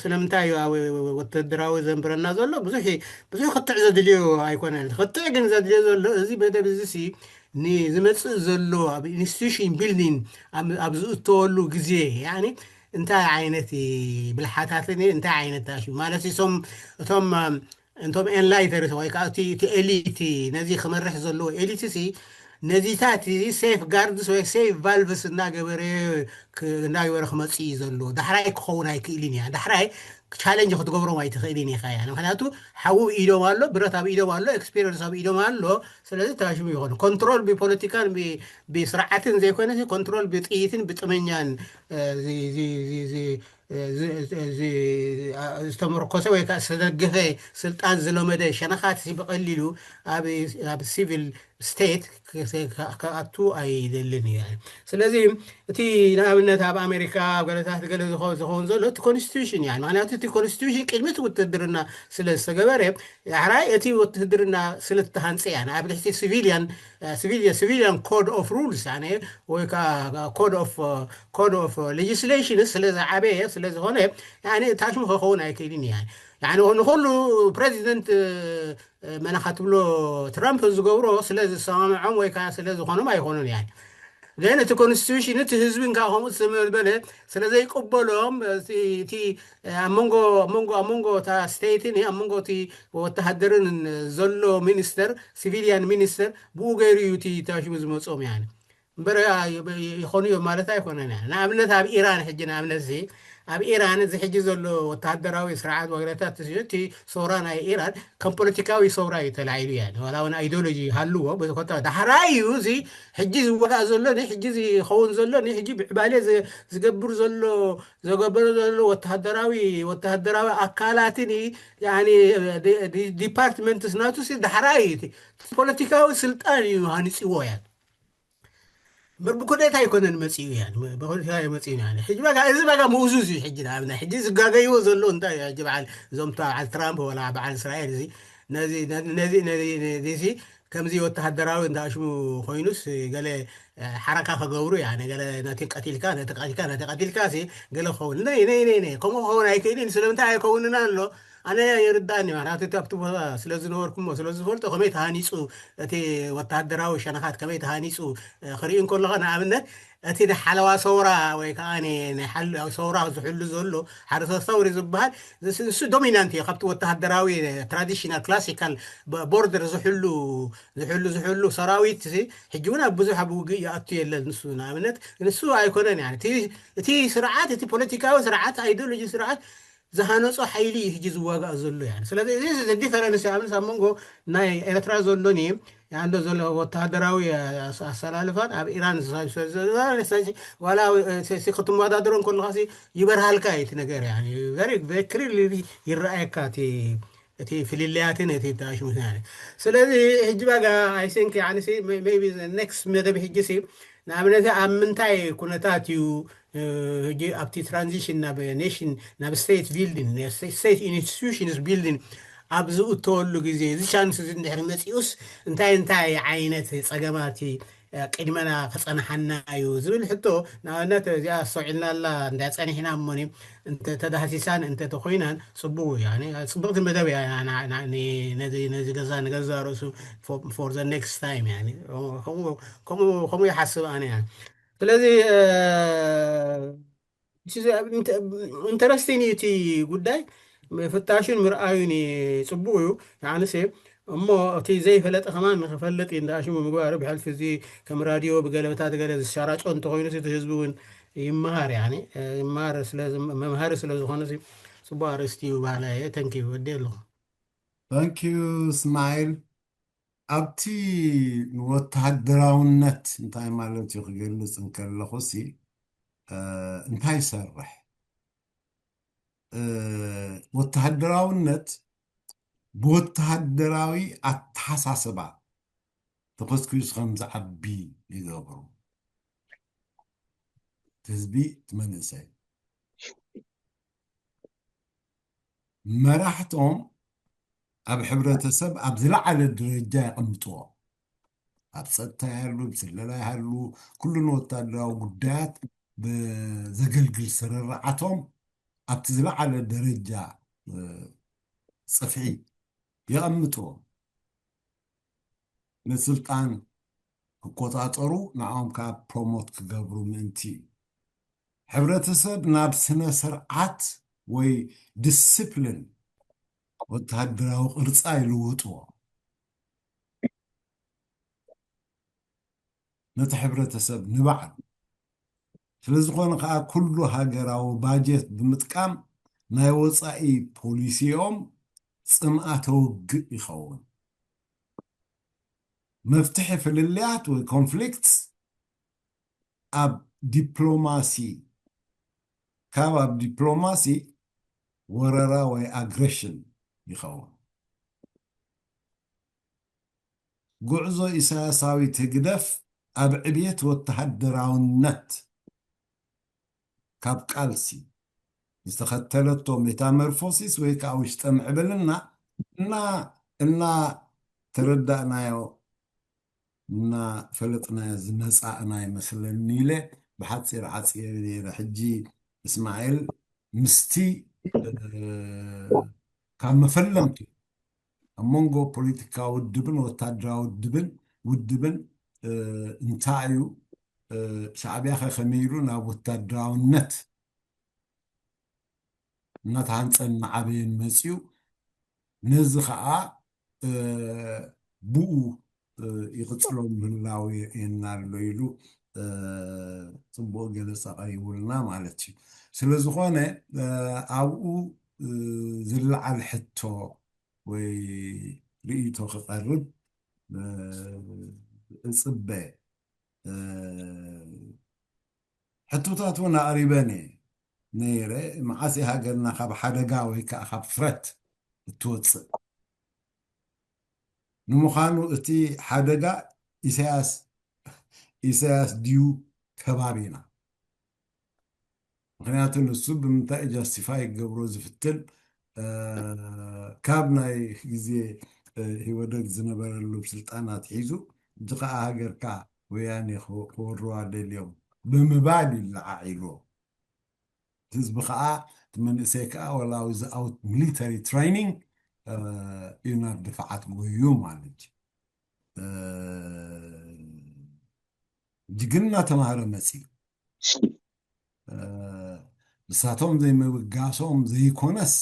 ስለምንታይ እዩ ኣብ ወተደራዊ ዘንብረና ዘሎ ብዙሕ ብዙሕ ክትዕ ዘድልዮ ኣይኮነን ክትዕ ግን ዘድልዮ ዘሎ እዚ መደብ እዚ ሲ ንዝመፅእ ዘሎ ኣብ ኢንስቲቱሽን ቢልዲንግ ኣብ ዝእተወሉ ግዜ እንታይ ዓይነት ብልሓታትን እንታይ ዓይነት ታሽሙ ማለት እቶም እቶም እንቶም ኤንላይተርስ ወይ ከዓ እቲ ኤሊት ነዚ ክመርሕ ዘለዎ ኤሊት ሲ ነዚታት ሴፍ ጋርድስ ወይ ሴፍ ቫልቭስ እናገበረ እናገበረ ክመፅእ እዩ ዘለዎ። ዳሕራይ ክኸውን ኣይክእልን እያ። ዳሕራይ ቻለንጅ ክትገብሮም ኣይትኽእልን ኢኻ እያ። ምክንያቱ ሓዊ ኢዶም ኣሎ፣ ብረት ኣብ ኢዶም ኣሎ፣ ኤክስፔሪንስ ኣብ ኢዶም ኣሎ። ስለዚ ተባሽሙ ይኾኑ ኮንትሮል ብፖለቲካን ብስርዓትን ዘይኮነ ኮንትሮል ብጥይትን ብጥመኛን ዝተመርኮሰ ወይ ከዓ ዝተደገፈ ስልጣን ዝለመደ ሸነኻት ብቐሊሉ ኣብ ሲቪል ስቴት ክኣቱ ኣይደልን እዩ። ስለዚ እቲ ንኣብነት ኣብ ኣሜሪካ ኣብ ገለታት ገለ ዝኸውን ዘሎ እቲ ኮንስቲቱሽን ያ ምክንያቱ እቲ ኮንስቲቱሽን ቅድሚ እቲ ውትድርና ስለ ዝተገበረ ዳሕራይ እቲ ውትድርና ስለ ዝተሃንፀ ያ ኣብ ድሕቲ ሲቪሊያን ሲቪሊያን ኮድ ኦፍ ሩልስ ወይ ኮድ ኦፍ ሌጅስሌሽን ስለ ዝዓበየ ስለ ዝኾነ ታሽሙ ክኸውን ኣይክእልን እያ። ንኩሉ ፕሬዚደንት መናኻ ትብሎ ትራምፕ ዝገብሮ ስለ ዝሰማምዖም ወይ ከዓ ስለ ዝኾኖም ኣይኮኑን እያ። ግን እቲ ኮንስቲቱሽን እቲ ህዝቢ እንካ ከምኡ ዝተመልበለ ስለ ዘይቅበሎም እቲ ኣብ መንጎ መንጎ ኣብ መንጎ እታ ስቴትን ኣብ መንጎ እቲ ወተሃደርን ዘሎ ሚኒስተር ሲቪሊያን ሚኒስተር ብኡ ገይሩ እዩ እቲ ታሽሙ ዝመፅኦም ያ እምበር ይኾኑ እዮም ማለት ኣይኮነን። ንኣብነት ኣብ ኢራን ሕጂ ንኣብነት እዚ ኣብ ኢራን እዚ ሕጂ ዘሎ ወተሃደራዊ ስርዓት ወግረታት እቲ ሰውራ ናይ ኢራን ከም ፖለቲካዊ ሰውራ እዩ ተላዒሉ እያ ዋላ እውን ኣይዲዮሎጂ ሃልዎ ዳሕራይ እዩ እዚ ሕጂ ዝወዳእ ዘሎ ሕጂ ዝኸውን ዘሎ ሕጂ ብዕባሌ ዝገብር ዘሎ ዘገበረ ዘሎ ወተሃደራዊ ወተሃደራዊ ኣካላትን ዲፓርትመንትስ ናቱ ዳሕራይ ፖለቲካዊ ስልጣን እዩ ሃኒፅዎ እያ እምበር ብኩዴታ ኣይኮነን መፂኡ እያ ብኩዴታ መፂኡ እያ ሕጂ በጋ እዚ በጋ ምውዙዝ እዩ ሕጂ ንኣብና ሕጂ ዝጋገይዎ ዘሎ እንታይ እዩ ሕጂ በዓል እዞም በዓል ትራምፕ ወላ በዓል እስራኤል እዚ ነዚ ነዚ ነዚ ነዚ ከምዚ ወተሃደራዊ እንዳሽሙ ኮይኑስ ገለ ሓረካ ክገብሩ እያ ገለ ነቲ ቀቲልካ ነቲ ቀቲልካ ነቲ ቀቲልካ ገለ ክኸውን ነይ ነይ ነይ ነይ ከምኡ ክኸውን ኣይክእልን ስለምንታይ ኣይከውንን ኣሎ ኣነ ይርዳእኒ ማለት እቲ ኣብቲ ቦታ ስለ ዝነበርኩሞ ስለ ዝፈልጦ ከመይ ተሃኒፁ እቲ ወተሃደራዊ ሸነኻት ከመይ ተሃኒፁ ክርኢ እንከለኻ ንኣብነት እቲ ንሓለዋ ሰውራ ወይ ከዓ ሰውራ ዝሕሉ ዘሎ ሓረሰ ሰውሪ ዝበሃል ንሱ ዶሚናንት እዩ ካብቲ ወተሃደራዊ ትራዲሽናል ክላሲካል ቦርደር ዝሕሉ ዝሕሉ ዝሕሉ ሰራዊት ሕጂ እውን ኣብ ብዙሕ ኣብ ውግእ ይኣቱ የለን ንሱ ንኣብነት ንሱ ኣይኮነን እቲ ስርዓት እቲ ፖለቲካዊ ስርዓት ኣይዲዮሎጂ ስርዓት ዝሃነፆ ሓይሊ እዩ ሕጂ ዝዋጋእ ዘሎ ያ ስለዚ እዚ ዲፈረንስ ኣብንስ ኣብ መንጎ ናይ ኤርትራ ዘሎን እዩ ያንዶ ዘሎ ወተሃደራዊ ኣሰላልፋን ኣብ ኢራን ዋላ ክትመዳደሮ ከለካ ይበርሃልካ እዩ እቲ ነገር ክሊርሊ ይረኣየካ እቲ ፍልልያትን እቲ ተሽሙት ስለዚ ሕጂ ባጋ ኣይሰንክ ኔክስት መደብ ሕጂ ንኣብነት ኣብ ምንታይ ኩነታት እዩ ሕጂ ኣብቲ ትራንዚሽን ናብ ኔሽን ናብ ስቴት ቢልዲን ስቴት ኢንስቲቱሽንስ ቢልዲን ኣብ ዝእተወሉ ግዜ እዚ ቻንስ እዚ እንድሕር መፂኡስ እንታይ እንታይ ዓይነት ፀገማት ቅድመና ክፀንሓና እዩ ዝብል ሕቶ ንኣብነት እዚኣ ኣስተውዒልናላ እንታይ ፀኒሕና እሞኒ እንተተዳህሲሳን እንተተኮይናን ፅቡቅ እዩ ፅብቅቲ መደብ እያ ነዚ ገዛ ንገዛ ርእሱ for the next time ከምኡ ይሓስብ ኣነ እያ ስለዚ ኢንተረስቲን እዩ እቲ ጉዳይ ፍታሹን ምርኣዩን ፅቡቅ እዩ ንዓንስ እሞ እቲ ዘይፈለጠ ከማን ንክፈልጥ እንዳሽሙ ምግባሩ ብሕልፊ እዚ ከም ራድዮ ብገለበታት ገለ ዝሻራጮ እንተኮይኑ እቲ ህዝቢ እውን ይመሃር ይመሃር መምሃሪ ስለዝኮነ ፅቡቅ ኣርእስቲ እዩ ባህላ እየ ተንኪ ወዲ ኣለኹ Thank you እስማኤል ኣብቲ ወተሃደራውነት እንታይ ማለት እዩ ክገልፅ እንከለኹ ሲ እንታይ ይሰርሕ ወተሃደራውነት ብወተሃደራዊ ኣተሓሳስባ ተኮስኪሱ ከም ዝዓቢ ይገብሩ ህዝቢ ትመንእሰይ መራሕቶም ኣብ ሕብረተሰብ ኣብ ዝለዓለ ደረጃ የቐምጥዎ ኣብ ፀጥታ ይሃሉ ብስለላ ይሃሉ ኩሉ ንወታደራዊ ጉዳያት ብዘገልግል ስርርዓቶም ኣብቲ ዝለዓለ ደረጃ ፅፍዒ የቐምጥዎ ንስልጣን ክቆፃፀሩ ንዓኦም ከዓ ፕሮሞት ክገብሩ ምእንቲ እዩ ሕብረተሰብ ናብ ስነ ስርዓት ወይ ዲስፕሊን ወተሃደራዊ ቅርጻ ይልውጥዎ። ነቲ ሕብረተሰብ ንባዕሉ። ስለ ዝኾነ ከዓ ኩሉ ሃገራዊ ባጀት ብምጥቃም ናይ ወፃኢ ፖሊሲኦም ፅምኣተ ውግእ ይኸውን። መፍትሒ ፍልልያት ወይ ኮንፍሊክት ኣብ ዲፕሎማሲ፣ ካብ ኣብ ዲፕሎማሲ ወረራ ወይ ኣግሬሽን ይኸውን። ጉዕዞ ኢሳያሳዊት ህግደፍ ኣብ ዕብየት ወተሃደራውነት ካብ ቃልሲ ዝተኸተለቶ ሜታመርፎሲስ ወይ ከዓ ውሽጠ ምዕብልና እና እና ተረዳእናዮ እና ፈለጥናዮ ዝመፃእና ይመስለኒ ኢለ ብሓፂር ዓፂረ ነይረ። ሕጂ እስማኤል ምስቲ ካብ መፈለምቱ ኣብ መንጎ ፖለቲካዊ ውድብን ወታደራዊ ውድብን ውድብን እንታይ እዩ? ሻዕብያ ከ ከመይ ኢሉ ናብ ወታደራውነት እናተሃንፀን እናዓበየን መፅዩ፣ ነዚ ከዓ ብኡ ይቕፅሎ ምህላው የና ኣሎ ኢሉ ፅቡቕ ገለፃ ቀሪቡልና ማለት እዩ። ስለ ዝኾነ ኣብኡ ዝለዓል ሕቶ ወይ ርእይቶ ክቐርብ እፅበ። ሕቶታት እውን ኣቕሪበን እየ ነይረ። መዓስ እየ ሃገርና ካብ ሓደጋ ወይ ከዓ ካብ ፍረት እትወፅእ? ንምዃኑ እቲ ሓደጋ ኢሳያስ ኢሳያስ ድዩ ከባቢና? ምክንያቱ ንሱ ብምንታይ ጃስቲፋይ ክገብሮ ዝፍትን ካብ ናይ ግዜ ህወደግ ዝነበረሉ ስልጣን ኣትሒዙ እዚ ከዓ ሃገርካ ወያኔ ክወርዋ ደልዮም ብምባል ይለዓዒልዎ። ህዝቢ ከዓ እቲ መንእሰይ ከዓ ወላ without military training እዩ ናብ ድፋዓት ጎዩ ማለት እዩ። ጅግና ተማሃረ መፅዩ ንሳቶም ዘይምብጋሶም ዘይኮነስ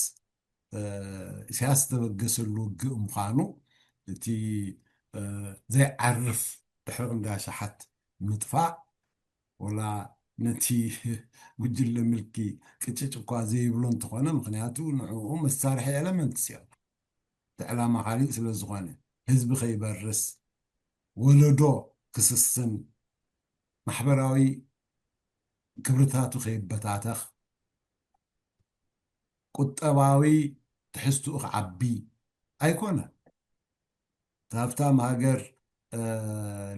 ኢሳያስ ዝተበገሰሉ ውግእ ምዃኑ እቲ ዘይዓርፍ ድሕሪ ክንዳ ሸሓት ምጥፋእ ወላ ነቲ ጉጅለ ምልኪ ቅጭጭ እኳ ዘይብሎ እንተኾነ ምክንያቱ ንዕኡ መሳርሒ ኤለመንትስ እዮም። እቲ ዕላማ ካሊእ ስለ ዝኾነ ህዝቢ ከይበርስ ወለዶ ክስስን ማሕበራዊ ክብርታቱ ከይበታተኽ ቁጠባዊ ትሕዝትኡ ክዓቢ ኣይኮነ። ሃብታም ሃገር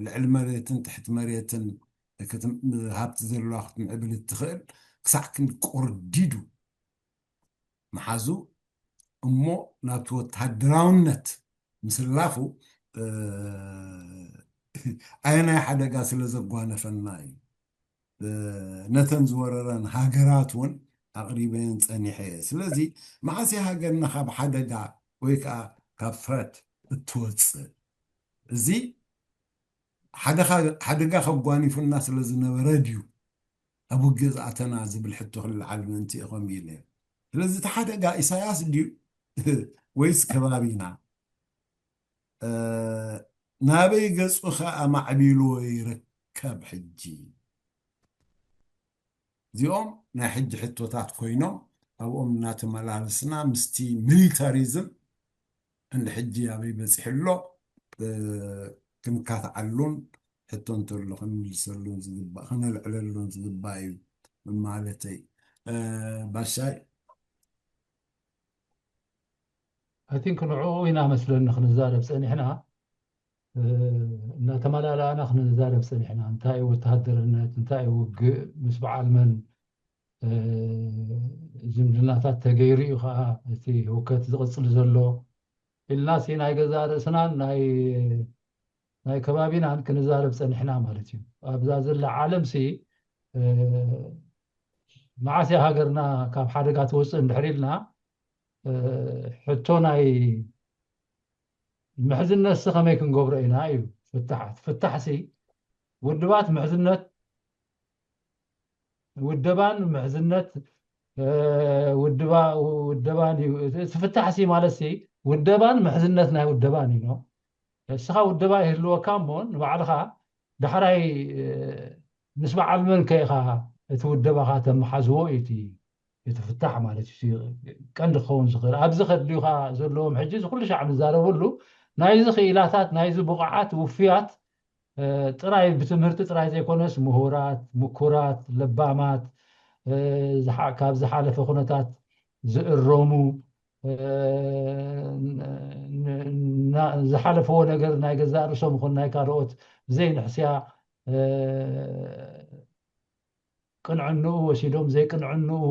ልዕሊ መሬትን ትሕቲ መሬትን ሃብቲ ዘለዋ ክትምዕብል እትኽእል ክሳዕ ክንዲ ቆርዲዱ መሓዙ እሞ ናብቲ ወተሃደራውነት ምስላፉ ኣየናይ ሓደጋ ስለ ዘጓነፈና እዩ ነተን ዝወረረን ሃገራት እውን ኣቕሪበን ፀኒሐ እየ። ስለዚ መዓስ እያ ሃገርና ካብ ሓደጋ ወይ ከዓ ካብ ፍረት እትወፅእ? እዚ ሓደጋ ከጓኒፉና ስለ ዝነበረ ድዩ ኣብ ውግእ ዝኣተና ዝብል ሕቶ ክልዓል ምእንቲ እየ ከምኡ ኢለ። ስለዚ እቲ ሓደጋ ኢሳያስ ድዩ ወይስ ከባቢና? ናበይ ገፁ ከ ኣማዕቢልዎ ይርከብ ሕጂ? እዚኦም ናይ ሕጂ ሕቶታት ኮይኖም ኣብኦም እናተመላለስና ምስቲ ሚሊታሪዝም እንድሕጂ ኣበይ በፂሑ ኣሎ ክንካትዓሉን ሕቶ እንተሎ ክንምልሰሉን ዝግባእ ከነልዕለሉን ዝግባእ እዩ ማለተይ። ባሻይ I think ንዕኡ ኢና መስለኒ ክንዛረብ ፀኒሕና እናተመላላእና ክንዛረብ ፀኒሕና እንታይ እዩ ወተሃደርነት እንታይ እዩ ውግእ ምስ በዓል መን ዝምድናታት ተገይሩ እዩ ከዓ እቲ ህውከት ዝቕፅል ዘሎ ኢልና ሲ ናይ ገዛ ርእስናን ናይ ናይ ከባቢናን ክንዛረብ ፀኒሕና ማለት እዩ ኣብዛ ዘላ ዓለም ሲ መዓስ እያ ሃገርና ካብ ሓደጋ ትወፅእ እንድሕር ኢልና ሕቶ ናይ ምሕዝነት ሲ ከመይ ክንገብሮ ኢና እዩ ፍታሕ ፍታሕ ሲ ውድባት ምሕዝነት ውደባን ምሕዝነት ውደባን እዩ። እቲ ፍታሕሲ ማለትሲ ውደባን ምሕዝነት ናይ ውደባን እዩ። ንስኻ ውደባ ይህልወካ እሞ ንባዕልኻ ዳሕራይ ምስ በዓል መን ከኢኻ እቲ ውደባኻ ተመሓዝዎ እዩ እቲ ፍታሕ ማለት እዩ። ቀንዲ ክኸውን ዝኽእል ኣብዚ ከድልዩኻ ዘለዎም ሕጂ እዚ ኩሉ ሻዕ ንዛረበሉ ናይዚ ክኢላታት ናይዚ ብቑዓት ውፍያት ጥራይ ብትምህርቲ ጥራይ ዘይኮነስ ምሁራት፣ ምኩራት፣ ለባማት፣ ካብ ዝሓለፈ ኩነታት ዝእረሙ፣ ዝሓለፈዎ ነገር ናይ ገዛእ ርእሶም ይኹን ናይ ካልኦት ብዘይንሕስያ ቅንዕንኡ ወሲዶም ዘይቅንዕንኡ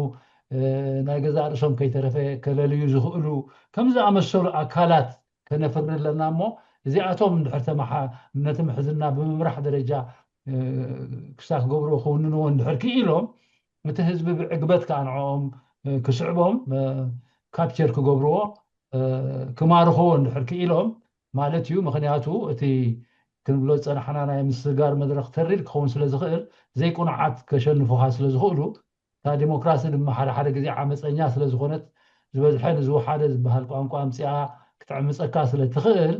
ናይ ገዛእ ርእሶም ከይተረፈ ከለልዩ ዝኽእሉ ከም ዝኣመሰሉ ኣካላት ከነፍሪ ኣለና እሞ እዚኣቶም እንድሕር ተመሓ ነቲ ምሕዝና ብምምራሕ ደረጃ ክሳ ክገብርዎ ክውንንዎ እንድሕር ክኢሎም እቲ ህዝቢ ብዕግበት ከዓ ንዕኦም ክስዕቦም ካፕቸር ክገብርዎ ክማርኽዎ እንድሕር ክኢሎም ማለት እዩ። ምክንያቱ እቲ ክንብሎ ዝፀናሕና ናይ ምስጋር መድረክ ተሪር ክኸውን ስለ ዝኽእል ዘይቁኑዓት ከሸንፉኻ ስለ ዝኽእሉ እታ ዲሞክራሲ ድማ ሓደ ሓደ ግዜ ዓመፀኛ ስለ ዝኾነት ዝበዝሐ ንዝወሓደ ዝበሃል ቋንቋ ኣምፅኣ ክትዕምፀካ ስለ ትኽእል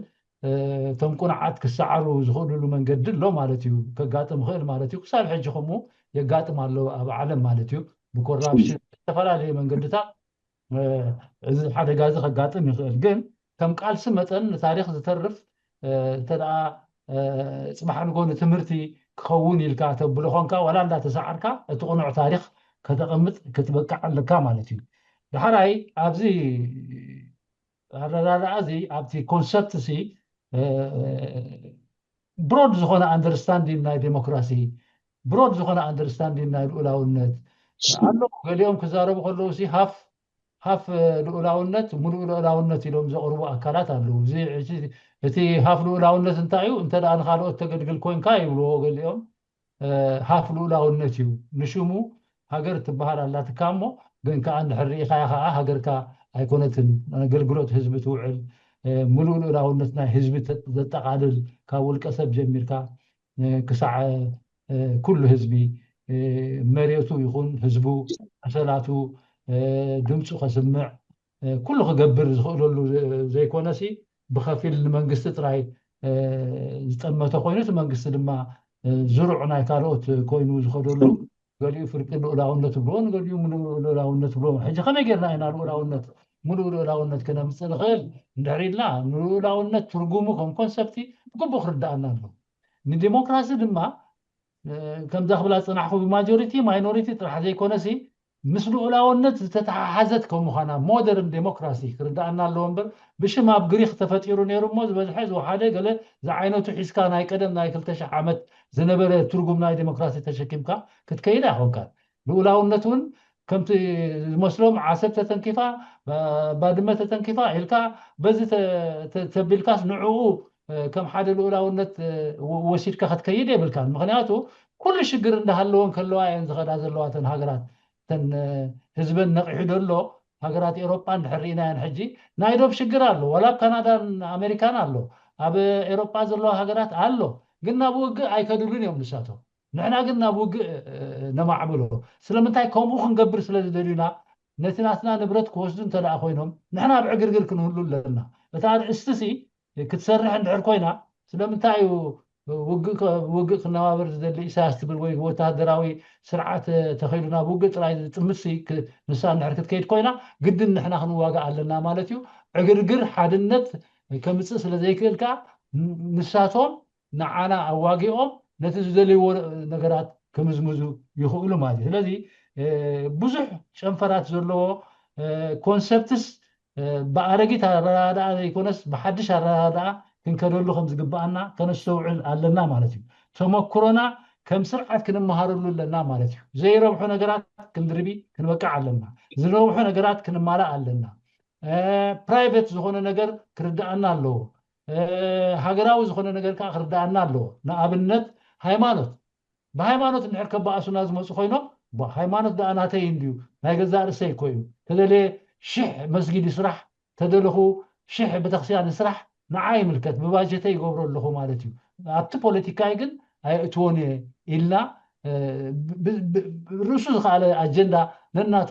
እቶም ቁኑዓት ክሰዓሩ ዝኽእሉሉ መንገዲ ኣሎ ማለት እዩ። ከጋጥም ይኽእል ማለት እዩ። ክሳብ ሕጂ ከምኡ የጋጥም ኣሎ ኣብ ዓለም ማለት እዩ። ብኮራፕሽን ዝተፈላለዩ መንገድታት እዚ ሓደጋ እዚ ከጋጥም ይኽእል። ግን ከም ቃልሲ መጠን ንታሪኽ ዝተርፍ እንተ ደኣ ፅባሕ ንጎ ንትምህርቲ ክኸውን ኢልካ ተብሎ ኾንካ ዋላ እንዳተሰዓርካ እቲ ቅኑዕ ታሪኽ ከተቐምጥ ክትበቅዕ ኣለካ ማለት እዩ። ዳሕራይ ኣብዚ ኣረዳድኣ እዚ ኣብቲ ኮንሰፕት ሲ ብሮድ ዝኾነ ኣንደርስታንዲን ናይ ዴሞክራሲ ብሮድ ዝኾነ ኣንደርስታንዲን ናይ ልኡላውነት ኣሎ። ገሊኦም ክዛረቡ ከለዉ ሲ ሃፍ ሃፍ ልኡላውነት ሙሉእ ልኡላውነት ኢሎም ዘቕርቡ ኣካላት ኣለዉ። እዚ እቲ ሃፍ ልኡላውነት እንታይ እዩ? እንተ ደኣ ንኻልኦት ተገልግል ኮንካ ይብልዎ ገሊኦም። ሃፍ ልኡላውነት እዩ ንሽሙ። ሃገር ትበሃል ኣላትካ እሞ ግን ከዓ እንድሕር ርኢኻያ ከዓ ሃገርካ ኣይኮነትን ኣገልግሎት ህዝቢ ትውዕል። ሙሉእ ልኡላውነት ናይ ህዝቢ ዘጠቓልል ካብ ውልቀ ሰብ ጀሚርካ ክሳዕ ኩሉ ህዝቢ መሬቱ ይኹን ህዝቡ መሰላቱ ድምፁ ከስምዕ ኩሉ ክገብር ዝኽእለሉ ዘይኮነሲ ብኸፊል ንመንግስቲ ጥራይ ዝጠመተ ኮይኑ እቲ መንግስቲ ድማ ዝሩዕ ናይ ካልኦት ኮይኑ ዝኸደሉ ገሊኡ ፍርቂ ልኡላውነት ብልዎ ንገሊኡ ምሉእ ልኡላውነት ብልዎ። ሕጂ ከመይ ጌርና ኢና ልኡላውነት ምሉእ ልኡላውነት ክነምፅእ ንኽእል? እንድሕር ኢልና ንልኡላውነት ትርጉሙ ከም ኮንሰፕቲ ብግቡእ ክርዳኣና ኣሎ። ንዲሞክራሲ ድማ ከምዛ ክብላ ዝፅናሕኩ ብማጆሪቲ ማይኖሪቲ ጥራሕ ዘይኮነሲ ምስ ልኡላውነት ዝተተሓሓዘት ከም ምዃና ሞደርን ዴሞክራሲ ክርዳኣና ኣለዎ እምበር ብሽም ኣብ ግሪክ ተፈጢሩ ነይሩ እሞ ዝበዝሐ ዝወሓደ ገለ ዝዓይነቱ ሒዝካ ናይ ቀደም ናይ ክልተ ሺሕ ዓመት ዝነበረ ትርጉም ናይ ዴሞክራሲ ተሸኪምካ ክትከይድ ኣይኮንካን። ልኡላውነት እውን ከምቲ ዝመስሎም ዓሰብ ተተንኪፋ ባድመ ተተንኪፋ ኢልካ በዚ ተቢልካስ ንዕኡ ከም ሓደ ልኡላውነት ወሲድካ ክትከይድ የብልካን። ምክንያቱ ኩሉ ሽግር እንዳሃለወን ከለዋ እየን ዝኸዳ ዘለዋ እተን ሃገራት እተን ህዝበን ነቒሑ ደሎ ሃገራት ኤሮጳ እንድሕር ርኢናየን ሕጂ ናይ ዶብ ሽግር ኣሎ። ዋላ ኣብ ካናዳን ኣሜሪካን ኣሎ። ኣብ ኤሮጳ ዘለዋ ሃገራት ኣሎ። ግን ናብ ውግእ ኣይከድሉን እዮም ንሳቶም። ንሕና ግን ናብ ውግእ ነማዕብሎ። ስለምንታይ ከምኡ ክንገብር ስለ ዝደልዩና ነቲ ናትና ንብረት ክወስዱ እንተ ደኣ ኮይኖም ንሕና ኣብ ዕግርግር ክንህሉ ኣለና። እታ ኣርእስቲ ሲ ክትሰርሕ እንድሕር ኮይና ስለምንታይ እዩ ውግእ ክነባበር ዝደሊ ኢሳያስ ትብል ወይ ወታደራዊ ስርዓት ተኸይሉ ናብ ውግእ ጥራይ ዝጥምት ንሳ እንድሕር ክትከይድ ኮይና ግድን ንሕና ክንዋጋእ ኣለና ማለት እዩ። ዕግርግር ሓድነት ከምፅእ ስለ ዘይክእል ከዓ ንሳቶም ንዓና ኣዋጊኦም ነቲ ዝደልይዎ ነገራት ክምዝምዙ ይኽእሉ ማለት እዩ። ስለዚ ብዙሕ ጨንፈራት ዘለዎ ኮንሰፕትስ ብኣረጊት ኣረዳድኣ ዘይኮነስ ብሓድሽ ኣረዳድኣ ክንከደሉ ከም ዝግብኣና ከነስተውዕል ኣለና ማለት እዩ። ተመክሮና ከም ስርዓት ክንመሃረሉ ኣለና ማለት እዩ። ዘይረብሑ ነገራት ክንድርቢ ክንበቅዕ ኣለና። ዝረብሑ ነገራት ክንማላእ ኣለና። ፕራይቬት ዝኾነ ነገር ክርድኣና ኣለዎ። ሃገራዊ ዝኾነ ነገር ከዓ ክርድኣና ኣለዎ። ንኣብነት ሃይማኖት ብሃይማኖት እንድሕር ከባኣሱና ዝመፁ ኮይኖም ሃይማኖት ደኣ ናተይ እንድዩ ናይ ገዛእ ርእሰይ እኮ እዩ ተደለየ ሽሕ መስጊድ ይስራሕ ተደለኹ ሽሕ ቤተክርስትያን ይስራሕ ንዓ ይምልከት ብባጀተ ይገብሮ ኣለኹ ማለት እዩ። ኣብቲ ፖለቲካይ ግን ኣየእትዎን እየ ኢልና እ፣ ብ- ብ- ብ- ርእሱ ዝኸኣለ ኣጀንዳ ነናቱ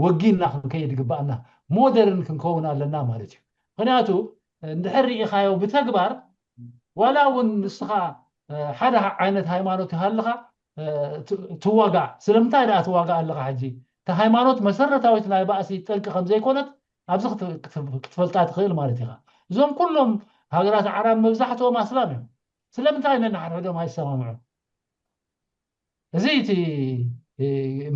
ወጊንና ክንከይድ ይግባኣና። ሞደርን ክንከውን ኣለና ማለት እዩ። ምክንያቱ እንድሕር ርኢኻዮ ብተግባር ዋላ እውን ንስኻ እ፣ ሓደ ዓይነት ሃይማኖት ይሃልኻ እ፣ ት- ትዋጋእ። ስለምንታይ ደኣ ትዋጋእ ኣለኻ? ሕጂ እቲ ሃይማኖት መሰረታዊት ናይ ባእሲ ጠንቂ ከም ዘይኮነት ኣብዚ ክት- ክት- ክትፈልጣ ትኽእል ማለት ኢኻ። እዞም ኩሎም ሃገራት ዓራብ መብዛሕትኦም ኣስላም እዮም። ስለምንታይ ነንሓድሕዶም ኣይሰማምዑ? እዚ እቲ እ፣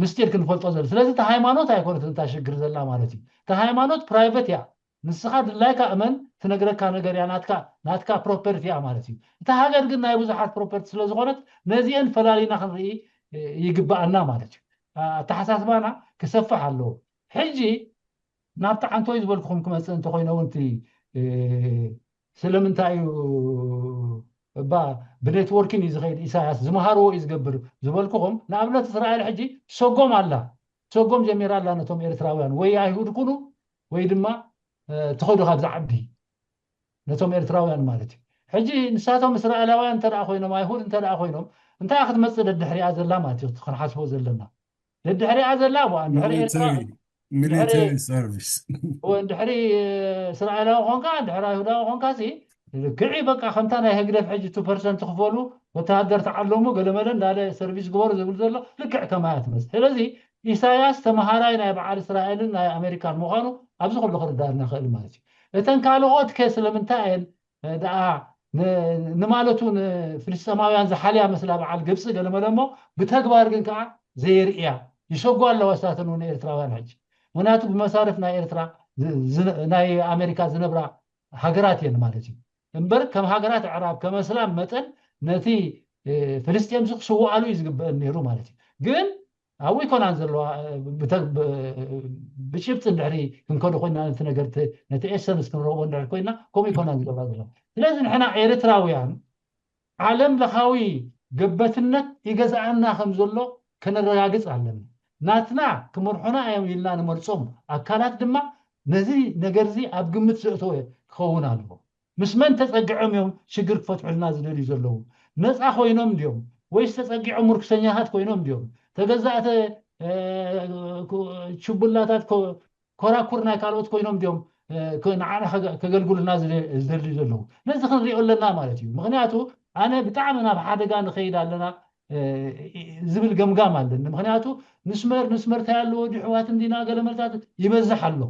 ምስጢር ክንፈልጦ ዘሎ። ስለዚ እቲ ሃይማኖት ኣይኮነት እታ ሽግር ዘላ ማለት እዩ። እቲ ሃይማኖት ፕራይቨት እያ። ንስኻ ድላይካ እመን፣ ትነግረካ ነገር እያ፣ ናትካ ናትካ ፕሮፐርቲ እያ ማለት እዩ። እታ ሃገር ግን ናይ ብዙሓት ፕሮፐርቲ ስለ ዝኾነት ነዚአን ፈላሊና ክንርኢ እ፣ ይግባኣና ማለት እዩ። ኣተሓሳስባና ክሰፍሕ ኣለዎ። ሕጂ ናብቲ ዓንቶይ ዝበልኩኹም ክመፅእ እንተኮይነ እውን እቲ እ፣ ስለምንታይ እዩ እባ ብኔትወርኪን እዩ ዝኸይድ ኢሳያስ ዝመሃርዎ እዩ ዝገብር ዝበልኩኹም። ንኣብነት እስራኤል ሕጂ ትሰጎም ኣላ፣ ትሰጎም ጀሚራ ኣላ ነቶም ኤርትራውያን ወይ ኣይሁድ ኩኑ ወይ ድማ እ፣ ትኸዱ ካብዚ ዓዲ ነቶም ኤርትራውያን ማለት እዩ። ሕጂ ንሳቶም እስራኤላውያን እንተ ደኣ ኮይኖም ኣይሁድ እንተ ደኣ ኮይኖም እንታይ ክትመፅእ ደድሕሪኣ ዘላ ማለት እዩ ክንሓስቦ ዘለና። ደድሕሪኣ ዘላ ዋ እንድሕር ኤርትራ ሚሊተሪ ሚሊተሪ ሰርቪስ ወይ እንድሕሪ እስራኤላዊ ኾንካ እንድሕር ኣይሁዳዊ ኾንካ ሲ ልክዕ በቃ ከምታ ናይ ህግደፍ ሕጂ ቱ ፐርሰንት ክፈሉ ወተሃደር ተዓለሙ ገለመለ እንዳለ ሰርቪስ ግበሩ ዝብል ዘሎ ልክዕ ከማያ ትመስል። ስለዚ ኢሳያስ ተመሃራይ ናይ በዓል እስራኤልን ናይ ኣሜሪካን ምዃኑ ኣብዚ ኩሉ ክርዳእና ይኽእል ማለት እዩ። እተን ካልኦት ከ ስለምንታይ እየን ደኣ ን- ንማለቱ ንፍልስጤማውያን ዝሓልያ መስላ በዓል ግብፂ ገለመለ እሞ ብተግባር ግን ከዓ ዘየርእያ ይሰጉ ኣለዋ። እሳተን እውን ኤርትራውያን ሕጂ ምክንያቱ ብመሳርፍ ናይ ኤርትራ ዝ- ዝ- ናይ ኣሜሪካ ዝነብራ ሃገራት እየን ማለት እዩ። እምበር ከም ሃገራት ኣዕራብ ከም ኣስላም መጠን ነቲ እ፣ ፍልስጤም ዚ ክስውኣሉ እዩ ዝግበአን ነይሩ ማለት እዩ። ግን ኣብኡ ይኮናን ዘለዋ እ፣ ብተ- ብ- ብጭብጢ እንድሕሪ ክንከዶ ኮይና ነቲ ነገር ተ- ነቲ ኤሰንስ ክንረኽቦ እንድሕሪ ኮይና ከምኡ ይኮናን ዝገብራ ዘለዋ። ስለዚ ንሕና ኤርትራውያን ዓለም ለኻዊ ገበትነት ይገዝኣና ከም ዘሎ ከነረጋግጽ ኣለና። ናትና ክመርሑና እዮም ኢልና ንመርጾም ኣካላት ድማ ነዚ ነገር እዚ ኣብ ግምት ዘእተወ ክኸውን ኣለዎ። ምስ መን ተጸጊዖም እዮም ሽግር ክፈትሑልና ዝደልዩ ዘለዉ? ነጻ ኮይኖም ድዮም ወይስ ተጸጊዖም ምርኩሰኛታት ኮይኖም ድዮም? ተገዛእተ እ፣ ችቡላታት ኮ- ኮራኩር ናይ ካልኦት ኮይኖም ድዮም እ፣ ከ- ንዓና ከገ- ከገልግሉና ዝደ- ዝደልዩ ዘለዉ? ነዚ ክንሪኦ ኣለና ማለት እዩ። ምክንያቱ ኣነ ብጣዕሚ ናብ ሓደጋ ንኸይድ ኣለና እ፣ ዝብል ገምጋም ኣለኒ። ምክንያቱ ንስመር ንስመር እንታይ ኣለዎ ድሕዋት እንዲና ገለ መልታት ይበዝሕ ኣሎ።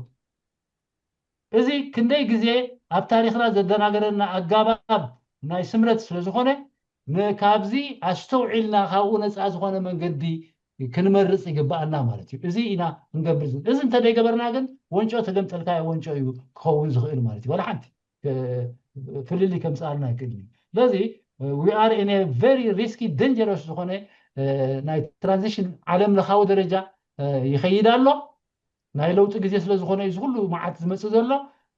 እዚ ክንደይ ግዜ ኣብ ታሪኽና ዘደናገረና ኣጋባብ ናይ ስምረት ስለ ዝኾነ ንካብዚ ኣስተውዒልና ካብኡ ነፃ ዝኾነ መንገዲ ክንመርፅ ይግበኣና ማለት እዩ። እዚ ኢና ክንገብር ዝብል። እዚ እንተደይገበርና ግን ወንጮ ተገምጠልካዮ ወንጮ እዩ ክኸውን ዝኽእል ማለት እዩ። ዋላ ሓንቲ እ፣ ፍልልይ ከምፅኣልና ኣይክእልን እዩ። ስለዚ we are in a very risky dangerous ዝኾነ እ፣ ናይ ትራንዚሽን ዓለም ለኻዊ ደረጃ እ፣ ይኸይድ ኣሎ። ናይ ለውጢ ግዜ ስለ ዝኾነ እዩ ዝኩሉ መዓት ዝመፅእ ዘሎ።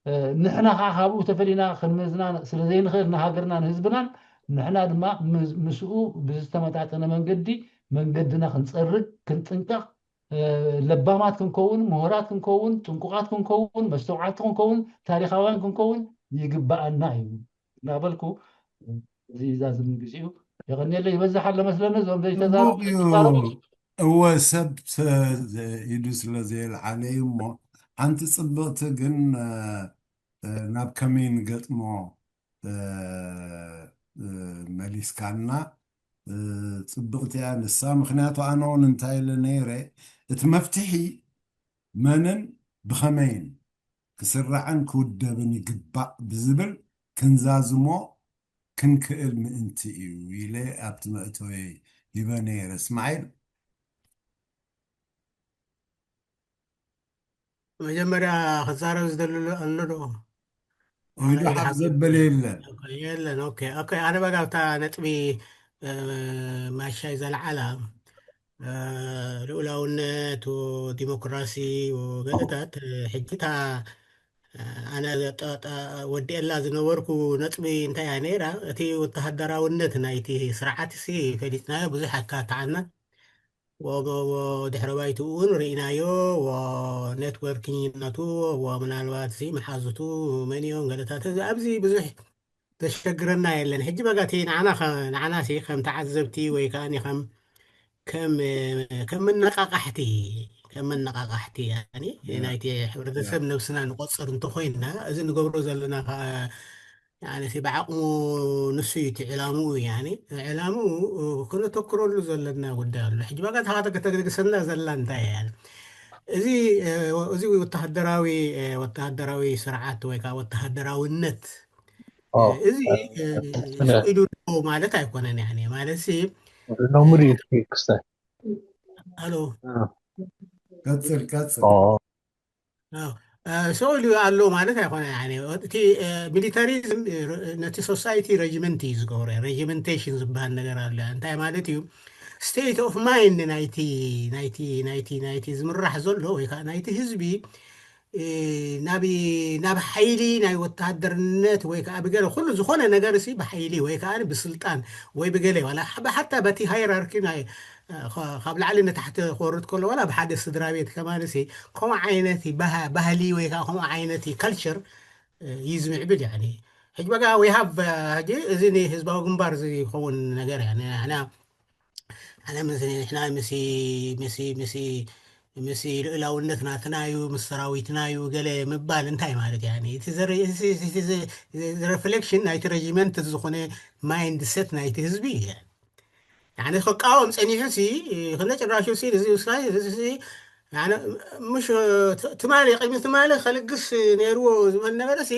እ፣ ንሕና ከዓ ካብኡ ተፈሊና ክንመዝና ስለ ዘይንኽእል ንሃገርና ንህዝብናን ንሕና ድማ ምስ- ምስኡ ብዝተመጣጠነ መንገዲ መንገድና ክንፀርግ ክንጥንቀቕ እ፣ ለባማት ክንከውን ምሁራት ክንከውን ጥንቁቓት ክንከውን መስተውዓልቲ ክንከውን ታሪኻውያን ክንከውን ይግበኣና እዩ እናበልኩ እዚ እዛ ዝምን ግዜኡ የቐንየለ ይበዝሕ ኣሎ መስለኒ እዞም ጽቡቅ እዩ። ዘይተዛረቡ እወ ሰብ ተ- ኢዱ ስለ ዘየልዓለ እዩ እሞ ሓንቲ ጽብቕቲ ግን እ፣ እ፣ ናብ ከመይ ንገጥሞ እ፣ እ፣ መሊስካና እ፣ ጽብቕቲ እያ ንሳ። ምክንያቱ ኣነ እውን እንታይ ኢለ ነይረ እቲ መፍትሒ መንን ብኸመይን ክስራዕን ክውደብን ይግባእ ብዝብል ክንዛዝሞ ክንክእል ምእንቲ እዩ ኢለ ኣብቲ መእተዊ ሂበ ነይረ። እስማዒል መጀመርያ ክዛረብ ዝደሊ ኣሎ ዶ? ኢሉ ሓፍ ዘበለ የለን። የለን። ኦኬ ኦኬ። ኣነ በጋብታ ነጥቢ እ፣ ማሻይ ዘልዓላ እ፣ ልኡላውነት ዲሞክራሲ ገለታት ሕጂታ ኣነ ወዲኤላ ዝነበርኩ ነጥቢ እንታይ እያ ነይራ? እቲ ወተሃደራውነት ናይቲ ስርዓት ሲ ፈሊጥናዮ ብዙሕ ኣካታዓልና ድሕሪ ባይትኡ እውን ርኢናዮ ኔትወርኪንግነቱ ምናልባት ሲ መሓዙቱ መን እዮም ገለታት ኣብዚ ብዙሕ ዘሸግረና የለን። ሕጂ በጋ እቲ ንዓና ከ- ንዓና ሲ ከም ተዓዘብቲ ወይ ከዓ ከም ከም ከም መነቃቃሕቲ ከም መነቃቃሕቲ ያኒ ናይቲ ሕብረተሰብ ነብስና ንቆጽር እንተኮይንና፣ እዚ ንገብሮ ዘለና ከዓ ያኒ እቲ ብዓቕሙ ንሱ እዩ እቲ ዕላምኡ። ያኒ ዕላምኡ ክነተኩረሉ ዘለና ጉዳይ ኣሎ። ሕጂ ባጋ ተካ ተገሰና ዘላ እንታይ እያ? እዚ እዚ ወተሃደራዊ ወተሃደራዊ ስርዓት ወይ ከዓ ወተሃደራዊነት እዚ ኢሉ ማለት ኣይኮነን። ያኒ ማለት ሲ ሎሚ ርእዩ ክስተ ኣሎ ቀጽል ቀጽል ሰው ኢሉ ኣሎ ማለት ኣይኮነ። እቲ ሚሊታሪዝም ነቲ ሶሳይቲ ሬጅመንት እዩ ዝገብሮ። ሬጅመንቴሽን ዝበሃል ነገር ኣሎ። እንታይ ማለት እዩ? ስቴት ኦፍ ማይንድ ናይቲ ናይቲ ናይቲ ናይቲ ዝምራሕ ዘሎ ወይ ከዓ ናይቲ ህዝቢ ናብ ናብ ሓይሊ ናይ ወተሃደርነት ወይ ከዓ ብገለ ኩሉ ዝኾነ ነገር ሲ ብሓይሊ ወይ ከዓ ብስልጣን ወይ ብገለ ዋላ ሓታ በቲ ሃይራርኪ ናይ ካብ ላዕሊ ንታሕቲ ክወርድ ከሎ ዋላ ብሓደ ስድራ ቤት ከማን ሲ ከምኡ ዓይነት ባህሊ ወይ ከዓ ከምኡ ዓይነት ካልቸር እዩ ዝምዕብል። ያኒ ሕጂ በቃ we have ሕጂ እዚ ንህዝባዊ ግንባር ዝኸውን ነገር ያኒ ንሕና ኣነ ምስ ንሕና ምስ ምስ ምስ ምስ ልእላውነት ናትና እዩ ምስ ሰራዊትና እዩ ገለ ምባል እንታይ ማለት ያኒ እቲ reflection ናይቲ ሬጅመንት ዝኾነ ማይንድ ሴት ናይቲ ህዝቢ እዩ። ያኒ ክቃወም ጸኒሑ ሲ ክነ ጭራሹ ሲ እዚ ውሳይ እዚ ሲ ያኒ ምሽ ትማሊ ቅድሚ ትማሊ ከልግስ ነይርዎ ዝበል ነበረ ሲ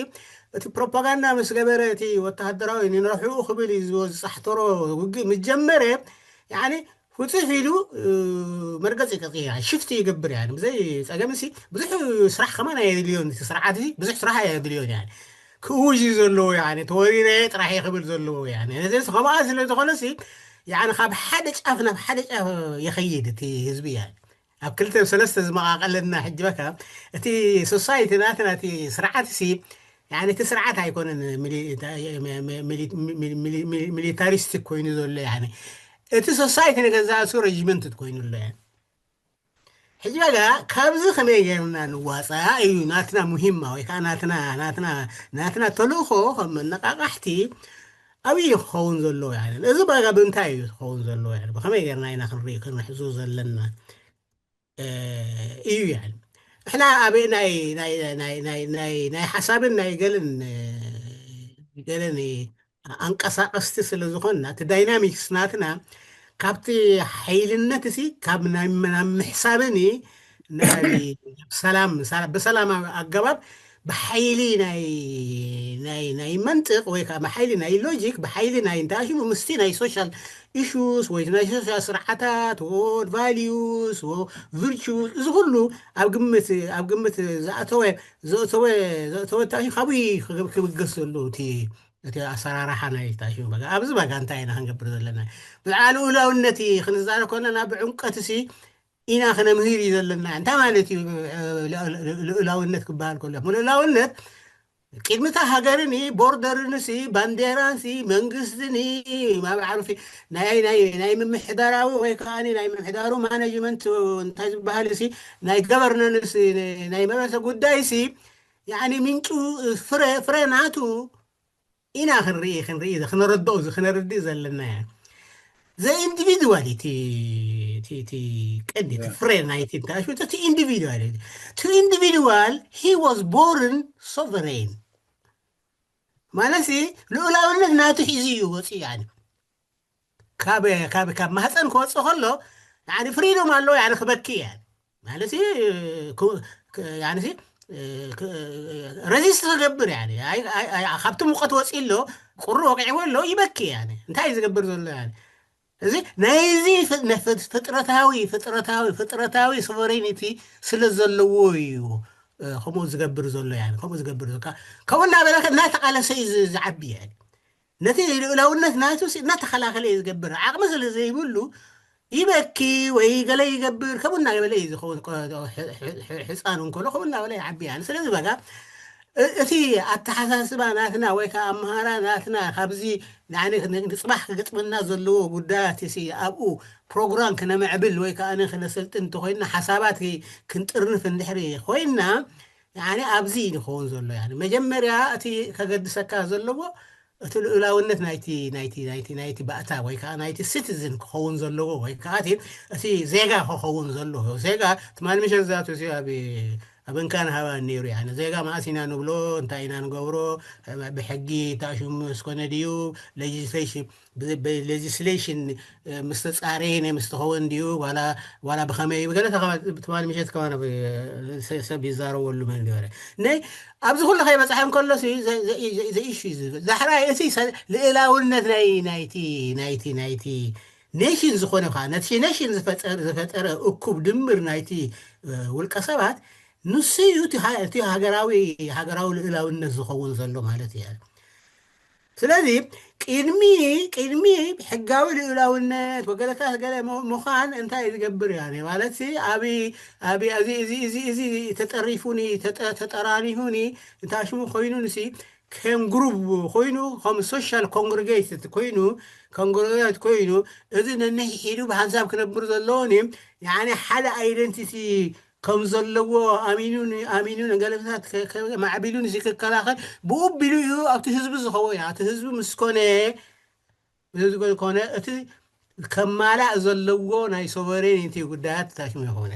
እቲ ፕሮፓጋንዳ ምስ ገበረ እቲ ወተሃደራዊ ንረፍዑ ክብል እዩ ዝፃሕተሮ ውግእ ምስ ጀመረ ያኒ ውፅፍ ኢሉ መርገፂ ቀፂ ሽፍቲ ይገብር። ያኒ ብዘይ ፀገም ሲ ብዙሕ ስራሕ ከማን ኣየድልዮን። እቲ ስርዓት ብዙሕ ስራሕ ኣየድልዮን። ያኒ ክእውጅ እዩ ዘለዎ። ያኒ ተወሪረ ጥራሕ ክብል ዘለዎ። ያኒ እዚ ከምኣ ስለ ዝኾነ ሲ ያኒ ካብ ሓደ ጫፍ ናብ ሓደ ጫፍ ይኸይድ እቲ ህዝቢ። ያኒ ኣብ ክልተ ሰለስተ ዝመቃቀለና ሕጂ በካ እቲ ሶሳይቲ ናትና እቲ ስርዓት ሲ ያኒ እቲ ስርዓት ኣይኮነን ሚሊታሪስቲክ ኮይኑ ዘሎ። ያኒ እቲ ሶሳይቲ ንገዛእሱ ሬጅመንት ኮይኑ ኣሎ። ያኒ ሕጂ በጋ ካብዚ ከመይ ጌርና ንዋፃእ እዩ ናትና ሙሂማ ወይ ከዓ ናትና ናትና ናትና ተልእኮ ከም መነቃቃሕቲ ኣብይ ክኸውን ዘለዎ። ያኒ እዚ በጋ ብምንታይ እዩ ክኸውን ዘለዎ? ያኒ ብከመይ ጌርና ኢና ክንርኢ ክንሕዞ ዘለና እዩ። ያኒ ንሕና ኣብ ናይ ናይ ናይ ናይ ናይ ናይ ሓሳብን ናይ ገልን ገለን ኣንቀሳቀስቲ ስለ ዝኾንና እቲ ዳይናሚክስ ናትና ካብቲ ሓይልነት ሲ ካብ ናይ ናብ ምሕሳብን ናይ ሰላም ብሰላም ኣገባብ ብሓይሊ ናይ ናይ ናይ መንጥቅ ወይ ከዓ ብሓይሊ ናይ ሎጂክ ብሓይሊ ናይ እንታይ ሽሙ ምስቲ ናይ ሶሻል ኢሹስ ወይ ናይ ሶሻል ስርዓታት ድ ቫሊዩስ ቪርቹስ እዚ ኩሉ ኣብ ግምት ኣብ ግምት ዝኣተወ ዘእተወ ዘእተወ እንታይ ካብኡ ክብገስ ዘሎ እቲ እቲ ኣሰራርሓ ናይ ታሽሙ በጋ ኣብዚ በጋ እንታይ ኢና ክንገብር ዘለና? ብዛዕባ ልኡላውነት ክንዛረብ ከለና ብዕምቀት ሲ ኢና ክነምህር እዩ ዘለና። እንታይ ማለት እዩ ልኡላውነት ክበሃል ከሎ? ልኡላውነት ቅድሚታ ሃገርን ቦርደርን ሲ ባንዴራን ሲ መንግስትን ማብዓርፊ ናይ ናይ ናይ ምምሕዳራዊ ወይ ከዓ ናይ ምምሕዳሩ ማኔጅመንት እንታይ ዝበሃል ሲ ናይ ገቨርነንስ ናይ መበተ ጉዳይ ሲ ያኒ ምንጩ ፍረ ፍረ ናቱ ኢና ክንርኢ ክንርኢ ክንረድኦ ክንርድእ ዘለና። ዘ ኢንዲቪድዋል እቲ ቀንዲ ፍረ ናይቲ እንታይ እቲ ኢንዲቪድዋል እቲ ኢንዲቪድዋል he was born sovereign ማለት ልኡላውነት ናቱ ሒዙ እዩ ወፂኡ። ያኒ ካብ ካብ ካብ ማህፀን ክወፅእ ከሎ ያኒ ፍሪዶም ኣለዎ። ያኒ ክበኪ ያኒ ማለት ያኒ ሬዚስት ክገብር ያኒ ካብቲ ሙቀት ወፂ ኣሎ ቁሪ ወቂዕዎ ኣሎ ይበኪ። ያኒ እንታይ እዩ ዝገብር ዘሎ? ያኒ እዚ ናይዚ ፍጥረታዊ ፍጥረታዊ ፍጥረታዊ ሶቨሬኒቲ ስለ ዘለዎ እዩ ከምኡ ዝገብር ዘሎ። ያኒ ከምኡ ዝገብር ዘሎ ከምኡ እናበለ እናተቃለሰ እዩ ዝዓቢ። ያኒ ነቲ ልኡላውነት ናቱ እናተኸላኸለ እዩ ዝገብር። ዓቕሚ ስለ ዘይብሉ ይበኪ ወይ ገለ ይገብር። ከምኡ እናበለ እዩ ዝኸውን። ሕፃን እንከሎ ከምኡ እናበለ ይዓቢ። ያኒ ስለዚ በጋ እቲ ኣተሓሳስባ ናትና ወይ ከዓ ኣምሃራ ናትና ካብዚ ንዓኒ ንፅባሕ ክገጥመና ዘለዎ ጉዳያት ሲ ኣብኡ ፕሮግራም ክነምዕብል ወይ ከዓ ክነሰልጥን እንተኮይንና ሓሳባት ክንጥርንፍ እንድሕሪ ኮይንና ያኒ ኣብዚ እዩ ዝኸውን ዘሎ። ያኒ መጀመርያ እቲ ከገድሰካ ዘለዎ እቲ ልኡላውነት ናይቲ ናይቲ ናይቲ ናይቲ ባእታ ወይ ከዓ ናይቲ ሲቲዝን ክኸውን ዘለዎ ወይ ከዓ እቲ እቲ ዜጋ ክኸውን ዘለዎ ዜጋ ትማሊ ምሸት ዛቱ እዚ ኣብ ኣብ እንካን ሃባን ነይሩ። ያነ ዜጋ መዓስ ኢና ንብሎ፣ እንታይ ኢና ንገብሮ፣ ብሕጊ ተኣሽሙ እስኮነ ድዩ፣ ሌጅስሌሽን ሌጅስሌሽን ምስ ተፃረየ ናይ ምስ ተኸውን ድዩ ዋላ ዋላ ብኸመይ ገለ ተኸ- ትማሊ ምሸት ከማን ኣብ ሰብ ይዛረበሉ መን ነበረ ናይ ኣብዚ ኩሉ ከይበፅሐ እንከሎ ዘኢሹ እዩ ዝብል ዳሕራይ እቲ ሰ- ልእላውነት ናይ ናይቲ ናይቲ ናይቲ ኔሽን ዝኾነ ከዓ ነቲ ኔሽን ዝፈጠረ ዝፈጠረ እኩብ ድምር ናይቲ ውልቀ ሰባት ንሱ እዩ እቲ ሃ- እቲ ሃገራዊ ሃገራዊ ልእላውነት ዝኸውን ዘሎ ማለት እዩ። ስለዚ ቅድሚ ቅድሚ ሕጋዊ ልኡላውነት ወገለታት ገለ ሞ- ምዃን እንታይ ዝገብር እያ ማለት ሲ ኣብ ኣብ እዚ እዚ እዚ እዚ ተጠሪፉኒ ተጠ- ተጠራኒሁኒ እንታይ ሽሙ ኮይኑን ሲ ከም ግሩብ ኮይኑ ከም ሶሻል ኮንግሪጌት ኮይኑ ኮንግሪጌት ኮይኑ እዚ ነንሕሒዱ ብሓንሳብ ክነብር ዘለዎን እዩ ያኒ ሓደ ኣይደንቲቲ ከም ዘለዎ ኣሚኑን ኣሚኑን ገለታት ማዕቢሉን እዚ ክከላኸል ብኡ ቢሉ እዩ ኣብቲ ህዝቢ ዝኸውን እቲ ህዝቢ ምስ ኮነ ኮነ እቲ ከማላእ ዘለዎ ናይ ሶቨሬኒቲ ጉዳያት ታሽሙ ይኸውን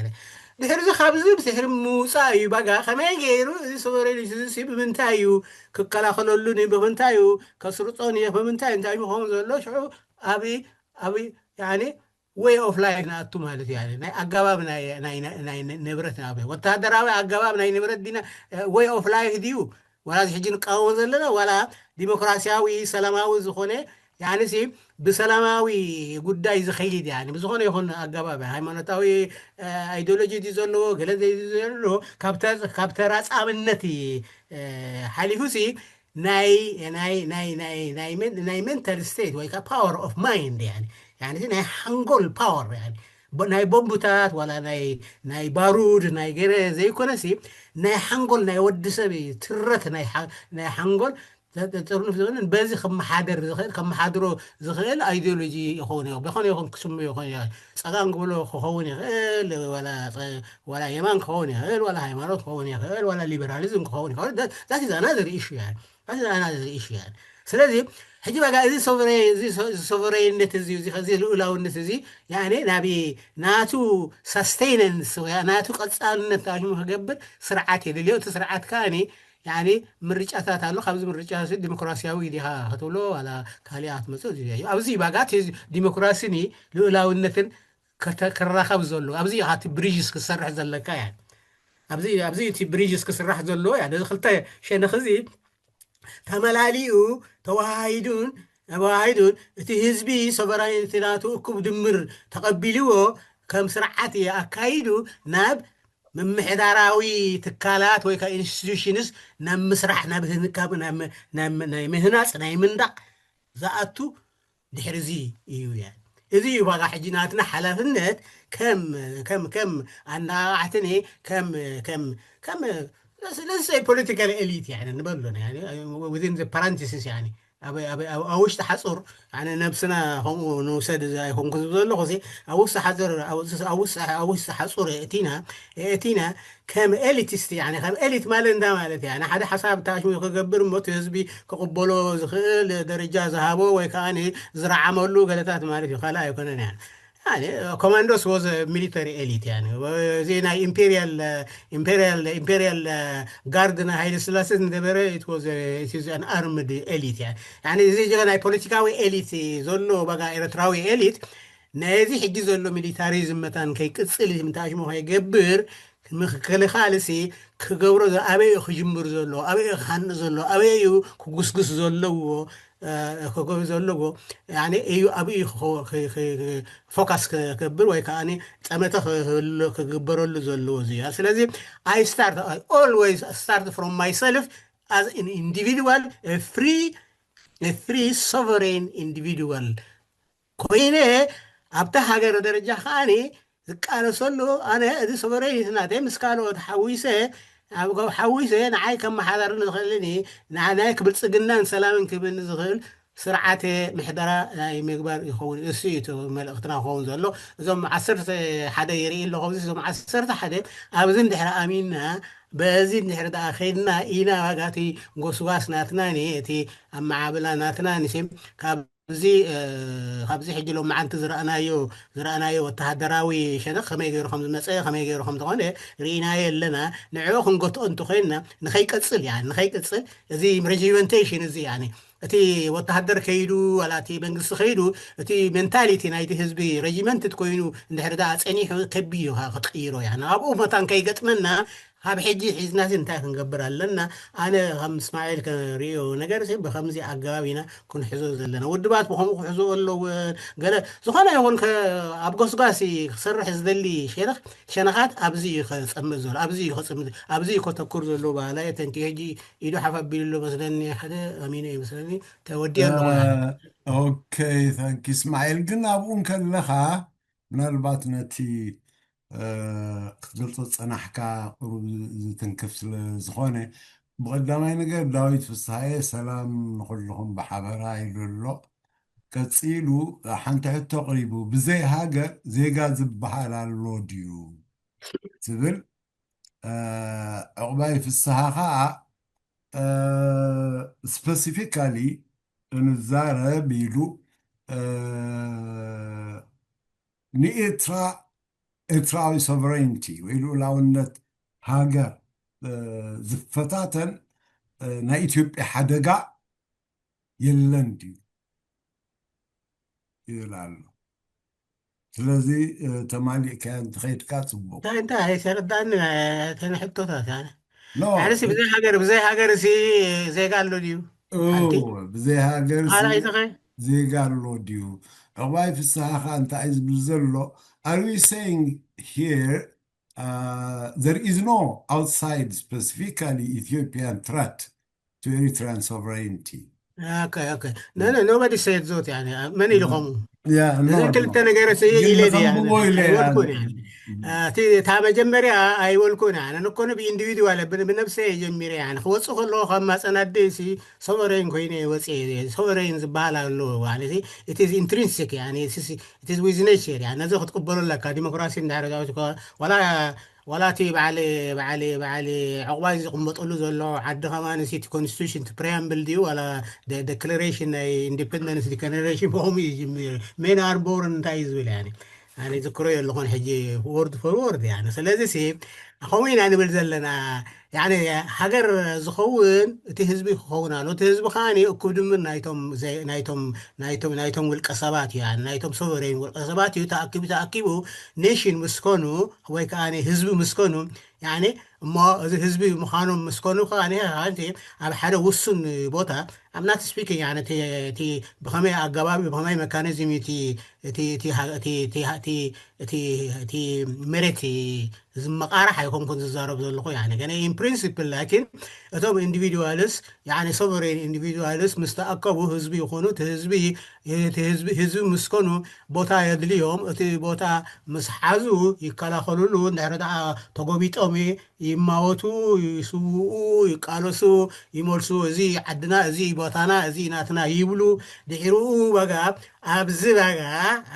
ድሕሪ እዚ ካብዚ ብስሕሪ ምውፃእ እዩ ባጋ ከመይ ገይሩ እዚ ሶቨሬኒቲ እዚ ብምንታይ እዩ ክከላኸለሉ ብምንታይ እዩ ከስርፆን እዩ ብምንታይ እንታይ ክኸውን ዘሎ ሽዑ ኣብ ኣብ ያኔ ወይ ኦፍ ላይፍ ንኣቱ ማለት እዩ ናይ ኣገባብ ናይ ንብረት ንኣብ ወተሃደራዊ ኣገባብ ናይ ንብረት ዲና ወይ ኦፍ ላይፍ ድዩ ዋላ ሕጂ ንቃወሞ ዘለና ዋላ ዲሞክራሲያዊ ሰላማዊ ዝኾነ ያንሲ ብሰላማዊ ጉዳይ ዝኸይድ ያ ብዝኾነ ይኹን ኣገባብ ሃይማኖታዊ ኣይዲዮሎጂ ዩ ዘለዎ ገለ ዘይዘሎ ካብ ተራፃምነት ሓሊፉ ሲ ናይ ናይ ናይ ናይ ናይ ሜንታል ስቴት ወይ ከዓ ፓወር ኦፍ ማይንድ ያ ናይ ሓንጎል ፓወር ናይ ቦምብታት ዋላ ናይ ናይ ባሩድ ናይ ገለ ዘይኮነሲ ናይ ሓንጎል ናይ ወዲ ሰብ ትረት ናይ ሓንጎል ጥርኑፍ ዝብልን በዚ ከመሓደር ዝኽእል ከመሓድሮ ዝኽእል ኣይዲዮሎጂ ይኸውን ዮ ብኾነ ይኹን ክስሙ ይኾን ዮ ፀጋም ክብሎ ክኸውን ይኽእል ዋላ የማን ክኸውን ይኽእል ዋላ ሃይማኖት ክኸውን ይኽእል ዋላ ሊበራሊዝም ክኸውን ይኽእል ዛት ዛና ዘርኢ ኢሹ ያ ዛት ዛና ዘርኢ ኢሹ ያ ስለዚ ሕጂ በጋ እዚ ሶቨሬይነት እዚ እዚ ልኡላውነት እዚ ያኔ ናብ ናቱ ሳስቴይነንስ ናቱ ቀፃልነት ታሽሙ ክገብር ስርዓት የድልዮ እቲ ስርዓት ከዓኒ ያኒ ምርጫታት ኣሎ ካብዚ ምርጫ ዲሞክራሲያዊ ዲኻ ክትብሎ ዋላ ካሊእ ክትመፅእ ዝብያ ኣብዚ ባጋ ዲሞክራሲን ልኡላውነትን ክራኸብ ዘሎ ኣብዚ ኢኻ እቲ ብሪጅስ ክሰርሕ ዘለካ ያ ኣብዚ ኣብዚ እቲ ብሪጅስ ክስራሕ ዘሎ ያ ነዚ ክልተ ሸነኽ እዚ ተመላሊኡ ተዋሃሂዱን ተዋሂዱን እቲ ህዝቢ ሶቨራይንቲ ናቱ እኩብ ድምር ተቐቢልዎ ከም ስርዓት ኣካይዱ ናብ ምምሕዳራዊ ትካላት ወይ ከዓ ኢንስቲቱሽንስ ናብ ምስራሕ ናብ ህንካብ ናይ ምህናፅ ናይ ምንዳቕ ዝኣቱ ድሕሪ እዚ እዩ ያ እዚ እዩ ዋጋ ሕጂ ናትና ሓላፍነት ከም ከም ከም ኣነቃቃሕትን ከም ከም ከም ለሰይ ፖለቲካል ኤሊት ያ ንበሎ within the parenthesis ያ ኣብ ውሽጢ ሓፁር ኣነ ነብስና ከምኡ ንውሰድ ኣይኮንኩ ዝብ ዘለኹ ኣብ ውስጢ ሓፁር ኣብ ውስጢ ሓፁር እቲና እቲና ከም ኤሊቲስት ያ ከም ኤሊት ማለት እንዳ ማለት ያ ሓደ ሓሳብ ታሽሙ ክገብር እሞ ህዝቢ ክቕበሎ ዝኽእል ደረጃ ዝሃቦ ወይ ከዓ ዝረዓመሉ ገለታት ማለት እዩ ካልእ ኣይኮነን ያ ኮማንዶስ was military elite ያ እዚ ናይ ኢምፔሪያል ኢምፔሪያል ኢምፔሪያል ጋርድ ናይ ሃይለ ስላሴ ዝነበረ ኣርምድ ኤሊት ያ እዚ ጀ ናይ ፖለቲካዊ ኤሊት ዘሎ ባጋ ኤርትራዊ ኤሊት ነዚ ሕጂ ዘሎ ሚሊታሪዝም መታን ከይቅፅል ምታሽሞ ከይገብር ምክልኻል ሲ ክገብሮ ኣበይ ክጅምር ዘሎ ኣበይ ክሃንእ ዘሎ ኣበይ ክጉስጉስ ዘለዎ ክገብር ዘለዎ እዩ ኣብኡ ፎካስ ክገብር ወይ ከዓ ፀመተ ክግበረሉ ዘለዎ እዚ ስለዚ I start I always start from myself as an individual free free sovereign individual ኮይነ ኣብታ ሃገር ደረጃ ከዓ ዝቃለሰሉ ኣነ እዚ ሶቨሬኒቲ ናተይ ምስ ካልኦት ሓዊሰ ሓዊሰ ንዓይ ከመሓዳርኒ ዝኽእልኒ ናይ ክብልፅግናን ሰላምን ክብኒ ዝኽእል ስርዓተ ምሕደራ ናይ ምግባር ይኸውን እሱ እዩ እቲ መልእኽትና ክኸውን ዘሎ እዞም ዓሰርተ ሓደ ይርኢ ኣለኹ እዞም ዓሰርተ ሓደ ኣብዚ እንድሕሪ ኣሚንና በዚ እንድሕር ደኣ ከይድና ኢና ዋጋ እቲ ጎስጓስ ናትና ኒ እቲ ኣመዓብላ ናትና ንሲ ካብዚ እ፣ ካብዚ ሕጂ ሎም መዓንቲ ዝረኣናዮ ዝረኣናዮ ወተሃደራዊ ሸነኽ ከመይ ገይሩ ከም ዝመፀ ከመይ ገይሩ ከም ዝኾነ ርኢናዮ ኣለና። ንዕኡ ክንገትኦ እንተኮይንና ንኸይቀፅል ያ ንኸይቀፅል እዚ ሬጂመንቴሽን እዚ ያ እቲ ወተሃደር ከይዱ ዋላ እቲ መንግስቲ ከይዱ እቲ ሜንታሊቲ ናይቲ ህዝቢ ሬጂመንትድ ኮይኑ እንድሕር ደኣ ፀኒሑ ከቢድ እዩ ክቕይሮ ያ ኣብኡ መታን ከይገጥመና ካብ ሕጂ ሒዝናሲ እንታይ ክንገብር ኣለና? ኣነ ከም እስማዒል ከርእዮ ነገር ሲ ብከምዚ ኣገባብ ኢና ክንሕዞ ዘለና። ውድባት ብከምኡ ክሕዞ ኣለወን። ገለ ዝኾነ ይኹን ከ ኣብ ጎስጓሲ ክሰርሕ ዝደሊ ሸነኽ ሸነኻት ኣብዚ እዩ ከጸምእ ዘሎ ኣብዚ እዩ ከጽምእ ኣብዚ እዩ ከተኩር ዘለዎ በሃላይ ተንኪ ሕጂ ኢዱ ሓፍ ኣቢሉ ኣሎ መስለኒ ሓደ ኣሚነ እዩ መስለኒ ተወዲኦ ኣለኹ። ኦኬ ታንኪ እስማዒል ግን ኣብኡ እንከለኻ ምናልባት ነቲ ክትገልጾ ዝጸናሕካ ቁሩብ ዝትንክፍ ስለ ዝኾነ፣ ብቐዳማይ ነገር ዳዊት ፍስሃየ ሰላም ንኹልኹም ብሓበራ ኢሉ ኣሎ። ቀጺሉ ሓንቲ ሕቶ ኣቕሪቡ፣ ብዘይ ሃገር ዜጋ ዝበሃል ኣሎ ድዩ? ትብል። ዕቑባይ ፍስሃ ኸኣ ስፐሲፊካሊ እንዛረብ ኢሉ ንኤርትራ ኤርትራዊ ሶቨረይንቲ ወይ ልኡላውነት ሃገር ዝፈታተን ናይ ኢትዮጵያ ሓደጋ የለን ድዩ ይብል ኣሎ። ስለዚ ተማሊእካ እንተኸይድካ ፅቡቅ። እንታይ እንታይ ኣይተረዳእኒ ተን ሕቶታት ኣነ። ሕርሲ ብዘይ ሃገር ብዘይ ሃገር ሲ ዜጋ ኣሎ ድዩ? ሓንቲ ብዘይ ሃገር ካልኣይትኸ? ዜጋ ኣሎ ድዩ? ዕቑባይ ፍስሃ ከዓ እንታይ እዩ ዝብል ዘሎ? Are we saying here there is no outside specifically Ethiopian threat to Eritrean sovereignty? Okay, okay. No, no, nobody said that. يعني, መን ኢሉ ከምኡ? Yeah, እዘን ክልተ ነገር ኢለ ኣይወልኩን። እታ መጀመርያ ኣይወልኩን። ኣነ ንኮነ ብኢንዲቪድዋል ብነብሰ ጀሚረ ክወፅእ ከለዎ ካብ ማፀን ኣደይ ሲ ሶቨሬን ኮይነ ወፅየ። ሶቨሬን ዝበሃል ኣሎ ማለት ኢትዝ ኢንትሪንሲክ ኢትዝ ዊዝ ኔቸር። ነዚ ክትቅበሎ ኣለካ። ዲሞክራሲ እንዳረጋዊት ዋላ ዋላ እቲ በዓል በዓል በዓል ዕቑባይ ዝቕመጠሉ ዘሎ ዓዲ ከማን እቲ ኮንስቲቱሽን እቲ ፕሪያምብል ድዩ ዋላ ደክለሬሽን ናይ ኢንዲፐንደንስ ዲክለሬሽን ብኸምኡ እዩ ጅምር። ሜን ኣርቦርን እንታይ እዩ ዝብል ያኒ ኣነ ዝክሮ የለኹን ሕጂ ወርድ ፎር ወርድ ያኒ። ስለዚ ሲ ከምኡ ኢና ንብል ዘለና። ያኒ ሃገር ዝኸውን እቲ ህዝቢ ክኸውን ኣሎ። እቲ ህዝቢ ከዓኒ እኩብ ድምር ናይቶም ዘይ- ናይቶም ናይቶም ናይቶም ውልቀ ሰባት እዩ። ያኒ ናይቶም ሶቨሬን ውልቀ ሰባት እዩ ተኣኪቡ ተኣኪቡ ኔሽን ምስኮኑ ወይ ከዓ ህዝቢ ምስኮኑ ያኒ እሞ እዚ ህዝቢ ምዃኖም ምስኮኑ ከዓ ሓንቲ ኣብ ሓደ ውሱን ቦታ I'm not speaking ያኒ እቲ እቲ ብኸመይ ኣገባብ ብኸመይ መካኒዝም እዩ እቲ እቲ እቲ እቲ እቲ እቲ እቲ እቲ መሬት ዝመቃራሕ ኣይኮንኩን ዝዛረብ ዘለኹ ያኒ ገና in principle ላኪን እቶም ኢንዲቪድዋልስ ያኒ ሶቨሬን ኢንዲቪድዋልስ ምስ ተኣከቡ ህዝቢ ይኾኑ እቲ ህዝቢ እቲ ህዝቢ ህዝቢ ምስ ኮኑ ቦታ የድልዮም እቲ ቦታ ምስ ሓዙ ይከላኸሉሉ እንድሕር ደኣ ተጎቢጦም ይማወቱ ይስውኡ ይቃለሱ ይመልሱ እዚ ዓድና እዚ ቦታና እዚ ናትና ይብሉ ድሕርኡ በጋ ኣብዚ በጋ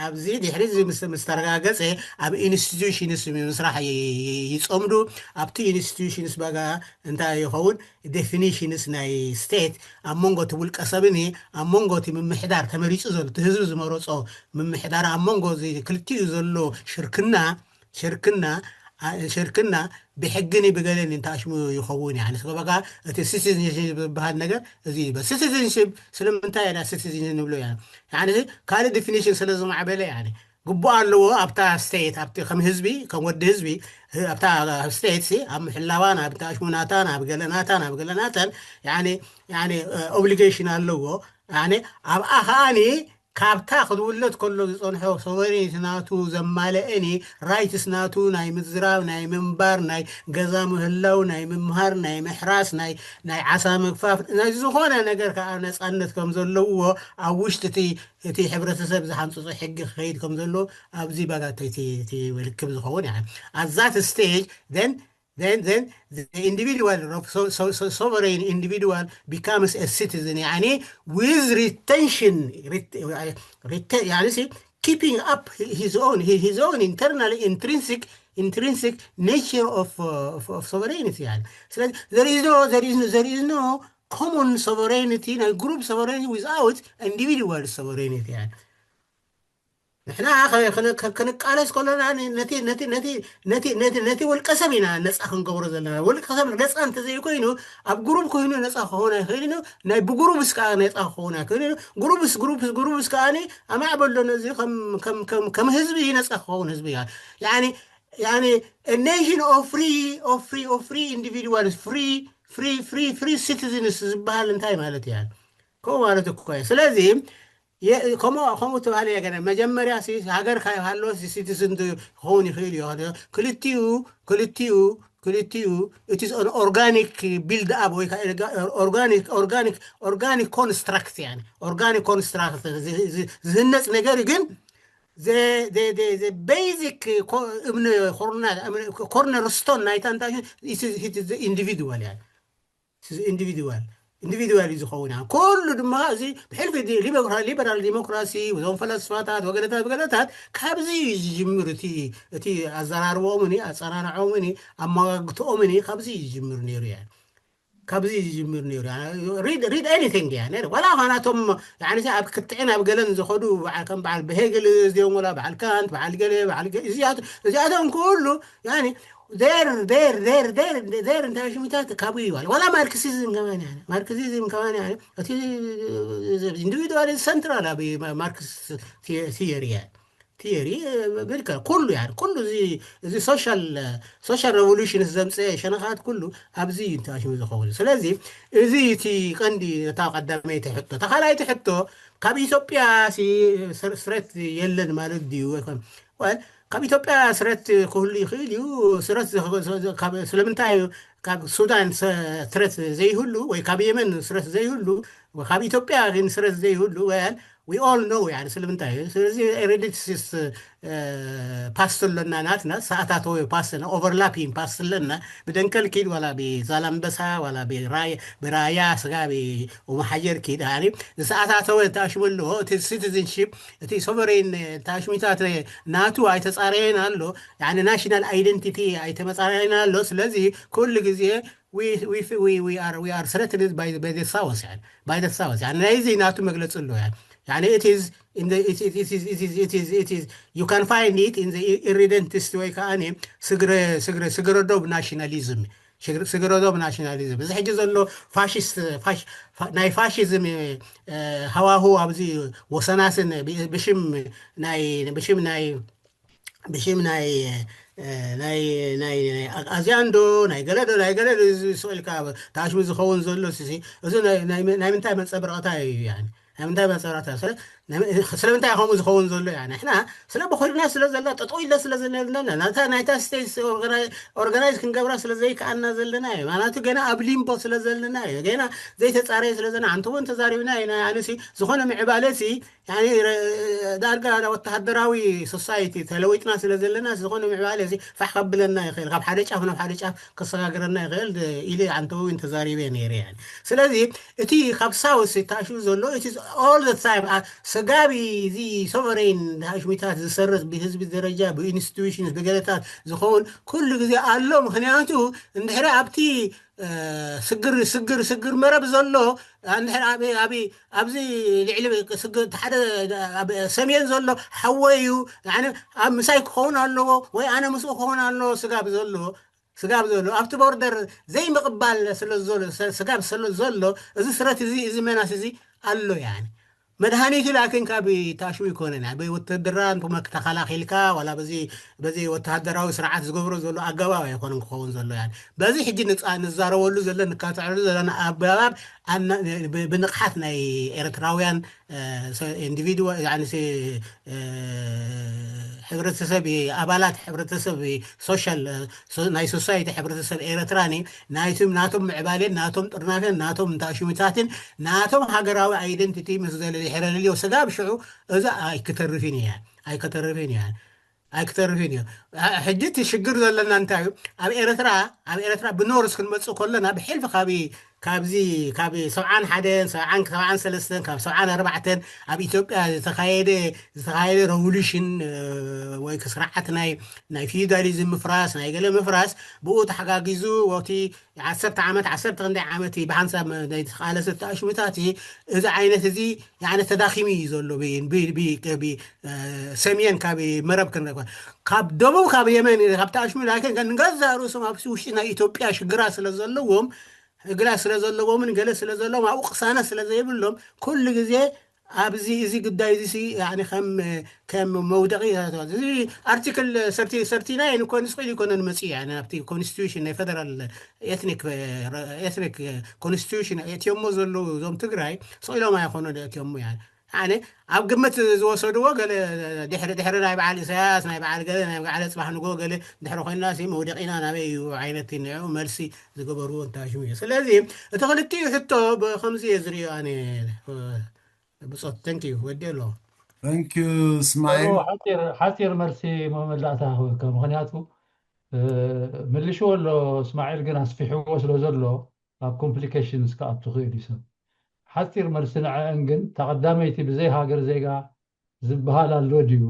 ኣብዚ ድሕሪ እዚ ምስ ምስ ተረጋገፀ ኣብ ኢንስቲቱሽንስ ምስራሕ ይ- ይ- ይፀምዱ ኣብቲ ኢንስቲቱሽንስ በጋ እንታይ ይኸውን ዴፊኒሽንስ ናይ ስቴት ኣብ መንጎ እቲ ውልቀ ሰብን ኣብ መንጎ እቲ ምምሕዳር ተመሪፁ ዘሎ እቲ ህዝቢ ዝመረፆ ምምሕዳር ኣብ መንጎ እዚ ክልቲኡ ዘሎ ሽርክና ሽርክና አ- ሽርክና ብሕግን ብገለን እንተኣሽሙ ይኸውን ያ ንስበጋ እቲ ሲቲዝንሽፕ ዝበሃል ነገር እዚ ይበል ሲቲዝንሽፕ ስለምንታይ ኢና ሲቲዝን ንብሎ ያ ያኒ ካልእ ዲፊኒሽን ስለ ዝማዕበለ ያኒ ግቡእ ኣለዎ ኣብታ ስቴት ኣብቲ ከም ህዝቢ ከም ወዲ ህዝቢ ኣብታ ስቴት ሲ ኣብ ምሕላዋን ኣብ ተኣሽሙናታን ኣብ ገለናታን ኣብ ገለናተን ያኒ ያኒ ኦብሊጌሽን ኣለዎ ያኒ ኣብኣ ከዓኒ ካብታ ክትውለድ ከሎ ዝፀንሖ ሶቨሬኒቲ ናቱ ዘማለአኒ ራይትስ ናቱ ናይ ምዝራብ ናይ ምንባር ናይ ገዛ ምህላው ናይ ምምሃር ናይ ምሕራስ ናይ ናይ ዓሳ ምግፋፍ ናይ ዝኾነ ነገር ከዓ ነፃነት ከም ዘለዎ ኣብ ውሽጢ እቲ እቲ ሕብረተሰብ ዝሓንፅፆ ሕጊ ክኸይድ ከም ዘለዎ ኣብዚ ባጋ እቲ ርክብ ዝኸውን ያ at that stage then then then the individual so, so, so, sovereign individual becomes a citizen يعني with retention ret, ret, يعني see, keeping up his own his own internal intrinsic intrinsic nature of, uh, of, of sovereignty. يعني ስለዚህ there is no there is no there is no common sovereignty ናይ group sovereignty without individual sovereignty. يعني ንሕና ክንቃለስ ከለና ነቲ ውልቀ ሰብ ኢና ነፃ ክንገብሮ ዘለና። ውልቀ ሰብ ነፃ እንተዘይኮይኑ ኣብ ግሩብ ኮይኑ ነፃ ክኸውን ኣይኽእል እዩ። ናይ ብግሩብስ ከዓ ነፃ ክኸውን ኣይኽእል እዩ። ግሩብስ ግሩብስ ግሩብስ ከዓ ኣማዕበሎ ነዚ ከም ህዝቢ ነፃ ክኸውን ህዝቢ يعني a nation of free of free of free individuals, free free free free citizens ዝበሃል እንታይ ማለት እዩ? ከምኡ ማለት እኮ እዩ። ስለዚ ከምኡ ከምኡ ተባህለ የገነ መጀመርያ ሃገር ሃለወ ሲቲዝን ክኸውን ይኽእል እዩ። ክልቲኡ ክልቲኡ ክልቲኡ it is an organic build up ወይ organic organic organic construct يعني organic construct ዝህነፅ ነገር ግን basic እምኒ ኮርነር ስቶን ናይታ እንታይ individual يعني individual individual እዩ ዝኸውን። ኩሉ ድማ እዚ ብሕልፊ ሊበራል ዲሞክራሲ እዞም ፈላስፋታት ወገለታት ወገለታት ካብዚ እዩ ዝጅምር። እቲ ኣዘራርቦኦምን ኣፀናንዖምን ኣመጋግትኦምን ካብዚ እዩ ዝጅምር ነይሩ። ካብዚ እዩ ዝጅምር ነይሩ። Read anything እያ ዋላ ኳናቶም ኣብ ክትዕን ኣብ ገለን ዝኸዱ ከም በዓል ብሄግል እዚኦም ወላ በዓል ካንት በዓል ገለ እዚኣቶም ኩሉ ር ር ር ር ር እንታይ ሽሙታት ካብኡ ይዋል ዋላ ማርክሲዝም ከማን ያነ ማርክሲዝም ከማን ያነ እቲ ኢንዲቪድዋል ሰንትራል ኣብ ማርክስ ቲዮሪ እያ። ቲዮሪ ብልካ ኩሉ ያ ኩሉ እዚ ሶሻል ሶሻል ሬቮሉሽን ዘምፀ ሸነኻት ኩሉ ኣብዚ እዩ ተሽሙ ዝኸውን። ስለዚ እዚ እቲ ቀንዲ እታ ቀዳመይቲ ሕቶ። እታ ካልኣይቲ ሕቶ ካብ ኢትዮጵያ ስረት የለን ማለት ድዩ? ካብ ኢትዮጵያ ስረት ክህሉ ይኽእል እዩ። ስረት ስለምንታይ ካብ ሱዳን ስረት ዘይህሉ ወይ ካብ የመን ስረት ዘይህሉ ካብ ኢትዮጵያ ግን ስረት ዘይህሉ well we all know يعني ስለምንታይ ስለዚ ኤሪዲትሲስ ፓስት ኣለና ናትና ሰኣታተወ ፓስት ና ኦቨርላፒንግ ፓስት ኣለና ብደንከል ኪድ ዋላ ብዛላምበሳ ዋላ ብራያ ስጋ ብኡመሓጀር ኪድ ዝሰኣታተወ ተኣሽሙ ኣለዎ። እቲ ሲቲዝንሽፕ እቲ ሶቨሬን ተኣሽሚታት ናቱ ኣይተፃረየን ኣሎ። ናሽናል ኣይደንቲቲ ኣይተመፃረየን ኣሎ። ስለዚ ኩሉ ግዜ ስረትንዝ ባይደሳወስ ባይደሳወስ ናይዚ ናቱ መግለፂ ኣሎ። You can find it in the irredentist ወይ ከዓ ስግረዶብ ናሽናሊዝም ስግረዶብ ናሽናሊዝም እዚ ሕጂ ዘሎ ፋሽስት ናይ ፋሽዝም ሃዋሁ ኣብዚ ወሰናስን ብሽም ናይ ብሽም ናይ ብሽም ናይ ናይ ናይ ኣዝያን ዶ ናይ ገለ ዶ ናይ ገለ ዶ ስእልካ ታሽሙ ዝኸውን ዘሎ እዚ ናይ ምንታይ መንፀብረቕታ እዩ? ናይ ምንታይ መንፀብረቕታ ስለምንታይ ከምኡ ዝኸውን ዘሎ እያ? ንሕና ስለ በኮሪና ስለ ዘለና ጠጠው ኢለ ስለ ዘለና ናታ ናይታ ስቴት ኦርጋናይዝ ክንገብራ ስለ ዘይከኣልና ዘለና እዩ። ማለቱ ገና ኣብ ሊምቦ ስለ ዘለና እዩ። ገና ዘይተፃረየ ስለ ዘለና ኣንተ እውን ተዛሪብና ኢና። ኣነሲ ዝኾነ ምዕባለ ሲ ዳርጋ ወተሃደራዊ ሶሳይቲ ተለዊጥና ስለ ዘለና ዝኾነ ምዕባለ ፋሕ ከብለና ይኽእል ካብ ሓደ ጫፍ ናብ ሓደ ጫፍ ከሰጋግረና ይኽእል ኢለ ኣንተ እውን ተዛሪበ ነይረ። ስለዚ እቲ ካብ ሳውስ ታሽሙ ዘሎ all the time ስጋብ እዚ ሶቨሬን ታሽሚታት ዝሰርፅ ብህዝቢ ደረጃ ብኢንስቲቱሽን ብገለታት ዝኸውን ኩሉ ግዜ ኣሎ። ምክንያቱ እንድሕሪ ኣብቲ ስግር ስግር ስግር መረብ ዘሎ እንድሕር ኣብ ኣብ ኣብዚ ልዕሊ ስግር ሓደ ኣብ ሰሜን ዘሎ ሓወይ እዩ። ኣብ ምሳይ ክኸውን ኣለዎ ወይ ኣነ ምስኡ ክኸውን ኣለዎ። ስጋብ ዘሎ ስጋብ ዘሎ ኣብቲ ቦርደር ዘይምቕባል ስለ ዘሎ ስጋብ ስለ ዘሎ እዚ ስረት እዚ እዚ መናስ እዚ ኣሎ። ያኒ መድሃኒቱ ላኪን ካብ ታሽሙ ይኮነን ያ በይ ወተደራ ተኸላኺልካ ዋላ በዚ በዚ ወተሃደራዊ ስርዓት ዝገብሮ ዘሎ ኣገባብ ኣይኮነን ክኸውን ዘሎ። ያ በዚ ሕጂ ንፃ ንዛረበሉ ዘሎ ንካትዐሉ ዘለና ኣገባብ ብንቕሓት ናይ ኤርትራውያን ኢንዲቪድዋል ሕብረተሰብ ኣባላት ሕብረተሰብ ሶሻል ናይ ሶሳይቲ ሕብረተሰብ ኤርትራኒ ናይቶም ናቶም ምዕባሌን ናቶም ጥርናፈን ናቶም ታሽሙታትን ናቶም ሃገራዊ ኣይደንቲቲ ምስ ዘለ ድሕረ ልልዮ ስጋብ ሽዑ እዚ ኣይክተርፍን እያ ኣይክተርፍን እያ ኣይክተርፍን እዩ። ሕጂ እቲ ሽግር ዘለና እንታይ እዩ? ኣብ ኤርትራ ኣብ ኤርትራ ብኖርስ ክንመፅእ ከለና ብሕልፊ ካብ ካብዚ ካብ ሰብዓን ሓደን ሰብዓን ሰብዓን ሰለስተን ካብ ሰብዓን ኣርባዕተን ኣብ ኢትዮጵያ ዝተኻየደ ዝተኻየደ ረቮሉሽን ወይ ስርዓት ናይ ናይ ፊውዳሊዝም ምፍራስ ናይ ገለ ምፍራስ ብኡ ተሓጋጊዙ ወቲ ዓሰርተ ዓመት ዓሰርተ ክንደይ ዓመት ብሓንሳብ ናይ ተቃለሰ ተኣሽሙታት እዚ ዓይነት እዚ ያነ ተዳኺሙ እዩ ዘሎ ሰሜን ካብ መረብ ክንረክባ ካብ ደቡብ ካብ የመን ካብ ተኣሽሙ ላኪን ንገዛ ርእሶም ኣብ ውሽጢ ናይ ኢትዮጵያ ሽግራ ስለ ዘለዎም እግላ ስለ ዘለዎምን ገለ ስለ ዘለዎም ኣብኡ ቅሳነት ስለ ዘይብሎም ኩሉ ግዜ ኣብዚ እዚ ጉዳይ እዚ ከም ከም መውደቂ እዚ ኣርቲክል ሰርቲ ሰርቲ ናይን እኮ ንስቕ ኢሉ ይኮነ ንመፅእ እዩ ናብቲ ኮንስቲቱሽን ናይ ፈደራል ኤትኒክ ኤትኒክ ኮንስቲቱሽን እትዮሞ ዘለዉ እዞም ትግራይ ስቕ ኢሎም ኣይኮነ እትዮሞ ኣነ ኣብ ግምት ዝወሰድዎ ገለ ድሕሪ ድሕሪ ናይ በዓል ኢሳያስ ናይ በዓል ገለ ናይ በዓል ፅባሕ ንጎ ገለ ድሕሪ ኮይና መውደቂና ናበይ እዩ ዓይነት መልሲ ዝገበርዎ እንታሽሙ እዩ ስለዚ እቲ ክልቲኡ ሕቶ ብከምዚ እየ ዝርእዮ ኣነ ብፆት ተንክ ዩ ወዲ ኣሎ ተንክ ዩ እስማኤል ሓፂር መልሲ መመላእታ ክበካ ምክንያቱ ምልሽዎ ኣሎ እስማኤል ግን ኣስፊሕዎ ስለ ዘሎ ኣብ ኮምፕሊኬሽንስ ክኣቱ ክእል እዩ ሰብ ሓፂር መልሲ ንዐአን ግን ተቐዳመይቲ ብዘይ ሃገር ዜጋ ዝበሃል ኣሎ ድዩ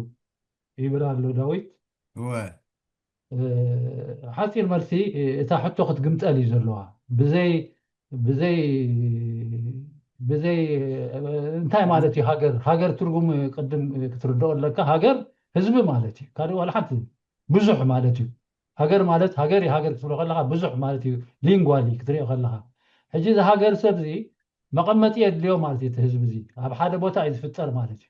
ይብል ኣሎ ዳዊት እወ ሓፂር መልሲ እታ ሕቶ ክትግምጠል እዩ ዘለዋ ብዘይ ብዘይ ብዘይ እንታይ ማለት እዩ ሃገር ሃገር ትርጉም ቅድም ክትርድኦ ኣለካ ሃገር ህዝቢ ማለት እዩ ካልእ ዋላ ሓንቲ ብዙሕ ማለት እዩ ሃገር ማለት ሃገር ሃገር ክትብሎ ከለካ ብዙሕ ማለት እዩ ሊንጓሊ ክትሪኦ ከለካ ሕጂ እዚ ሃገር ሰብ እዚ መቐመጢ የድልዮ ማለት እዩ እቲ ህዝቢ እዚ ኣብ ሓደ ቦታ እዩ ዝፍጠር ማለት እዩ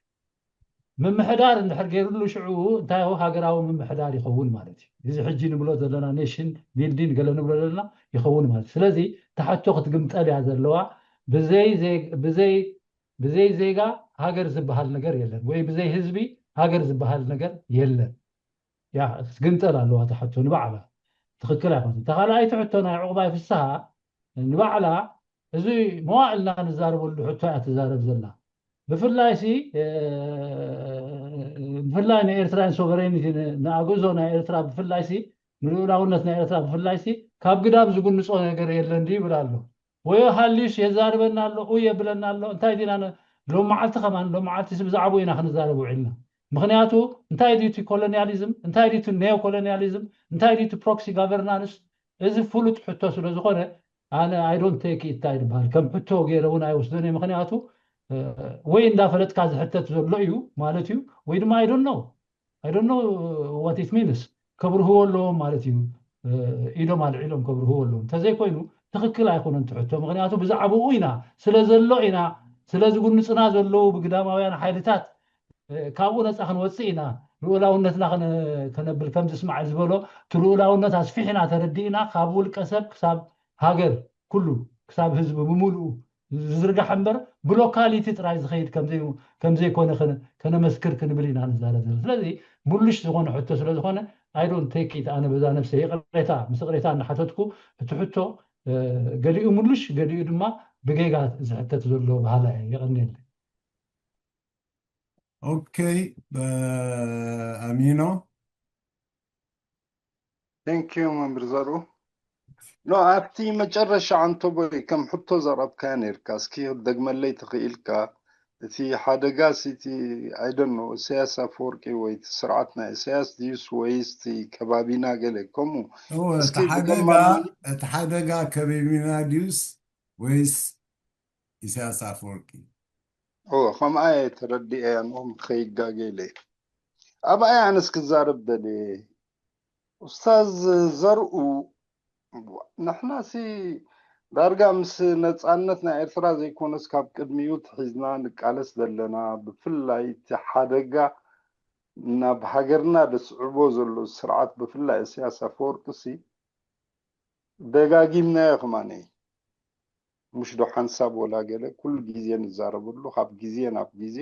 ምምሕዳር እንድሕር ገይሩሉ ሽዑ እንታይ ሃገራዊ ምምሕዳር ይኸውን ማለት እዩ እዚ ሕጂ ንብሎ ዘለና ኔሽን ቢልዲን ገለ ንብሎ ዘለና ይኸውን ማለት ስለዚ ተሓቶ ክትግምጠል እያ ዘለዋ ብዘይ ብዘይ ብዘይ ዜጋ ሃገር ዝበሃል ነገር የለን ወይ ብዘይ ህዝቢ ሃገር ዝበሃል ነገር የለን ያ ክትግምጠል ኣለዋ ተሓቶ ንባዕላ ትኽክል ኣይኮነ ተኻልኣይቲ ሕቶ ናይ ዕቑባይ ፍስሃ ንባዕላ እዚ መዋእልና ንዛረበሉ ሕቶ እያ ትዛረብ ዘላ ብፍላይ ሲ ብፍላይ ንኤርትራን ሶቨሬኒቲ ንኣግዞ ናይ ኤርትራ ብፍላይ ሲ ንልኡላውነት ናይ ኤርትራ ብፍላይ ሲ ካብ ግዳም ዝጉንፆ ነገር የለን ይብል ኣሎ ወይ ሃልዩስ የዛርበና ኣሎ ኡ የብለና ኣሎ እንታይ ዲና ሎም መዓልቲ ከማን ሎም መዓልቲ ብዛዕባኡ ኢና ክንዛረብ ውዒልና ምክንያቱ እንታይ ድዩ ኮሎኒያሊዝም እንታይ ድዩ ኔዮ ኮሎኒያሊዝም እንታይ ድዩ ፕሮክሲ ጋቨርናንስ እዚ ፍሉጥ ሕቶ ስለ ዝኾነ ኣነ I don't take it ይበሃል ከም ሕቶ ገይረ እውን ኣይወስደን ምክንያቱ ወይ እንዳፈለጥካ ዝሕተት ዘሎ እዩ ማለት እዩ ወይ ድማ I don't know I don't know what it means ከብርህዎ ኣለዎም ማለት እዩ ኢዶም ኣልዒሎም ከብርህዎ ኣለዎም እንተዘይኮይኑ ትኽክል ኣይኮነን ትሕቶ ምክንያቱ ብዛዕባኡ ኢና ስለ ዘሎ ኢና ስለ ዝጉንፅና ዘለዉ ብግዳማውያን ሓይልታት ካብኡ ነፃ ክንወፅእ ኢና ልኡላውነትና ከነብል ከም ዝስማዕ ዝበሎ እቲ ልኡላውነት ኣስፊሕና ተረዲእና ካብ ውልቀ ሰብ ክሳብ ሃገር ኩሉ ክሳብ ህዝቢ ብምሉኡ ዝዝርጋሕ እምበር ብሎካሊቲ ጥራይ ዝኸይድ ከምዘይኮነ ከነመስክር ክንብል ኢና ንዛረብ ዘለና ስለዚ ሙሉሽ ዝኾነ ሕቶ ስለ ዝኾነ I don't take it ኣነ በዛ ነብሰ ይቕሬታ ምስ ቅሬታ እናሓተትኩ እቲ ሕቶ ገሊኡ ሙሉሽ ገሊኡ ድማ ብጌጋ ዝሕተት ዘሎ ባህላ እየ የቐንየለይ ኦኬ ኣሚኖ Thank you መምህር ዘርኡ ኖ ኣብቲ መጨረሻ ኣንቶቦይ ከም ሕቶ ዘቕረብካያ ነርካ እስኪ ክትደግመለይ ትኽኢልካ እቲ ሓደጋስ እቲ I don't know ኢሳያስ ኣፈወርቂ ወይ እቲ ስርዓት ናይ ኢሳያስ ድዩስ ወይስ እቲ ከባቢና ገለ ከምኡ እወ፣ እቲ እስኪ ሓደጋ ብተማርኒ እቲ ሓደጋ ከበቢና ድዩስ ወይስ ኢሳያስ ኣፈወርቂ እወ ከምኣ እየ ተረዲኤያ ንኦም ከይጋገ ኢለ ኣብኣ ኣነስ ክዛረብ ደልየ ኡስታዝ ዘርኡ ንሕናሲ ዳርጋ ምስ ነፃነት ናይ ኤርትራ ዘይኮነስ ካብ ቅድሚኡ ትሒዝና ንቃለስ ዘለና ብፍላይ እቲ ሓደጋ ናብ ሃገርና ደስዕቦ ዘሎ ስርዓት ብፍላይ እስያስ ኣፈወርቅሲ ደጋጊምናዮ ከማነ ምሽ ዶ ሓንሳብ ወላ ገለ ኩሉ ግዜ ንዛረበሉ ካብ ግዜ ናብ ግዜ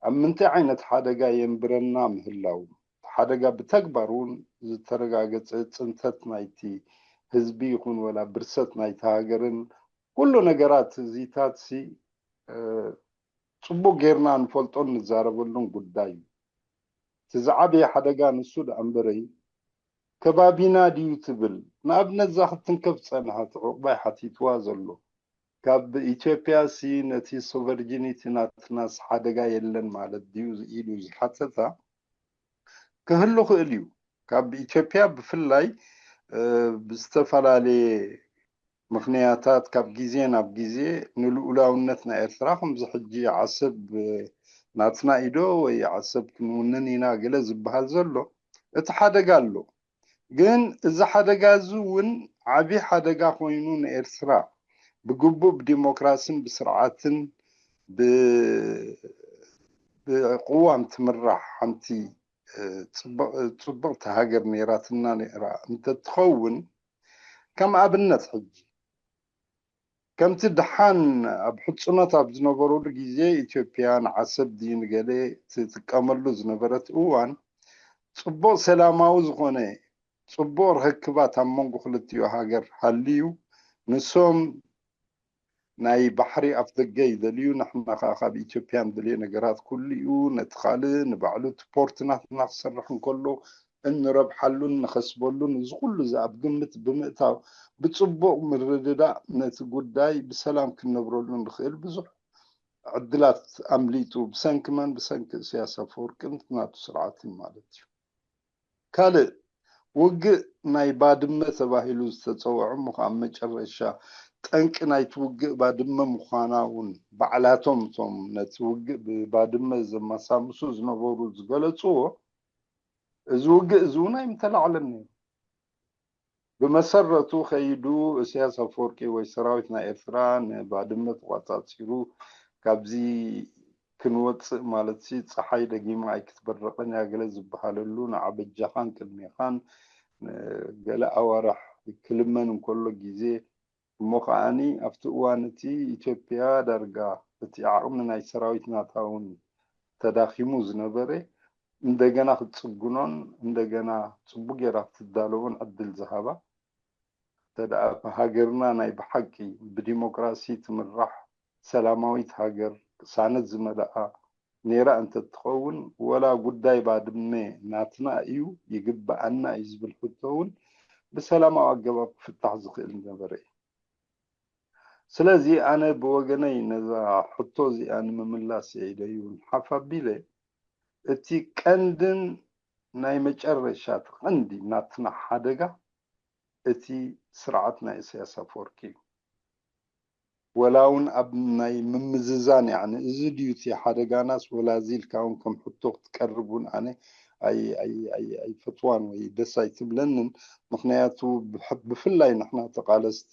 ኣብ ምንታይ ዓይነት ሓደጋ የንብረና ምህላው ሓደጋ ብተግባር እውን ዝተረጋገፀ ፅንተት ናይቲ ህዝቢ ይኹን ወላ ብርሰት ናይቲ ሃገርን ኩሉ ነገራት እዚታት ሲ ፅቡቅ ጌርና ንፈልጦን ንዛረበሉን ጉዳይ እዩ። እቲ ዝዓበየ ሓደጋ ንሱ ደኣ እምበረይ ከባቢና ድዩ ትብል ንኣብነት እዛ ክትትንከፍ ዝፀንሐት ዑቕባይ ሓቲትዋ ዘሎ ካብ ኢትዮጵያ ሲ ነቲ ሶቨርጂኒቲ ናትናስ ሓደጋ የለን ማለት ድዩ ኢሉ ዝሓተታ ክህሉ ክእል እዩ። ካብ ኢትዮጵያ ብፍላይ ብዝተፈላለየ ምኽንያታት ካብ ግዜ ናብ ግዜ ንልኡላውነት ናይ ኤርትራ ከምዚ ሕጂ ዓሰብ ናትና ኢዶ ወይ ዓሰብ ክንውንን ኢና ገለ ዝበሃል ዘሎ እቲ ሓደጋ ኣሎ። ግን እዚ ሓደጋ እዚ እውን ዓብዪ ሓደጋ ኮይኑ ንኤርትራ ብግቡእ ብዲሞክራስን ብስርዓትን ብቅዋም ትምራሕ ሓንቲ ፅብቕቲ ሃገር ነይራትና ነይራ እንተትኸውን ከም ኣብነት ሕጂ ከምቲ ደሓን ኣብ ሕፁኖት ኣብ ዝነበሩሉ ግዜ ኢትዮጵያ ንዓሰብ ድዩ ንገለ ትጥቀመሉ ዝነበረት እዋን ፅቡቕ ሰላማዊ ዝኾነ ፅቡቕ ርክባት ኣብ መንጎ ክልቲኡ ሃገር ሃልዩ ንሶም ናይ ባሕሪ ኣፍ ደገ ይደልዩ ንሕና ከዓ ካብ ኢትዮጵያ ንደልዮ ነገራት ኩሉ እዩ ነቲ ካልእ ንባዕሉ እቲ ፖርት ናትና ክሰርሕ እንከሎ እንረብሓሉን ንኸስበሉን እዚ ኩሉ እዚ ኣብ ግምት ብምእታው ብፅቡቕ ምርድዳእ ነቲ ጉዳይ ብሰላም ክንነብረሉ ንኽእል ብዙሕ ዕድላት ኣምሊጡ ብሰንኪ መን ብሰንኪ እስያስ ኣፈወርቅን ናቱ ስርዓትን ማለት እዩ። ካልእ ውግእ ናይ ባድመ ተባሂሉ ዝተፀውዐ እሞ ከዓ መጨረሻ ጠንቂ ናይቲ ውግእ ባድመ ምዃና እውን ባዕላቶም እቶም ነቲ ውግእ ብባድመ ዘመሳምሱ ዝነበሩ ዝገለፅዎ እዚ ውግእ እዚ እውን ኣይምተላዕለን ነይሩ። ብመሰረቱ ከይዱ እስያስ ኣፈወርቂ ወይ ሰራዊት ናይ ኤርትራ ንባድመ ተቋፃፂሩ ካብዚ ክንወፅእ ማለት ሲ ፀሓይ ደጊማ ኣይክትበርቕን እያ ገለ ዝበሃለሉ ንዓበጃኻን ቅድሜኻን ገለ ኣዋርሕ ክልመን እንከሎ ግዜ እሞ ከዓኒ ኣብቲ እዋን እቲ ኢትዮጵያ ዳርጋ እቲ ዓቕሚ ናይ ሰራዊት ናታ እውን ተዳኺሙ ዝነበረ እንደገና ክትፅግኖን እንደገና ፅቡቅ ገይራ ክትዳለዎን ዕድል ዝሃባ እንተደኣ ሃገርና ናይ ብሓቂ ብዲሞክራሲ ትምራሕ ሰላማዊት ሃገር ቅሳነት ዝመልኣ ነይራ እንተትኸውን ወላ ጉዳይ ባድመ ናትና እዩ ይግበኣና እዩ ዝብል ሕቶ እውን ብሰላማዊ ኣገባብ ክፍታሕ ዝኽእል ነበረ እዩ። ስለዚ ኣነ ብወገነይ ነዛ ሕቶ እዚኣ ንምምላስ ኢለ እውን ሓፍ ኣቢለ እቲ ቀንድን ናይ መጨረሻ እቲ ቀንዲ ናትና ሓደጋ እቲ ስርዓት ናይ ኢሳያስ ኣፈወርቂ እዩ። ወላ እውን ኣብ ናይ ምምዝዛን ያዕኒ እዚ ድዩ እቲ ሓደጋናስ ወላ እዚ ኢልካ እውን ከም ሕቶ ክትቀርብ እውን ኣነ ኣይፈትዋን ወይ ደስ ኣይትብለንን። ምክንያቱ ብፍላይ ንሕና ተቃለስቲ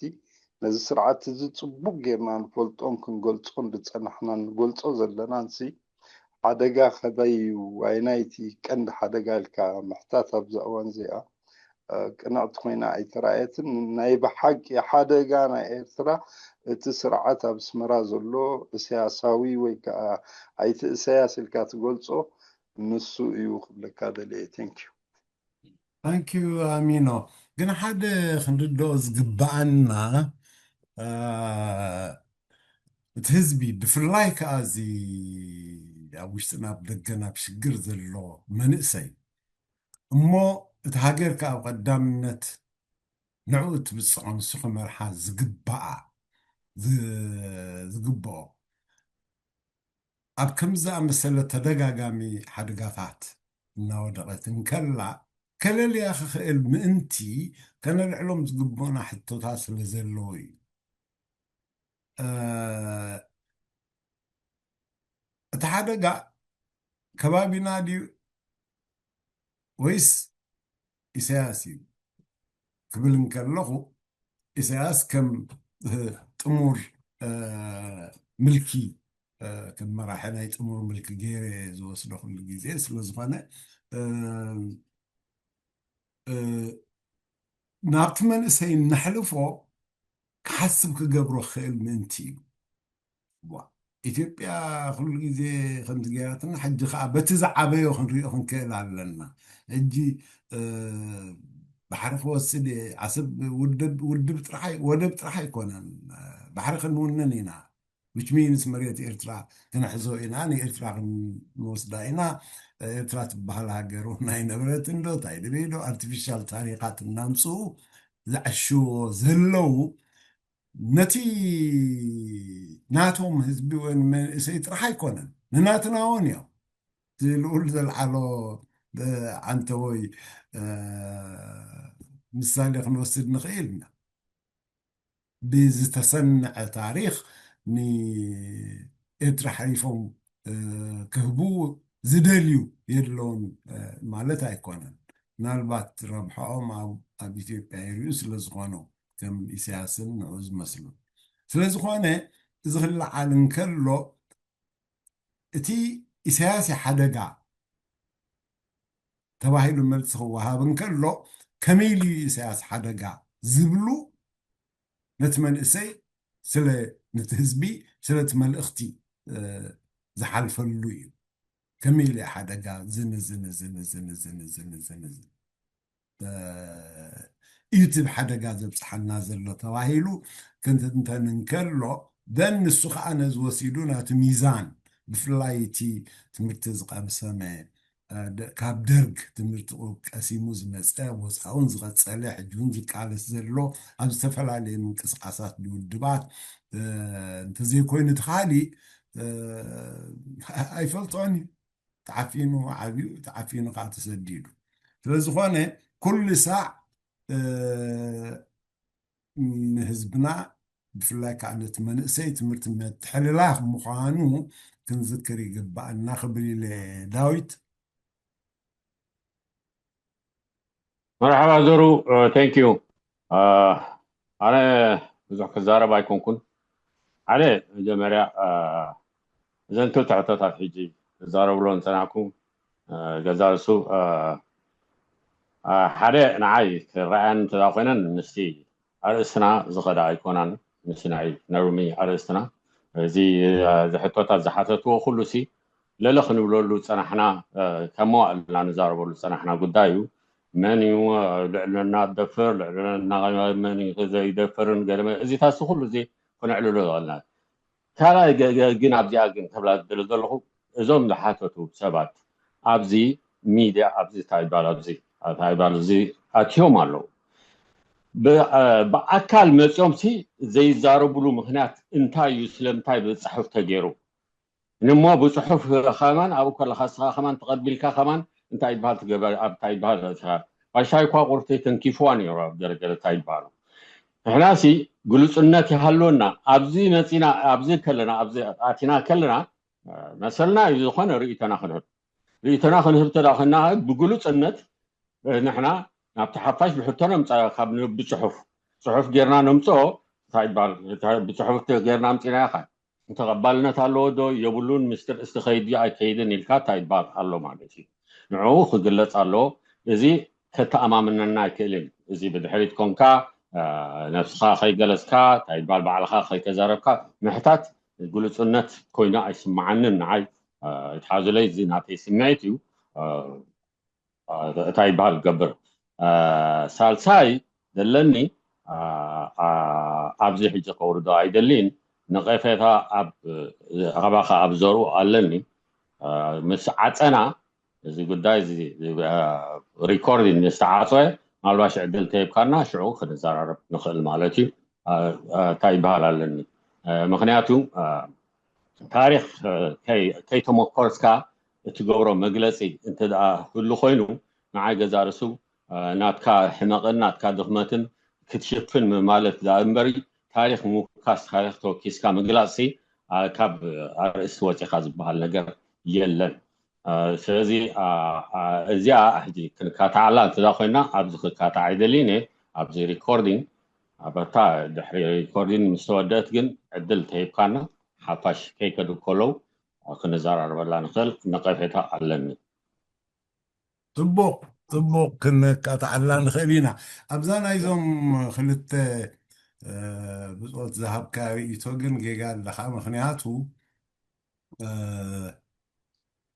ነዚ ስርዓት እዚ ፅቡቅ ጌርና ንፈልጦን ክንገልፆን ዝፀናሕናን ንገልፆ ዘለናን ሲ ሓደጋ ከበይ እዩ ዋይናይቲ ቀንዲ ሓደጋ ኢልካ ምሕታት ኣብዛ እዋን እዚኣ ቅንዕቲ ኮይና ኣይተራእየትን። ናይ ብሓቂ ሓደጋ ናይ ኤርትራ እቲ ስርዓት ኣብ ኣስመራ ዘሎ እስያሳዊ ወይ ከዓ ኣይቲ እሳያስ ኢልካ ትገልጾ ንሱ እዩ ክብለካ ደልየ። Thank you። Thank you ኣሚኖ። ግን ሓደ ክንርድኦ ዝግበኣና እቲ ህዝቢ ብፍላይ ከዓ እዚ ኣብ ውሽጥና ኣብ ደገና ኣብ ሽግር ዘሎ መንእሰይ እሞ እቲ ሃገር ከዓ ኣብ ቀዳምነት ንዕኡ እትብፅዖ ንሱ ክመርሓ ዝግበኣ ዝግብኦ ኣብ ከምዚ ዝኣመሰለ ተደጋጋሚ ሓደጋታት እናወደቐት እንከላ ከለልያ ክኽእል ምእንቲ ከነልዕሎም ዝግብኡና ሕቶታት ስለ ዘለዎ እዩ። እቲ ሓደጋ ከባቢና ድዩ ወይስ ኢሳያስ እዩ ክብል እንከለኹ ኢሳያስ ከም ጥሙር ምልኪ ከም መራሒ ናይ ጥሙር ምልኪ ገይረ ዝወስዶ ኩሉ ግዜ ስለዝኾነ ናብቲ መንእሰይ ነሕልፎ ክሓስብ ክገብሮ ክኽእል ምእንቲ እዩ። ኢትዮጵያ ኩሉ ግዜ ከምዚ ገይራትና ሕጂ ከዓ በቲ ዝዓበዮ ክንሪኦ ክንክእል ኣለና። ሕጂ ባሕሪ ክወስድ ዓሰብ ውድብ ጥራሕ ወደብ ጥራሕ ኣይኮነን። ባሕሪ ክንውንን ኢና። which means መሬት ኤርትራ ክንሕዞ ኢና፣ ንኤርትራ ክንወስዳ ኢና። ኤርትራ ትበሃል ሃገር እውን ኣይነበረትን ዶ እንታይ ድበይ ዶ ኣርቲፊሻል ታሪኻት እናምፅኡ ዘዕሽዎ ዘለዉ ነቲ ናቶም ህዝቢ ወይ መንእሰይ ጥራሕ ኣይኮነን፣ ንናትና እውን እዮም። እቲ ልኡል ዘልዓሎ ዓንተቦይ ምሳሌ ክንወስድ ንኽእል ኢና። ብዝተሰነዐ ታሪኽ ንኤርትራ ሓሊፎም ክህቡ ዝደልዩ የለውን ማለት ኣይኮነን። ምናልባት ረብሓኦም ኣብ ኢትዮጵያ ይሪኡ ስለዝኾኑ ከም ኢሳያስን ንዑ ዝመስሉ ስለዝኾነ፣ እዚ ክለዓል እንከሎ እቲ ኢሳያስ ሓደጋ ተባሂሉ መልሲ ክወሃብ እንከሎ፣ ከመይ ኢሉ ኢሳያስ ሓደጋ ዝብሉ ነቲ መንእሰይ ስለ ነቲ ህዝቢ ስለቲ መልእኽቲ ዝሓልፈሉ እዩ። ከመይ ኢሉ ሓደጋ ዝን ዝን ዝን ዝን ዝን ዝን ዝን ዝን እዩ እቲ ሓደጋ ዘብፅሓና ዘሎ ተባሂሉ ክንትንተን እንከሎ፣ ደን ንሱ ከዓ ነዚ ወሲዱ ናቲ ሚዛን ብፍላይ እቲ ትምህርቲ ዝቀምሰመ ካብ ደርግ ትምህርቲ ቀሲሙ ዝመፀ ወፃውን ዝቀፀለ ሕጂ እውን ዝቃለስ ዘሎ ኣብ ዝተፈላለዩ ምንቅስቃሳት ብውድባት እንተዘይኮይኑ እቲ ካሊእ ኣይፈልጦን እዩ። ተዓፊኑ ዓብዩ ተዓፊኑ ከዓ ተሰዲዱ። ስለዝኾነ ኩሉ ሳዕ ንህዝብና ብፍላይ ከዓ ነቲ መንእሰይ ትምህርቲ መትሕልላፍ ምዃኑ ክንዝክር ይግባእና ክብል ኢለ። ዳዊት መርሓባ ዘሩ። Thank you። ኣነ ብዙሕ ክዛረብ ኣይኮንኩን። ሓደ መጀመርያ እዘን ክልተ ሕቶታት ሕጂ ክዛረብሎ እንፀናዕኩ ገዛ ርሱ ሓደ ንዓይ ክረኣያን እንተዳ ኮይነን ምስቲ ኣርእስትና ዝኸዳ ኣይኮናን። ምስ ናይ ነሩሚ ኣርእስትና እዚ ዝሕቶታት ዝሓተትዎ ኩሉ ሲ ለለ ክንብለሉ ዝፀናሕና ካብ መዋእልና ንዛረበሉ ዝፀናሕና ጉዳይ እዩ። መን እዩ ልዕልና ደፍር ልዕልና መን እዩ ዘይደፍርን ገለ እዚታት ኩሉ እዚ ክነዕልሎ ይኽእልና። ካልኣይ ግን ኣብዚኣ ግን ከብላ ዝደሊ ዘለኹ እዞም ዝሓተቱ ሰባት ኣብዚ ሚድያ ኣብዚ እንታይ ይባል ኣብዚ እንታይ ይባል እዚ ኣትዮም ኣለዉ። ብኣካል መፂኦም ሲ ዘይዛረብሉ ምክንያት እንታይ እዩ? ስለምንታይ ብፅሑፍ ተገይሩ? ንሞ ብፅሑፍ ከማን ኣብኡ ከለካ ስኻ ከማን ተቐቢልካ ከማን እንታይ ይበሃል ትገበር ኣብ እንታይ ይበሃል እቲኻ ባሻይ እኳ ቁርቲ ተንኪፍዋ ነይሩ ኣብ ገለገለ እንታይ ይበሃሉ። ንሕና ሲ ግሉፅነት ይሃልወና ኣብዚ መፂና ኣብዚ ከለና ኣብዚ ኣቲና ከለና መሰልና እዩ ዝኾነ ርእይቶና ክንህብ ርእይቶና ክንህብ ተዳ ኮይና ብግሉፅነት ንሕና ናብቲ ሓፋሽ ብሕቶ ነምፃ ካብ ብፅሑፍ ፅሑፍ ጌርና ነምፅኦ እንታይ ይበሃል ብፅሑፍ ጌርና ኣምፂናዮ ካል ተቐባልነት ኣለዎ ዶ የብሉን ምስጢር እስቲ ከይድ ኣይከይድን ኢልካ እንታይ ይበሃል ኣሎ ማለት እዩ። ንዕኡ ክግለፅ ኣለዎ። እዚ ከተኣማምነና ኣይክእልን። እዚ ብድሕሪት ኮንካ ነብስኻ ከይገለፅካ እንታይ ይበሃል ባዕልኻ ከይተዛረብካ ምሕታት ግሉፅነት ኮይኑ ኣይስማዓንን ንዓይ። ይትሓዙለይ እዚ ናተይ ስምዒት እዩ። እንታይ ይበሃል ገብር ሳልሳይ ዘለኒ ኣብዚ ሕጂ ከውርዶ ኣይደሊን። ነቐፌታ ኣብ ኣባኻ ኣብ ዘርኡ ኣለኒ። ምስ ዓፀና እዚ ጉዳይ እዚ ሪኮርዲንግ ምስ ተዓፀወ ማልባሽ ዕድል ተሂብካና ሽዑ ክንዘራረብ ንኽእል ማለት እዩ። እንታይ ይበሃል ኣለኒ ምክንያቱ ታሪኽ ከይተመኮርስካ እትገብሮ መግለፂ እንተ ደኣ ህሉ ኮይኑ ንዓይ ገዛ ርእሱ ናትካ ሕመቕን ናትካ ድኽመትን ክትሽፍን ማለት ደኣ እምበሪ ታሪኽ ምውካስ ታሪኽ ተወኪስካ ምግላፅሲ ካብ ኣርእስቲ ወፂኻ ዝበሃል ነገር የለን። ስለዚ እዚኣ ሕጂ ክንካታዓላ እንተዳ ኮይና ኣብዚ ክካታዕ ኣይደልይን እየ ኣብዚ ሪኮርዲንግ ኣበታ ድሕሪ ሪኮርዲንግ ምስ ተወደአት ግን ዕድል ተሂብካና ሓፋሽ ከይከዱ ከለዉ ክንዘራረበላ ንኽእል ነቐፌታ ኣለኒ። ፅቡቕ ፅቡቕ ክንካታዓላ ንኽእል ኢና። ኣብዛ ናይዞም ክልተ ብፆት ዝሃብካ ርእይቶ ግን ጌጋ ኣለኻ። ምክንያቱ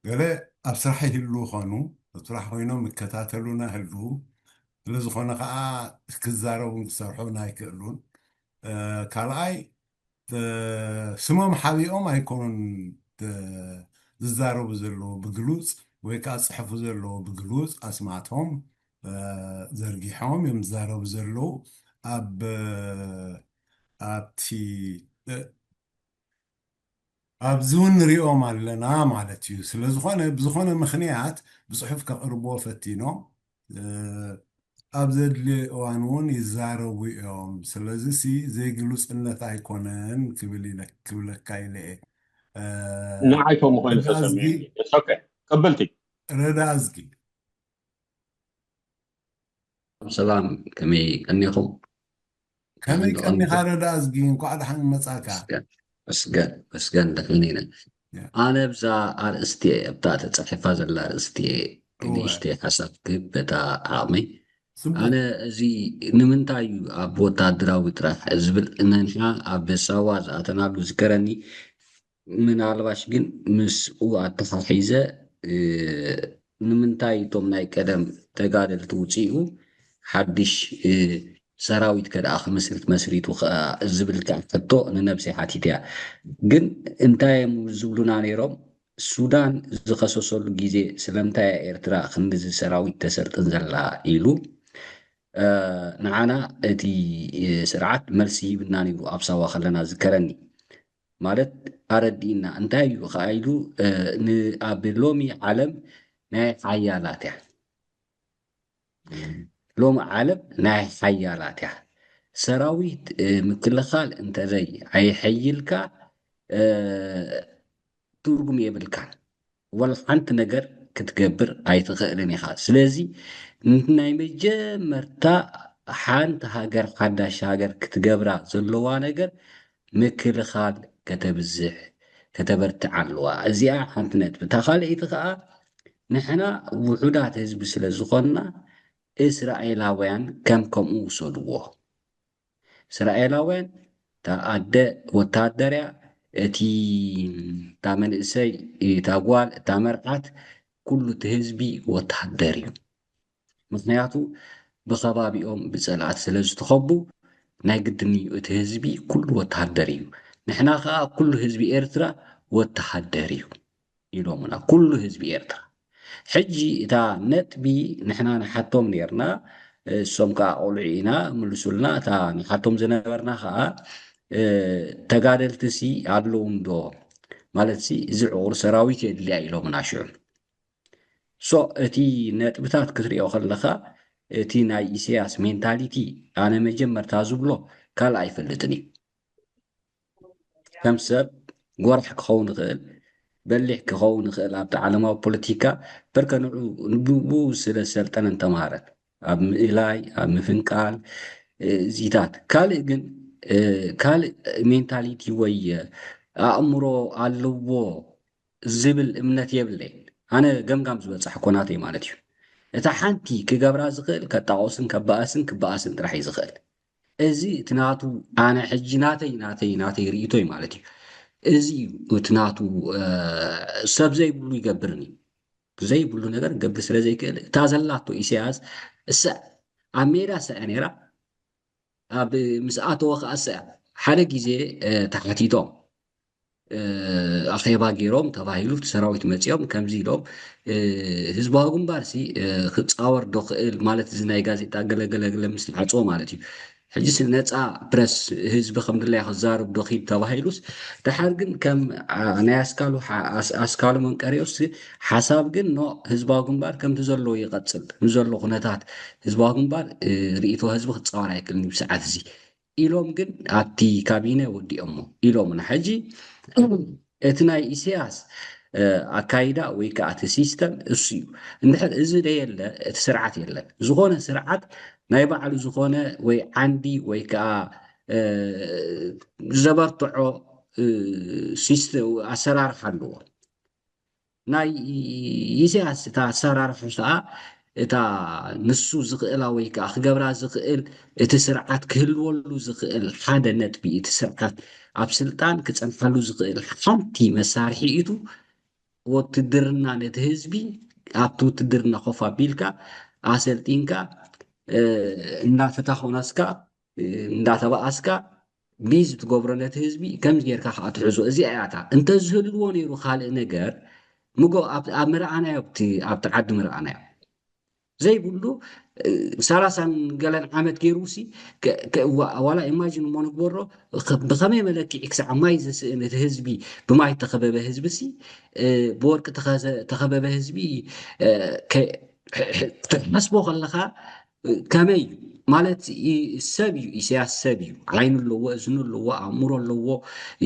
ገለ ኣብ ስራሕ ይህሉ ኾኑ ኣብ ስራሕ ኮይኖም ይከታተሉና ህሉ ስለዝኾነ ከዓ ክዛረቡን ክሰርሑን ኣይክእሉን። ካልኣይ ስሞም ሓቢኦም ኣይኮኑን ዝዛረቡ ዘለዉ ብግሉፅ ወይ ከዓ ፅሕፉ ዘለዉ ብግሉፅ ኣስማቶም ዘርጊሖም እዮም ዝዛረቡ ዘለዉ ኣብ ኣብቲ ኣብዚ እውን ንሪኦም ኣለና ማለት እዩ። ስለዝኾነ ብዝኾነ ምኽንያት ብፅሑፍ ከቕርብዎ ፈቲኖም ኣብ ዘድልዮ እዋን እውን ይዛረቡ እዮም። ስለዚ ሲ ዘይግሉፅነት ኣይኮነን ክብል ኢለ ክብለካ ኢለ እየ። ንዓይ ከምኡ ኮይኑ ተሰሚዑ። ቀብልቲ ረዳ እዝጊ ሰላም፣ ከመይ ቀኒኹም? ከመይ ቀኒኻ ረዳ እዝጊ? እንኳዕ ደሓን መጻካ። መስገን መስገን ደሕን ኢነ። ኣነ ብዛ ኣርእስቲ ኣብታ ተጻሒፋ ዘላ ኣርእስቲ ንእሽተይ ሓሳብ ክህብ በታ ዓቕመይ። ኣነ እዚ ንምንታይ እዩ ኣብ ወታደራዊ ጥራሕ ዝብል ነንሕና ኣብ ሳዋ ዝኣተናሉ ዝከረኒ ምናልባሽ ግን ምስኡ ኣተሓሒዘ ንምንታይ እቶም ናይ ቀደም ተጋደልቲ ውፅኡ ሓድሽ ሰራዊት ከደኣ ክምስርት መስሪቱ ዝብል ከዓ ሕቶ ንነብሰይ ሓቲት እያ። ግን እንታይ እዮም ዝብሉና ነይሮም? ሱዳን ዝኸሰሰሉ ግዜ ስለምንታይ እያ ኤርትራ ክንድዚ ሰራዊት ተሰልጥን ዘላ ኢሉ ንዓና እቲ ስርዓት መልሲ ሂብና ነይሩ ኣብ ሳዋ ከለና ዝከረኒ። ማለት ኣረዲእና እንታይ እዩ ከዓ ኢሉ ኣብ ሎሚ ዓለም ናይ ሓያላት እያ። ሎሚ ዓለም ናይ ሓያላት እያ። ሰራዊት ምክልኻል እንተዘይ ኣይሐይልካ ትርጉም የብልካን። ወላ ሓንቲ ነገር ክትገብር ኣይትኽእልን ኢኻ። ስለዚ ናይ መጀመርታ ሓንቲ ሃገር ሓዳሽ ሃገር ክትገብራ ዘለዋ ነገር ምክልኻል ከተብዝሕ ከተበርትዕ ኣለዋ። እዚኣ ሓንቲ ነጥቢ። እታ ካልኣይቲ ከዓ ንሕና ውሑዳት ህዝቢ ስለ ዝኾንና እስራኤላውያን ከም ከምኡ ውሰድዎ። እስራኤላውያን እታ ኣደ ወታደር እያ፣ እቲ እታ መንእሰይ እታ ጓል እታ መርዓት ኩሉ እቲ ህዝቢ ወታደር እዩ። ምክንያቱ ብከባቢኦም ብፀላእቲ ስለ ዝተኸቡ ናይ ግድን እዩ እቲ ህዝቢ ኩሉ ወታደር እዩ። ንሕና ከዓ ኩሉ ህዝቢ ኤርትራ ወተሃደር እዩ ኢሎምና፣ ኩሉ ህዝቢ ኤርትራ። ሕጂ እታ ነጥቢ ንሕና ንሓቶም ነርና፣ እሶም ከዓ ቆልዑ ኢና ምልሱልና። እታ ንሓቶም ዝነበርና ከዓ ተጋደልቲ ሲ ኣለዉ ዶ ማለት ሲ እዚ ዕቑር ሰራዊት የድልያ ኢሎምና ሽዑ። ሶ እቲ ነጥብታት ክትሪኦ ከለካ እቲ ናይ ኢሳያስ ሜንታሊቲ ኣነ መጀመርታ ዝብሎ ካልእ ኣይፈልጥን እዩ። ከም ሰብ ጎራሕ ክኸውን ይኽእል፣ በሊሕ ክኸውን ይኽእል ኣብቲ ዓለማዊ ፖለቲካ በርከ ንዑ ብኡ ስለ ሰልጠነን ተምሃረን ኣብ ምእላይ ኣብ ምፍንቃል እዚታት ካልእ ግን ካልእ ሜንታሊቲ ወይ ኣእምሮ ኣለዎ ዝብል እምነት የብለይን። ኣነ ገምጋም ዝበፃሕኮ ናተይ ማለት እዩ። እታ ሓንቲ ክገብራ ዝኽእል ከጣቆስን ከባእስን ክባኣስን ጥራሕ እዩ ዝኽእል። እዚ እቲ ናቱ ኣነ ሕጂ ናተይ ናተይ ናተይ ርእይቶይ ማለት እዩ። እዚ እዩ እቲ ናቱ ሰብ ዘይብሉ ይገብርኒ ዘይብሉ ነገር ገብር ስለ ዘይክእል እታ ዘላቶ ኢሳያስ እሰ ኣብ ሜዳ ሰ ነራ ኣብ ምስ ኣተወ ከዓ ሰ ሓደ ግዜ ተሓቲቶም ኣኼባ ገይሮም ተባሂሉ እቲ ሰራዊት መፂኦም ከምዚ ኢሎም ህዝባዊ ግንባር ሲ ክፃወር ዶ ክእል ማለት እዚ ናይ ጋዜጣ ገለገለገለ ምስ ተዓፅዎ ማለት እዩ። ሕጂ ነፃ ፕረስ ህዝቢ ከም ድላይ ክዛርብ ዶ ክይድ ተባሂሉስ ድሓር ግን ከም ናይ ኣስካሉ ኣስካሉ መንቀሪዮስ ሓሳብ ግን ኖ ህዝባዊ ግንባር ከምቲ ዘለዎ ይቐፅል ንዘሎ ኩነታት ህዝባዊ ግንባር ርእቶ ህዝቢ ክፃወር ኣይክልን ብሰዓት እዚ ኢሎም ግን ኣብቲ ካቢነ ወዲኦሞ ኢሎምና። ሕጂ እቲ ናይ ኢሳያስ ኣካይዳ ወይ ከዓ እቲ ሲስተም እሱ እዩ። እንድሕር እዚ ደየለ እቲ ስርዓት የለን። ዝኾነ ስርዓት ናይ ባዕሉ ዝኾነ ወይ ዓንዲ ወይ ከዓ ዘበርትዖ ኣሰራርሓ ኣለዎ። ናይ ኢሳያስ እታ ኣሰራርሓ ከዓ እታ ንሱ ዝኽእላ ወይ ከዓ ክገብራ ዝኽእል እቲ ስርዓት ክህልወሉ ዝኽእል ሓደ ነጥቢ እቲ ስርዓት ኣብ ስልጣን ክፀንሓሉ ዝኽእል ሓንቲ መሳርሒ ኢቱ ውትድርና ነቲ ህዝቢ ኣብቲ ውትድርና ኮፍ ኣቢልካ ኣሰልጢንካ እንዳተታኾነስካ እንዳተባኣስካ ቢዝ ትገብሮ ነቲ ህዝቢ ከምዚ ጌርካ ከዓ ትሕዞ። እዚኣ እያ እታ። እንተዝህልዎ ነይሩ ካልእ ነገር ምጎ ኣብ ምርኣናዮ ኣብቲ ዓዲ ምርኣናዮ ዘይብሉ ሰላሳን ገለን ዓመት ገይሩ ሲ ዋላ ኢማጂን እሞ ንግበሮ። ብከመይ መለክዒ ክሳዕ ማይ ዝስእን እቲ ህዝቢ፣ ብማይ እተኸበበ ህዝቢ ሲ ብወርቂ ተኸበበ ህዝቢ ክትሓስቦ ከለካ ከመይ እዩ ማለት? ሰብ እዩ፣ ኢሳያስ ሰብ እዩ። ዓይኑ ኣለዎ፣ እዝኑ ኣለዎ፣ ኣእምሮ ኣለዎ፣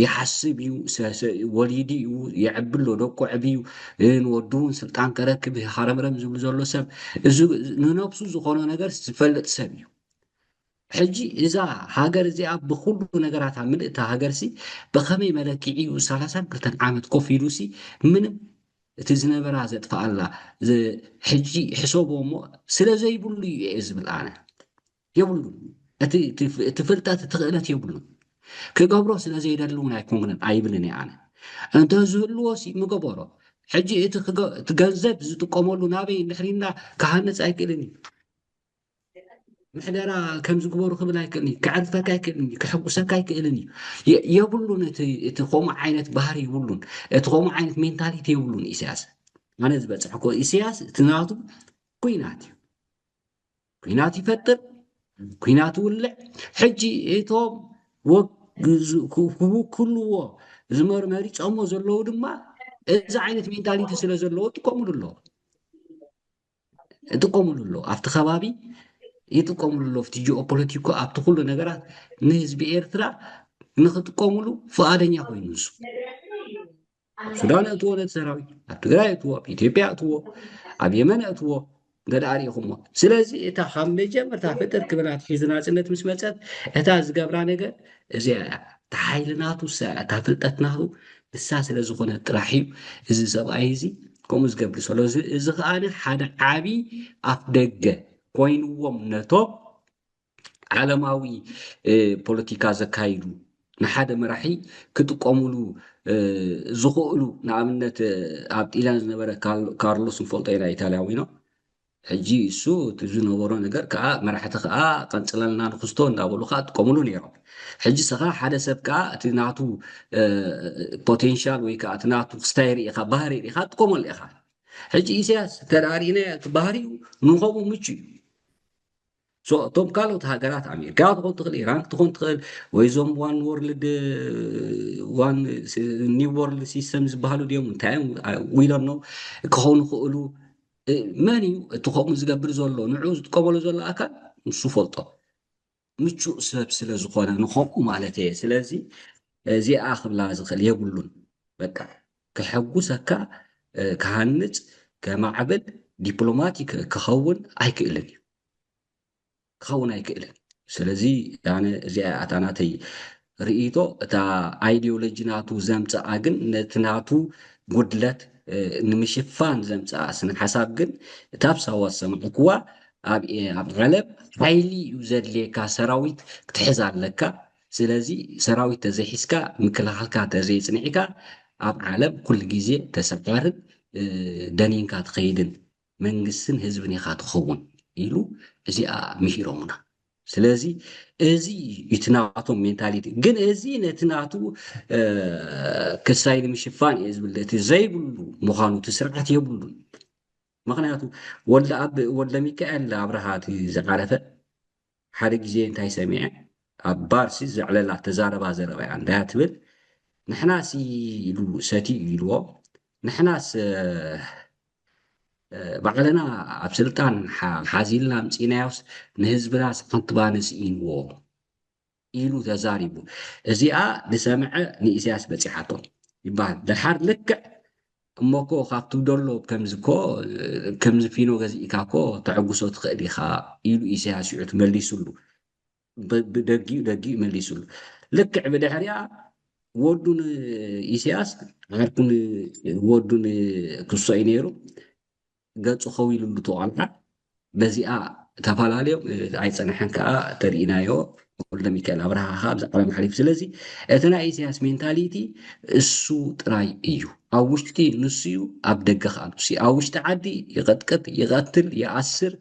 ይሓስብ እዩ፣ ወሊዱ እዩ፣ የዕቢ ኣሎ፣ ደቁ ዕብዩ፣ ንወዱ እውን ስልጣን ከረክብ ሃረምረም ዝብሉ ዘሎ ሰብ፣ ንነብሱ ዝኾኖ ነገር ዝፈልጥ ሰብ እዩ። ሕጂ እዛ ሃገር እዚኣ ብኩሉ ነገራታ ምልእታ ሃገር ሲ ብኸመይ መለክዒ እዩ ሰላሳን ክልተን ዓመት ኮፍ ኢሉ ሲ ምንም እቲ ዝነበራ ዘጥፍኣላ ሕጂ ሕሰቦ እሞ ስለ ዘይብሉ እዩ እየ ዝብል ኣነ። የብሉን። እቲ ፍልጠት፣ እቲ ክእለት የብሉን። ክገብሮ ስለ ዘይደሊ እውን ኣይኮንኩንን ኣይብልን እየ ኣነ። እንተ ዝህልዎ ሲ ምገበሮ። ሕጂ እቲ ገንዘብ ዝጥቀመሉ ናበይ እንድሕሪና ክሃንፅ ኣይክእልን እዩ። ምሕደራ ከም ዝግበሩ ክብል ኣይክእልን እዩ። ከዕርፈካ ኣይክእልን እዩ። ከሐጉሰካ ኣይክእልን እዩ። የብሉን። እቲ ከምኡ ዓይነት ባህሪ የብሉን። እቲ ከምኡ ዓይነት ሜንታሊቲ የብሉን ኢሳያስ። ኣነ ዝበፅሐኮ ኢሳያስ እቲ ናቱ ኩናት እዩ። ኩናት ይፈጥር፣ ኩናት ይውልዕ። ሕጂ እቶም ክውክልዎ ዝመር መሪፆሞ ዘለዉ ድማ እዚ ዓይነት ሜንታሊቲ ስለ ዘለዎ ይጥቀምሉ ኣለዉ። ይጥቀምሉ ኣለዉ። ኣብቲ ከባቢ ይጥቀምሉ ኣለዉ። ኣብቲ ጂኦፖለቲኮ፣ ኣብቲ ኩሉ ነገራት ንህዝቢ ኤርትራ ንክጥቀምሉ ፍቓደኛ ኮይኑ ንሱ ኣብ ሱዳን እእትዎ ነቲ ሰራዊት፣ ኣብ ትግራይ እእትዎ፣ ኣብ ኢትዮጵያ እእትዎ፣ ኣብ የመን እእትዎ፣ እንተ ደኣ ርኢኹሞ። ስለዚ እታ ካብ መጀመርታ ፍጥር ክብል ኣትሒዙ ናጽነት ምስ መጸት እታ ዝገብራ ነገር እዚኣ እያ። እታ ሓይሊ ናቱ እሳ እያ፣ እታ ፍልጠት ናቱ ንሳ ስለ ዝኾነት ጥራሕ እዩ እዚ ሰብኣይ እዚ ከምኡ ዝገብር ዘሎ። እዚ፣ እዚ ከኣ ሓደ ዓቢ ኣፍ ደገ ኮይንዎም ነቶም ዓለማዊ ፖለቲካ ዘካይዱ ንሓደ መራሒ ክጥቀሙሉ ዝኽእሉ፣ ንኣብነት ኣብ ጢልያን ዝነበረ ካርሎስ ንፈልጦ ኢና፣ ኢታልያዊ ነው። ሕጂ እሱ እቲ ዝነበሮ ነገር ከዓ መራሕቲ ከዓ ቀንፅለልና ንክስቶ እንዳበሉ ከዓ ጥቀሙሉ ነይሮም። ሕጂ ሰኻ ሓደ ሰብ ከዓ እቲ ናቱ ፖቴንሻል ወይ ከዓ እቲ ናቱ ክስታይ ርኢኻ፣ ባህሪ ርኢኻ ትጥቀመሉ ኢኻ። ሕጂ ኢሳያስ እንተ ደኣ ርኢናዮ እቲ ባህሪኡ ንኸምኡ ምቹ እዩ። እቶም ካልኦት ሃገራት ኣሜሪካ ትኾን ትኽእል፣ ኢራን ክትኾን ትኽእል፣ ወይ እዞም ዋን ወርልድ ዋን ኒው ወርልድ ሲስተም ዝበሃሉ ድዮም እንታይ እዮም ዊሎኖ ክኾኑ ክእሉ። መን እዩ እቲ ከምኡ ዝገብር ዘሎ? ንዑ ዝጥቀመሉ ዘሎ ኣካል ንሱ ፈልጦ። ምቹእ ሰብ ስለ ዝኾነ ንኸምኡ ማለት እየ። ስለዚ እዚኣ ክብላ ዝኽእል የብሉን። በቃ ክሐጉሰካ፣ ክሃንፅ፣ ከማዕብል፣ ዲፕሎማቲክ ክኸውን ኣይክእልን እዩ። ክኸውን ኣይክእልን። ስለዚ ኣነ እዚኣ እታ ናተይ ርእይቶ፣ እታ ኣይዲዮሎጂ ናቱ ዘምፀኣ ግን ነቲ ናቱ ጉድለት ንምሽፋን ዘምፀኣ ስነ ሓሳብ ግን እታ ኣብ ሳዋ ዝሰማዕኩዋ ኣብ ኣብ ዓለም ሓይሊ እዩ ዘድልየካ፣ ሰራዊት ክትሕዝ ኣለካ። ስለዚ ሰራዊት ተዘይሒዝካ፣ ምክልኻልካ ተዘይፅኒዕካ ኣብ ዓለም ኩሉ ግዜ ተሰዓርን ደኒንካ ትኸይድን መንግስትን ህዝብን ኢኻ ትኸውን ኢሉ እዚኣ ምሂሮምና። ስለዚ እዚ እዩ እቲ ናቶም ሜንታሊቲ። ግን እዚ ነቲ ናቱ ክሳይ ንምሽፋን እየ ዝብል፣ እቲ ዘይብሉ ምዃኑ እቲ ስርዓት የብሉን። ምኽንያቱ ወልደ ኣብ ወልደ ሚካኤል ኣብርሃ እቲ ዝዓረፈ ሓደ ግዜ እንታይ ሰሚዐ፣ ኣብ ባርሲ ዘዕለላ ተዛረባ ዘረባ እያ። እንታይ ትብል? ንሕናሲ ኢሉ ሰቲ ኢልዎ፣ ንሕናስ ባዕልና ኣብ ስልጣን ሓዚልና ኣምፂናዮስ ንህዝብናስ ሓንቲ ባኒ ስኢንዎ ኢሉ ተዛሪቡ። እዚኣ ዝሰምዐ ንኢሳያስ በፂሓቶ ይበሃል። ደሓር ልክዕ እሞ እኮ ካብቲ ደሎ ከምዚ እኮ ከምዚ ፊኖ ገዚእካ እኮ ተዕጉሶ ትኽእል ኢኻ ኢሉ ኢሳያስ ሽዑ መሊሱሉ። ብደጊኡ ደጊኡ መሊሱሉ። ልክዕ ብድሕሪኣ ወዱ ንኢሳያስ ዓርኩ ወዱ ንክሶ እዩ ነይሩ። ገፁ ከዊሉሉ ተቆልዓ። በዚኣ ተፈላለዮም ኣይፀንሐን ከዓ ተሪኢናዮ። ወልደ ሚካኤል ኣብርሃ ከዓ ብዛዕባ መሓሊፉ። ስለዚ እቲ ናይ ኢሳያስ ሜንታሊቲ እሱ ጥራይ እዩ። ኣብ ውሽጢ ንሱ እዩ፣ ኣብ ደገ ከዓ ንሱ እዩ። ኣብ ውሽጢ ዓዲ ይቐጥቅጥ፣ ይቐትል፣ ይኣስር፣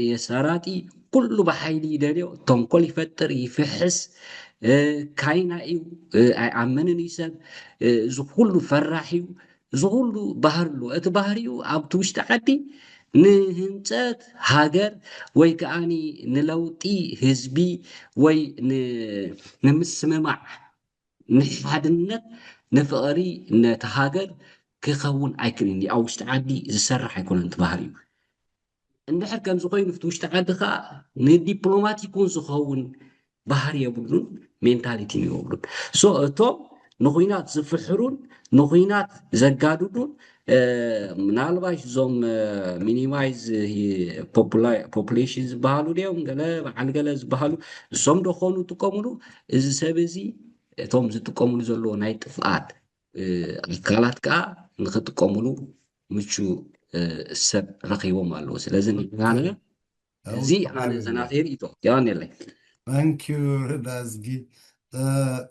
የሰራጢ፣ ኩሉ ብሓይሊ ይደልዮ፣ ተንኮል ይፈጥር፣ ይፍሕስ፣ ካይና እዩ፣ ኣይኣምንን እዩ ሰብ፣ እዚ ኩሉ ፈራሕ እዩ። እዚ ኩሉ ባህሪ ኣለዎ። እቲ ባህሪኡ ኣብቲ ውሽጢ ዓዲ ንህንፀት ሃገር ወይ ከዓኒ ንለውጢ ህዝቢ ወይ ን- ንምስምማዕ ንሓድነት ንፍቕሪ ነቲ ሃገር ክኸውን ኣይክእልን እዩ። ኣብ ውሽጢ ዓዲ ዝሰርሕ ኣይኮነን እቲ ባህሪ እዩ። እንድሕር ከምዚ ኮይኑ እቲ ውሽጢ ዓዲ ከዓ ንዲፕሎማቲክ እውን ዝኸውን ባህሪ የብሉን፣ ሜንታሊቲ የብሉን። ሶ እቶም ንኩናት ዝፍሕሩን ንኩናት ዘጋድዱን ምናልባሽ እዞም ሚኒማይዝ ፖፑሌሽን ዝበሃሉ ድዮም ገለ በዓል ገለ ዝበሃሉ እሶም ዶ ኾኑ ይጥቀሙሉ? እዚ ሰብ እዚ እቶም ዝጥቀሙሉ ዘለዎ ናይ ጥፍኣት ኣካላት ከዓ ንክጥቀሙሉ ምቹ ሰብ ረኪቦም ኣለዎ። ስለዚ ንሕና እዚ ኣነ ዘናተይ ርእይቶ የቐንየለይ። ታንኪዩ ዳዝጊ።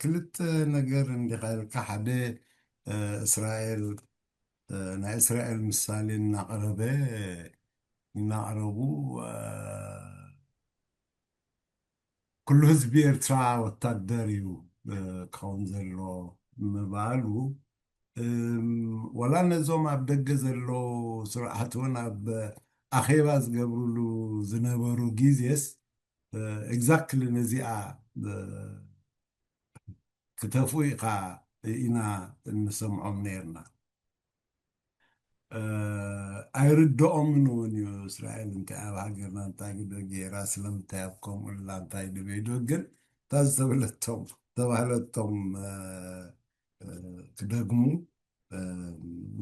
ክልተ ነገር እንዲኻ ኢልካ፣ ሓደ እስራኤል ናይ እስራኤል ምሳሌ እናቕረበ እናቕረቡ ኩሉ ህዝቢ ኤርትራ ወታደር እዩ ክኸውን ዘሎ ምባሉ፣ ወላ ነዞም ኣብ ደገ ዘለዉ ስርዓት እውን ኣብ ኣኼባ ዝገብርሉ ዝነበሩ ግዜስ ኤግዛክትሊ ነዚኣ ክተፍኡ ኢኻ ኢና እንሰምዖም ነይርና። ኣይርድኦምን እውን እዩ እስራኤል እንታይ ኣብ ሃገርና እንታይ ግደ ገይራ ስለምንታይ ኣብ ከምኡ ላ እንታይ ድበይዶ ግን እታ ዝተበለቶም ተባህለቶም ክደግሙ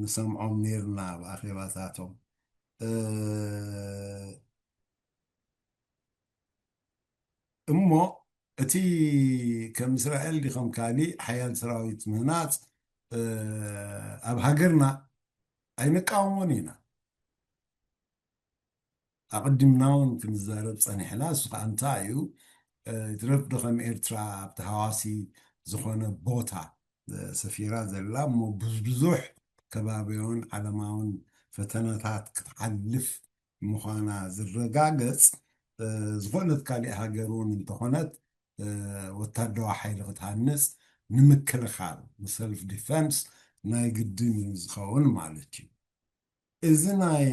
ንሰምዖም ነይርና ኣብ ኣኼባታቶም። እሞ እቲ ከም እስራኤል ዲ ከም ካሊእ ሓያል ሰራዊት ምህናፅ ኣብ ሃገርና ኣይንቃወሞን ኢና። ኣቐዲምና እውን ክንዛረብ ፀኒሕና። እሱ ከዓ እንታይ እዩ? ይትረፍ ዶ ከም ኤርትራ ኣብቲ ሃዋሲ ዝኾነ ቦታ ሰፊራ ዘላ እሞ ብዙሕ ከባቢውን ዓለማውን ፈተነታት ክትሓልፍ ምዃና ዝረጋገፅ ዝኾነት ካሊእ ሃገር እውን እንተኾነት ወታደራዊ ሓይሊ ክትሃንፅ ንምክልኻል ንሰልፍ ዲፈንስ ናይ ግድን እዩ ዝኸውን ማለት እዩ። እዚ ናይ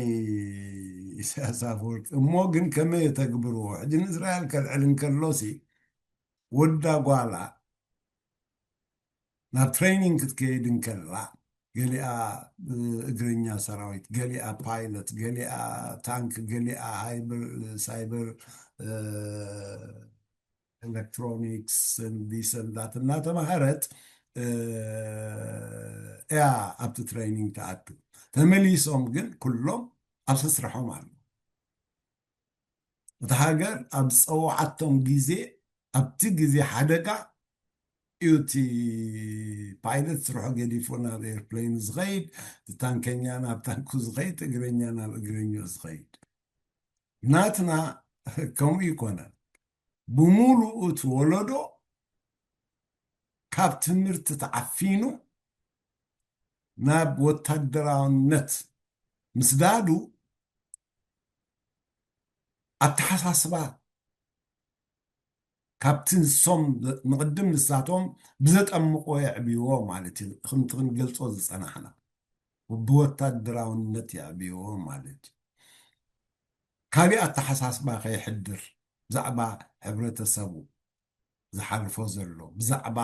ኢሳያስ ኣፈወርቂ እሞ ግን ከመይ የተግብርዎ? ሕጂ ንእስራኤል ከልዕል እንከሎሲ ወዳ ጓላ ናብ ትሬኒንግ ክትከይድ እንከላ ገሊኣ እግረኛ ሰራዊት፣ ገሊኣ ፓይለት፣ ገሊኣ ታንክ፣ ገሊኣ ሃይበር ሳይበር ኤሌክትሮኒክስ ዲሰንዳት እናተማሃረት እያ ኣብቲ ትሬኒንግ ትኣቱ። ተመሊሶም ግን ኩሎም ኣብ ስስርሖም ኣሎ። እቲ ሃገር ኣብ ዝፀወዓቶም ግዜ ኣብቲ ግዜ ሓደጋ እዩ እቲ ፓይለት ስርሑ ገዲፉ ናብ ኤርፕሌኑ ዝኸይድ፣ እቲ ታንከኛ ናብ ታንኩ ዝኸይድ፣ እግረኛ ናብ እግረኛኡ ዝኸይድ። ናትና ከምኡ ይኮነን። ብምሉኡ እቲ ወለዶ ካብ ትምህርቲ ተዓፊኑ ናብ ወታደራውነት ምስዳዱ ኣተሓሳስባ ካብቲ ንሶም ንቕድም ንሳቶም ብዘጠምቕዎ የዕብይዎ ማለት እዩ። ከምቲ ክንገልጾ ዝጸናሕና ብወታደራውነት የዕብይዎ ማለት እዩ። ካሊእ ኣተሓሳስባ ከይሕድር ብዛዕባ ሕብረተሰቡ ዝሓልፎ ዘሎ፣ ብዛዕባ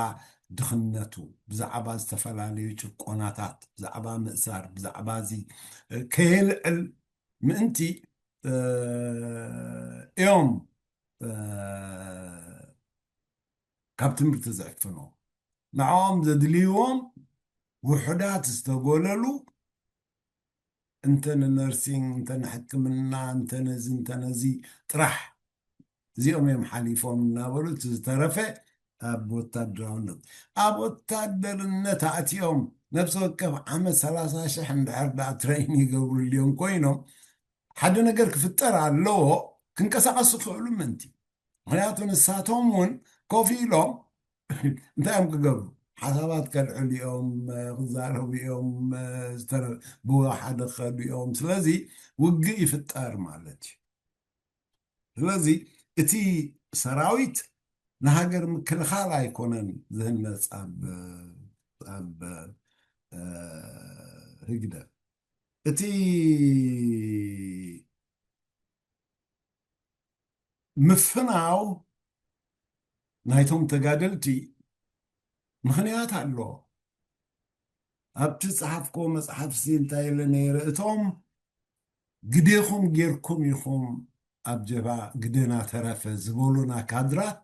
ድኽነቱ፣ ብዛዕባ ዝተፈላለዩ ጭቆናታት፣ ብዛዕባ ምእሳር፣ ብዛዕባ እዚ ከየልዕል ምእንቲ እዮም ካብ ትምህርቲ ዘዕፍኖ። ንዕኦም ዘድልይዎም ውሑዳት ዝተጎለሉ እንተ ንነርሲንግ እንተ ንሕክምና እንተ ነዚ እንተ ነዚ ጥራሕ እዚኦም እዮም ሓሊፎም እናበሉ እቲ ዝተረፈ ኣብ ወታደራውነት ኣብ ወታደርነት ኣእትዮም ነብሲ ወከፍ ዓመት ሰላሳ ሽሕ እንድሕር ደኣ ትረይን ይገብሩ ልዮም ኮይኖም ሓደ ነገር ክፍጠር ኣለዎ ክንቀሳቀሱ ክኽእሉ ምእንቲ ምክንያቱ ንሳቶም እውን ኮፍ ኢሎም እንታይ እዮም ክገብሩ ሓሳባት ከልዕሉ እዮም ክዛረቡ እዮም ብሓደ ክኸዱ እዮም ስለዚ ውግእ ይፍጠር ማለት እዩ ስለዚ እቲ ሰራዊት ንሃገር ምክልኻል ኣይኮነን ዝህነፅ ኣብ ኣብ ህግደፍ እቲ ምፍናው ናይቶም ተጋደልቲ ምኽንያት ኣሎ። ኣብቲ ዝጸሓፍክዎ መጽሓፍሲ እንታይ ኢለ ነይረ? እቶም ግዴኹም ጌርኩም ኢኹም ኣብ ጀብሃ ግደና ተረፈ ዝበሉና ካድራት፣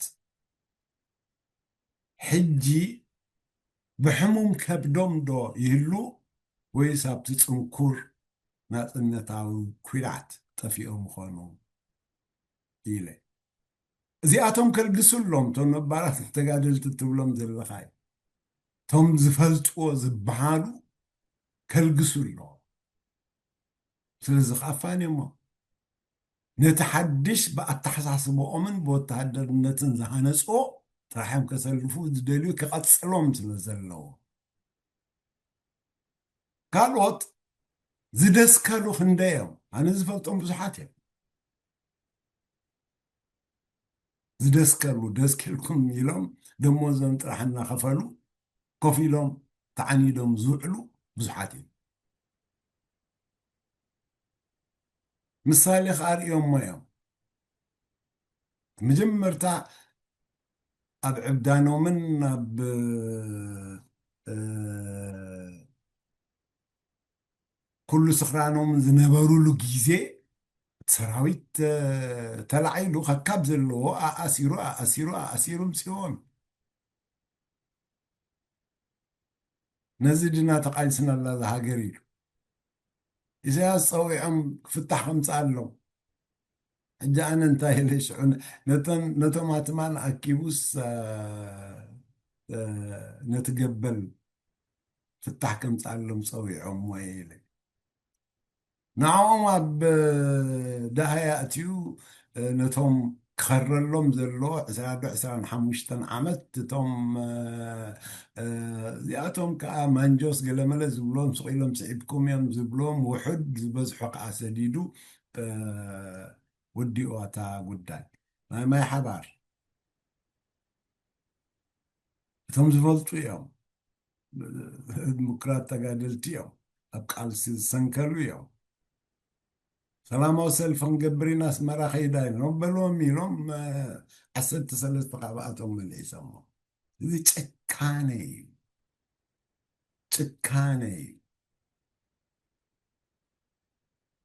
ሕጂ ብሕሙም ከብዶም ዶ ይህሉ ወይስ ኣብቲ ጽንኩር ናጽነታዊ ኲናት ጠፊኦም ይኾኑ? ኢለ። እዚኣቶም ከልግሱ ኣለዎም፣ እቶም ነባራት ተጋደልቲ እትብሎም ዘለኻ እዩ። እቶም ዝፈልጥዎ ዝበሃሉ ከልግሱ ኣለዎም። ስለዚ ከኣ ፋንዮሞ ነቲ ሓድሽ ብኣተሓሳስባኦምን ብወተሃደርነትን ዝሃነጽዎ ጥራሕ እዮም ከሰልፉ ዝደልዩ፣ ክቐጽሎም ስለ ዘለዎ። ካልኦት ዝደስከሉ ክንደይ እዮም? ኣነ ዝፈልጦም ብዙሓት እዮም። ዝደስከሉ፣ ደስኪልኩም ኢሎም ደሞዞም ጥራሕ እናኸፈሉ ኮፍ ኢሎም ተዓኒዶም ዝውዕሉ ብዙሓት እዮም። ምሳሌ ከኣ ርእዮሞ እዮም። መጀመርታ ኣብ ዕብዳኖምን ኣብ፣ እ፣ ኩሉ ስኽራኖምን ዝነበሩሉ ግዜ፣ እቲ ሰራዊት፣ እ፣ ተላዒሉ ከካብ ዘለዎ ኣኣሲሩ፣ ኣኣሲሩ፣ ኣኣሲሩ ኣምጺዎም። ነዚ ድና ተቓሊስናላ እዛ ሃገር ኢሉ ኢሳያስ ጸዊዖም ክፍታሕ ከምጽኣሎም። ሕጂ ኣነ እንታይ ኢለ ሽዑ ነ-፣ ነተን፣ ነቶም ኣትማን ኣኪቡስ፣ እ፣ እ፣ ነቲ ገበል ፍታሕ ከምጽኣሎም ጸዊዖሞ እየ ኢለ። ንዕኦም ኣብ ደሃያ ኣትዩ፣ እ፣ ነቶም ክኸረሎም ዘሎ ዕስራ ዶ ዕስራን ሓሙሽተን ዓመት፣ እቶም፣ እ፣ እ፣ እዚኣቶም ከኣ ማንጆስ ገለመለ ዝብሎም፣ ስቕ ኢሎም ስዒብኩም እዮም ዝብሎም፣ ውሑድ ዝበዝሖ ከኣ ሰዲዱ፣ እ፣ ወዲኡ ኣታ ጉዳይ። ናይ ማይ ሓባር። እቶም ዝፈልጡ እዮም። ምኩራት ተጋደልቲ እዮም። ኣብ ቃልሲ ዝሰንከሉ እዮም። ሰላማዊ ሰልፊ ክንገብር ኢና ኣስመራ ከይዳ ኢሎም በልዎም ኢሎም፣ እ፣ ዓሰርተ ሰለስተ ካብኣቶም መልሒሶሞ። እዚ ጭካነ እዩ። ጭካነ እዩ።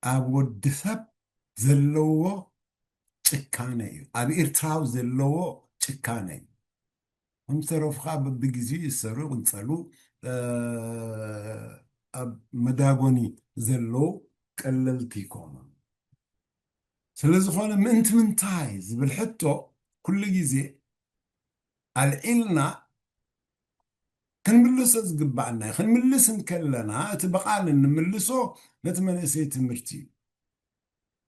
ኣብ ወዲ ሰብ ዘለዎ ጭካነ እዩ። ኣብ ኤርትራዊ ዘለዎ ጭካነ እዩ። ከም ዝተረፉ ከኣ በብግዜኡ ይእሰሩ፣ ይቕንጸሉ፣ እ፣ ኣብ መዳጎኒ ዘለዉ ቀለልቲ ይኮኑ። ስለ ዝኾነ ምእንቲ ምንታይ ዝብል ሕቶ ኩሉ ግዜ ኣልዒልና ክንምልሶ ዝግባኣና እዩ። ክንምልስ እንከለና እቲ ብቓል እንምልሶ ነቲ መንእሰይ ትምህርቲ እዩ።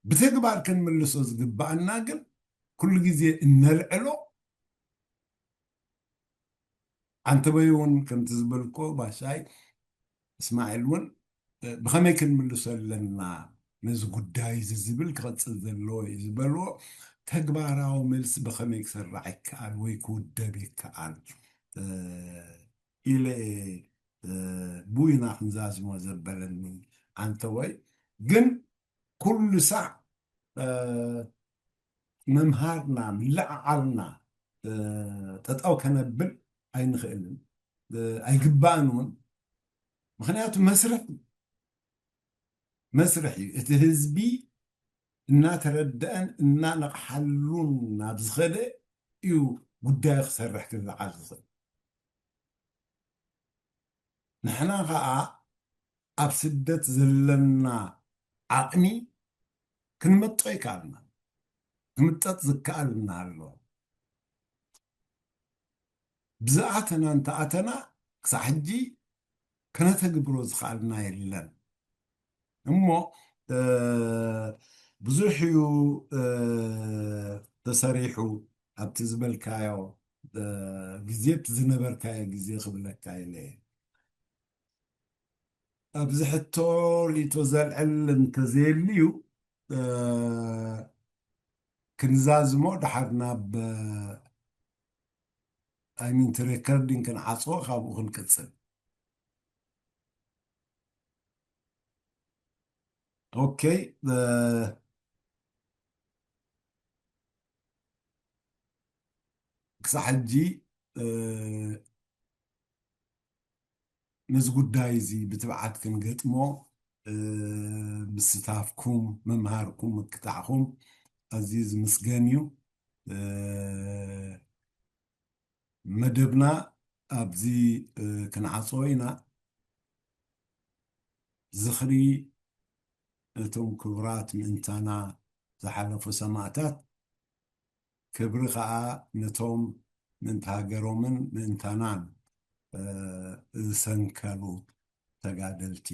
ብተግባር ክንምልሶ ዝግባኣና ግን ኩሉ ግዜ እነልዕሎ፣ ዓንተበይ እውን ከምቲ ዝበልኮ ባሻይ እስማዒል እውን፣ እ፣ ብኸመይ ክንምልሶ ኣለና ነዚ ጉዳይ እዚ ዝብል ክቐጽል ዘለዎ እዩ ዝበልዎ። ተግባራዊ መልሲ ብኸመይ ክስራዕ ይከኣል ወይ ክውደብ ይከኣል፣ እ፣ ኢለ እየ፣ እ፣ ብኡ ኢና ክንዛዝሞ ዘበለኒ ዓንተወይ። ግን ኩሉ ሳዕ፣ እ፣ ምምሃርና፣ ምልዕዓልና፣ እ፣ ጠጠው ከነብል ኣይንኽእልን፣ እ፣ ኣይግባእን እውን። ምኽንያቱ መስርሕ፣ መስርሕ እዩ። እቲ ህዝቢ እናተረደአን እናነቕሓሉን ናብ ዝኸደ እዩ ጉዳዩ ክሰርሕ ክለዓል ዝኽእል። ንሕና ኸኣ ኣብ ስደት ዘለና ዓቕሚ ክንመጦ ይከኣልና። ክምጠጥ ዝከኣል እናሃለወ፣ ብዝኣተና እንተኣተና፣ ክሳዕ ሕጂ ከነተግብሮ ዝኸኣልና የለን። እሞ፣ እ፣ ብዙሕ እዩ፣ እ፣ ተሰሪሑ ኣብቲ ዝበልካዮ፣ እ፣ ግዜ፣ ኣብቲ ዝነበርካዮ ግዜ ክብለካ ኢለ እየ። ኣብዚ ሕቶ ርእይቶ ዘልዕል እንተዘየልዩ፣ እ፣ ክንዛዝሞ፣ ድሓር ናብ፣ I mean፣ እቲ ሬከርዲንግ ክንዓጽዎ፣ ካብኡ ክንቅጽል። ኦኬ፣ እ፣ ክሳዕ ሕጂ ነዚ ጉዳይ እዚ ብትብዓት ክንገጥሞ ምስታፍኩም፣ ምምሃርኩም፣ ምክታዕኩም ኣዝዩ ዝምስገን እዩ። መደብና ኣብዚ ክንዓጾ ኢና። ዝኽሪ ነቶም ክቡራት ምእንታና ዝሓለፉ ሰማእታት፣ ክብሪ ኸኣ ነቶም ምእንቲ ሃገሮምን ምእንታናን ዝሰንከሉ ተጋደልቲ።